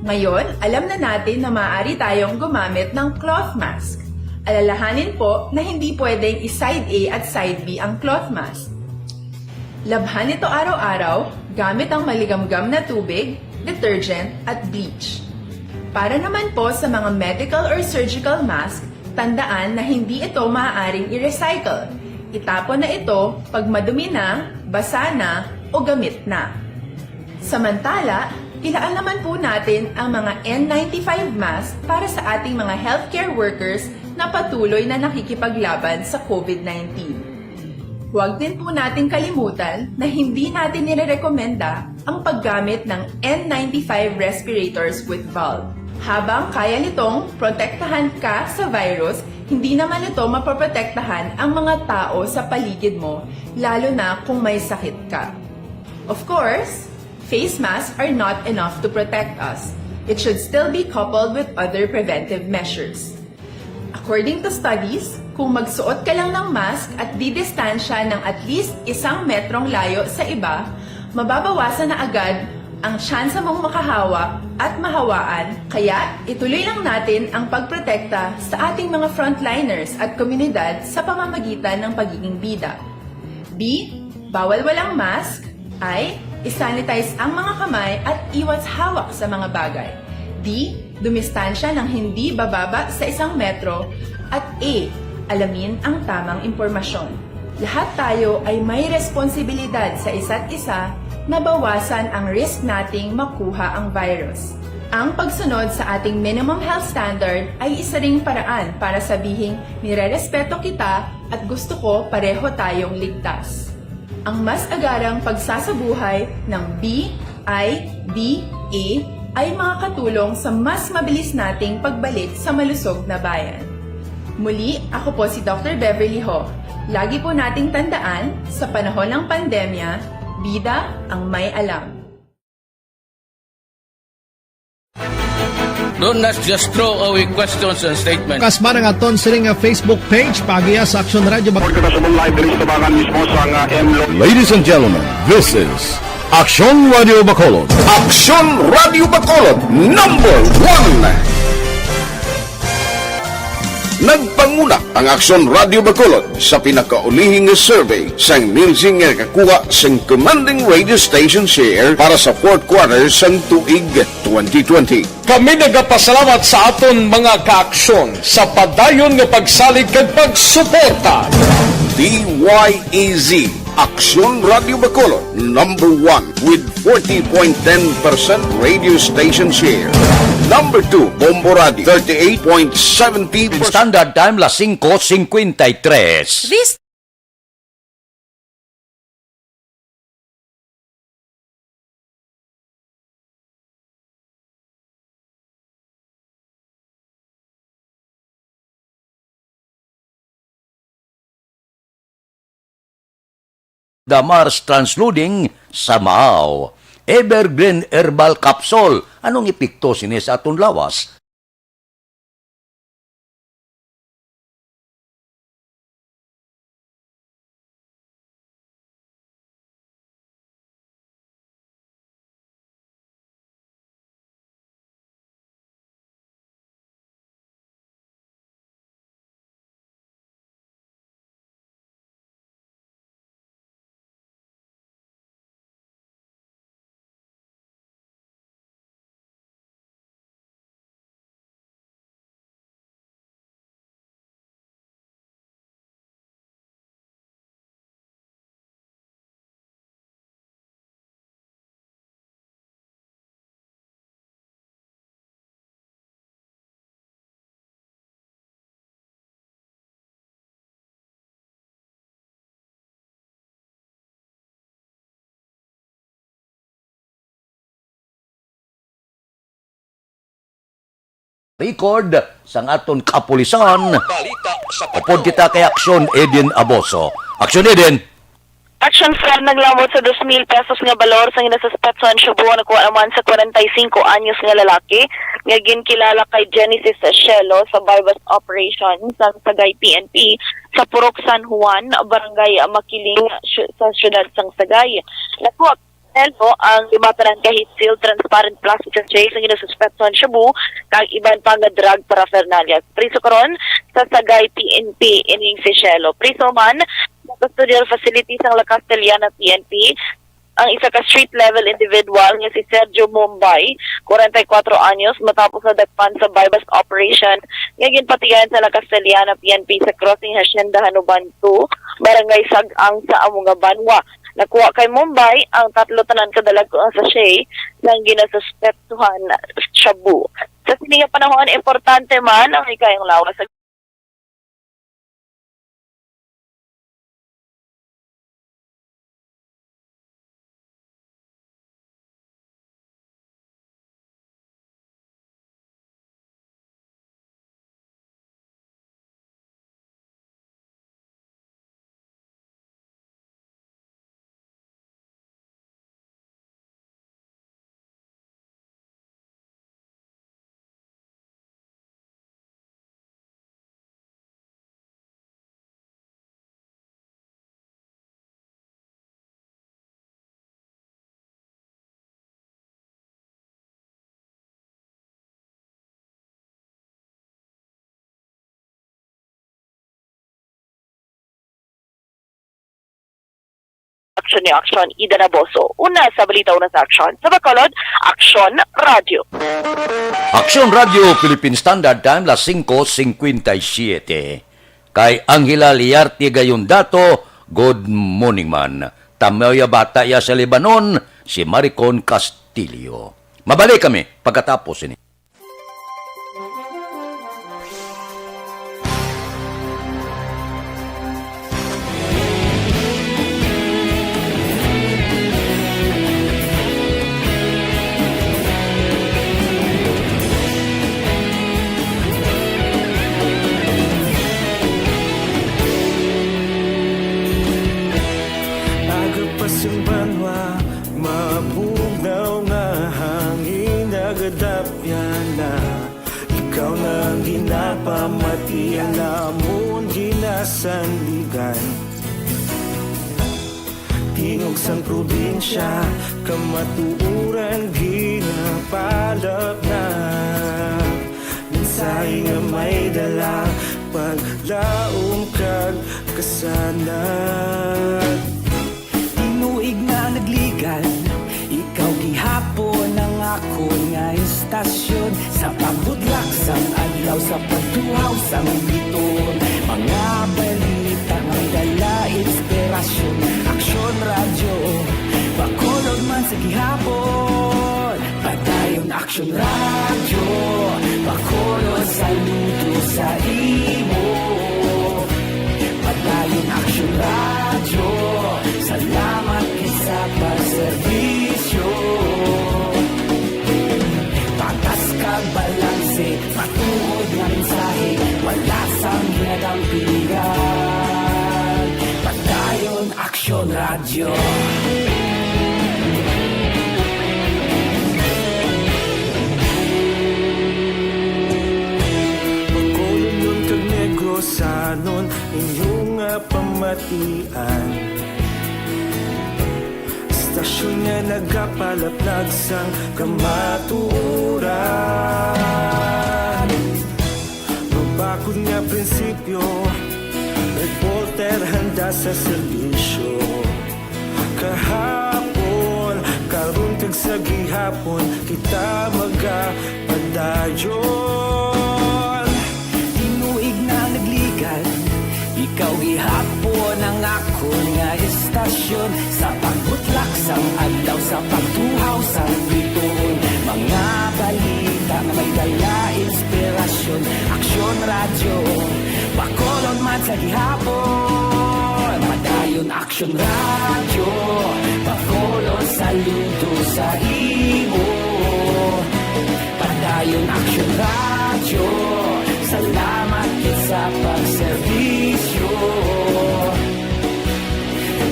Ngayon, alam na natin na maaari tayong gumamit ng cloth mask. Alalahanin po na hindi pwedeng i-side A at side B ang cloth mask. Labhan ito araw-araw gamit ang maligamgam na tubig, detergent, at bleach. Para naman po sa mga medical or surgical mask, tandaan na hindi ito maaaring i-recycle. Itapon na ito pag madumi na, basa na, o gamit na. Samantala, ilaan naman po natin ang mga N ninety-five mask para sa ating mga healthcare workers na patuloy na nakikipaglaban sa COVID nineteen. Huwag din po nating kalimutan na hindi natin nirerekomenda ang paggamit ng N ninety-five respirators with valve. Habang kaya nitong protektahan ka sa virus, hindi naman ito mapoprotektahan ang mga tao sa paligid mo, lalo na kung may sakit ka. Of course, face masks are not enough to protect us. It should still be coupled with other preventive measures. According to studies, kung magsuot ka lang ng mask at didistansya ng at least isang metrong layo sa iba, mababawasan na agad ang tsansa mong makahawa at mahawaan. Kaya ituloy lang natin ang pagprotekta sa ating mga frontliners at komunidad sa pamamagitan ng pagiging bida. B, bawal walang mask. I, isanitize ang mga kamay at iwas hawak sa mga bagay. D, dumistansya ng hindi bababa sa isang metro. At A, alamin ang tamang impormasyon. Lahat tayo ay may responsibilidad sa isa't isa na bawasan ang risk nating makuha ang virus. Ang pagsunod sa ating minimum health standard ay isa ring paraan para sabihing nirerespeto kita at gusto ko pareho tayong ligtas. Ang mas agarang pagsasabuhay ng B I D A ay makakatulong sa mas mabilis nating pagbalik sa malusog na bayan. Muli, ako po si Doctor Beverly Ho. Lagi po nating tandaan, sa panahon ng pandemya, bida ang may alam. Don't not just throw away questions and statements. Kasma ang aton sini nga Facebook page, pagiya sa Aksyon Radio Bac- Report kita sa Mumbai, diri sa tubangan mismo sa nga M Lo. Ladies and gentlemen, this is Aksyon Radio Bacolod. Aksyon Radio Bacolod, number one. Nagpanguna ang Aksyon Radio Bacolod sa pinakaulihing nga survey sang Nielsen nga nakakuha sang commanding radio station share para sa fourth quarter sang tuig twenty twenty. Kami nagapasalamat sa aton mga kaaksyon sa padayon nga pagsalig kag pagsuporta. D Y E Z, Aksyon Radio Bacolod, number one with forty point ten percent radio station share. Number two, Bombo Radio, thirty-eight point seventy percent. Standard Time, las singko singkwenta y tres. This Damar's Transloading sa Maaw. Evergreen Herbal Capsule. Anong epekto sini sa aton lawas? Record sang aton kapulisan. Upod kita kay Aksyon Eden Aboso. Aksyon Eden. Action Fred naglamot sa dos mil pesos nga balor sang ginasuspetsohan shabu nga nakuha naman sa kwarenta y singko anyos nga lalaki nga ginkilala kay Genesis Shelo sa buy-bust operation sang Sagay P N P sa Purok San Juan, Barangay Makiling, syu- sa siyudad sang Sagay. Nakuha kay Shelo ang lima tanan ka heat-sealed transparent plastic sachet sang ginasuspetsohan shabu kag iban pa nga drug paraphernalia. Priso karon sa Sagay P N P ining si Shelo. Priso man sa custodial facility sang La Castellana P N P ang isa ka street-level individual nga si Sergio Mombay, kwarenta y kwatro anyos, matapos nadakpan sa buy-bust operation nga ginpatigayon sa La Castellana P N P sa crossing Hacienda Hanuban two, Barangay Sag-ang sa amo nga banwa. Nakuha kay Mombay ang tatlo tanan ka dalagko nga sachet sang ginasuspetsuhan shabu. Sa sini nga panahon, importante man ang hikayong lawas sa Aksyon ni Aksyon, Ida Naboso. Una sa balita, una sa aksyon. Sa Bacolod, Aksyon Radyo. Aksyon Radyo, Philippine Standard Time, las singko cincuenta y siete. Kay Angela Liarte gayon dato, good morning man. Tamoya bata ya sa Lebanon, si Maricon Castillo. Mabalik kami pagkatapos ini. Aga pa sing banwa, mabugnaw nga hangin nagadapyan na. Ikaw na ang ginapamatian namon ginasandigan. Tingog sang probinsya, kamatuoran ginapalapnag. Mensahe nga may dala, paglaom kag kasanag. Tinuig na nagligan, ikaw gihapon ang akon nga istasyon. Sa pagbutlak sang adlaw, sa pagtuhaw sang bituon, mga balita may dala inspirasyon. Aksyon Radyo, Bacolod man sa gihapon. Padayon Aksyon Radyo, Bacolod, saludo sa imo. Padayon Aksyon Radyo, salamat gid sa pagserbisyo. Patas kag balanse, matuod nga mensahe, wala sang ginadampigan. Padayon Aksyon Radyo. Bacolodnon kag Negrosanon, inyo nga pamatian. Istasyon nga nagapalaplag sang kamatuoran. Mabakod nga prinsipyo, reporter handa sa serbisyo. Kahapon, karon kag sa gihapon, kita magapadayon. Tinuig na nagligan, ikaw gihapon ang akon nga istasyon. Sa pagbutlak sang adlaw, sa pagtuhaw sang bituon, mga balita nga may dala inspirasyon. Aksyon Radyo, Bacolod man sa gihapon. Padayon Aksyon Radyo, Bacolod, saludo sa imo. Padayon Aksyon Radyo, salamat gid sa pagserbisyo.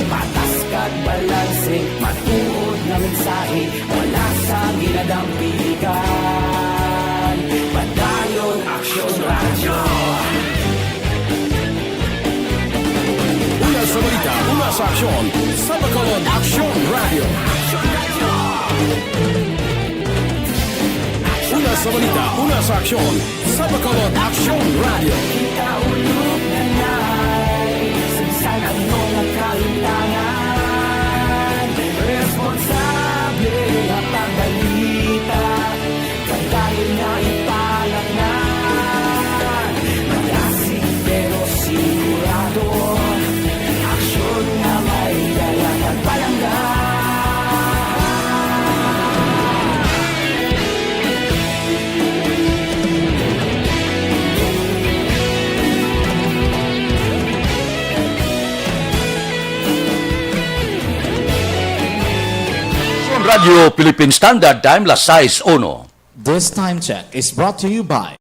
Patas kag balanse, matuod nga mensahe, wala sang ginadampigan. Padayon Aksyon Radyo. Una sa balita, una sa aksyon, sa Bacolod Aksyon Radyo. Una sa balita, una sa aksyon, sa Bacolod Aksyon Radyo. Kita ulog na nai, sa bisan ano nga kahimtangan, responsable nga pagbalita. Padayon nga ipalatnan, malasig pero sigurado. Aksyon nga may dala kag palangga. Radyo Philippine Standard Time, las sais uno. This time check is brought to you by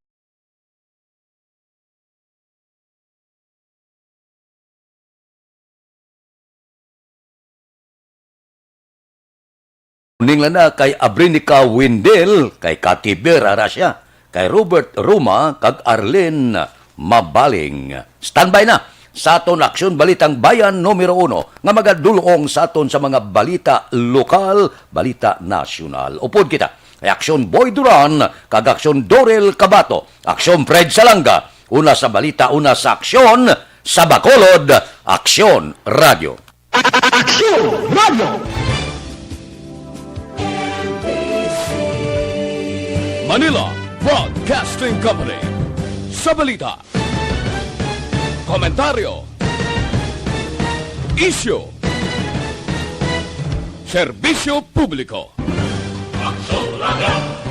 Ning lana kay Abrinica Windel, kay Cathy Vera Racia, kay Robert Roma, kag Arlene Mabaling. Standby na sa aton Aksyon Balitang Bayan numero uno nga magadulong sa aton sa mga balita lokal, balita nasyonal. Upod kita kay Aksyon Boy Duran kag Aksyon Dorel Cabato, Aksyon Fred Salanga, una sa balita, una sa aksyon, sa Bacolod, Aksyon Radyo. Aksyon Radio! Manila Broadcasting Company. Sa balita, komentaryo, isyu, serbisyo publiko. Aksyon Radio!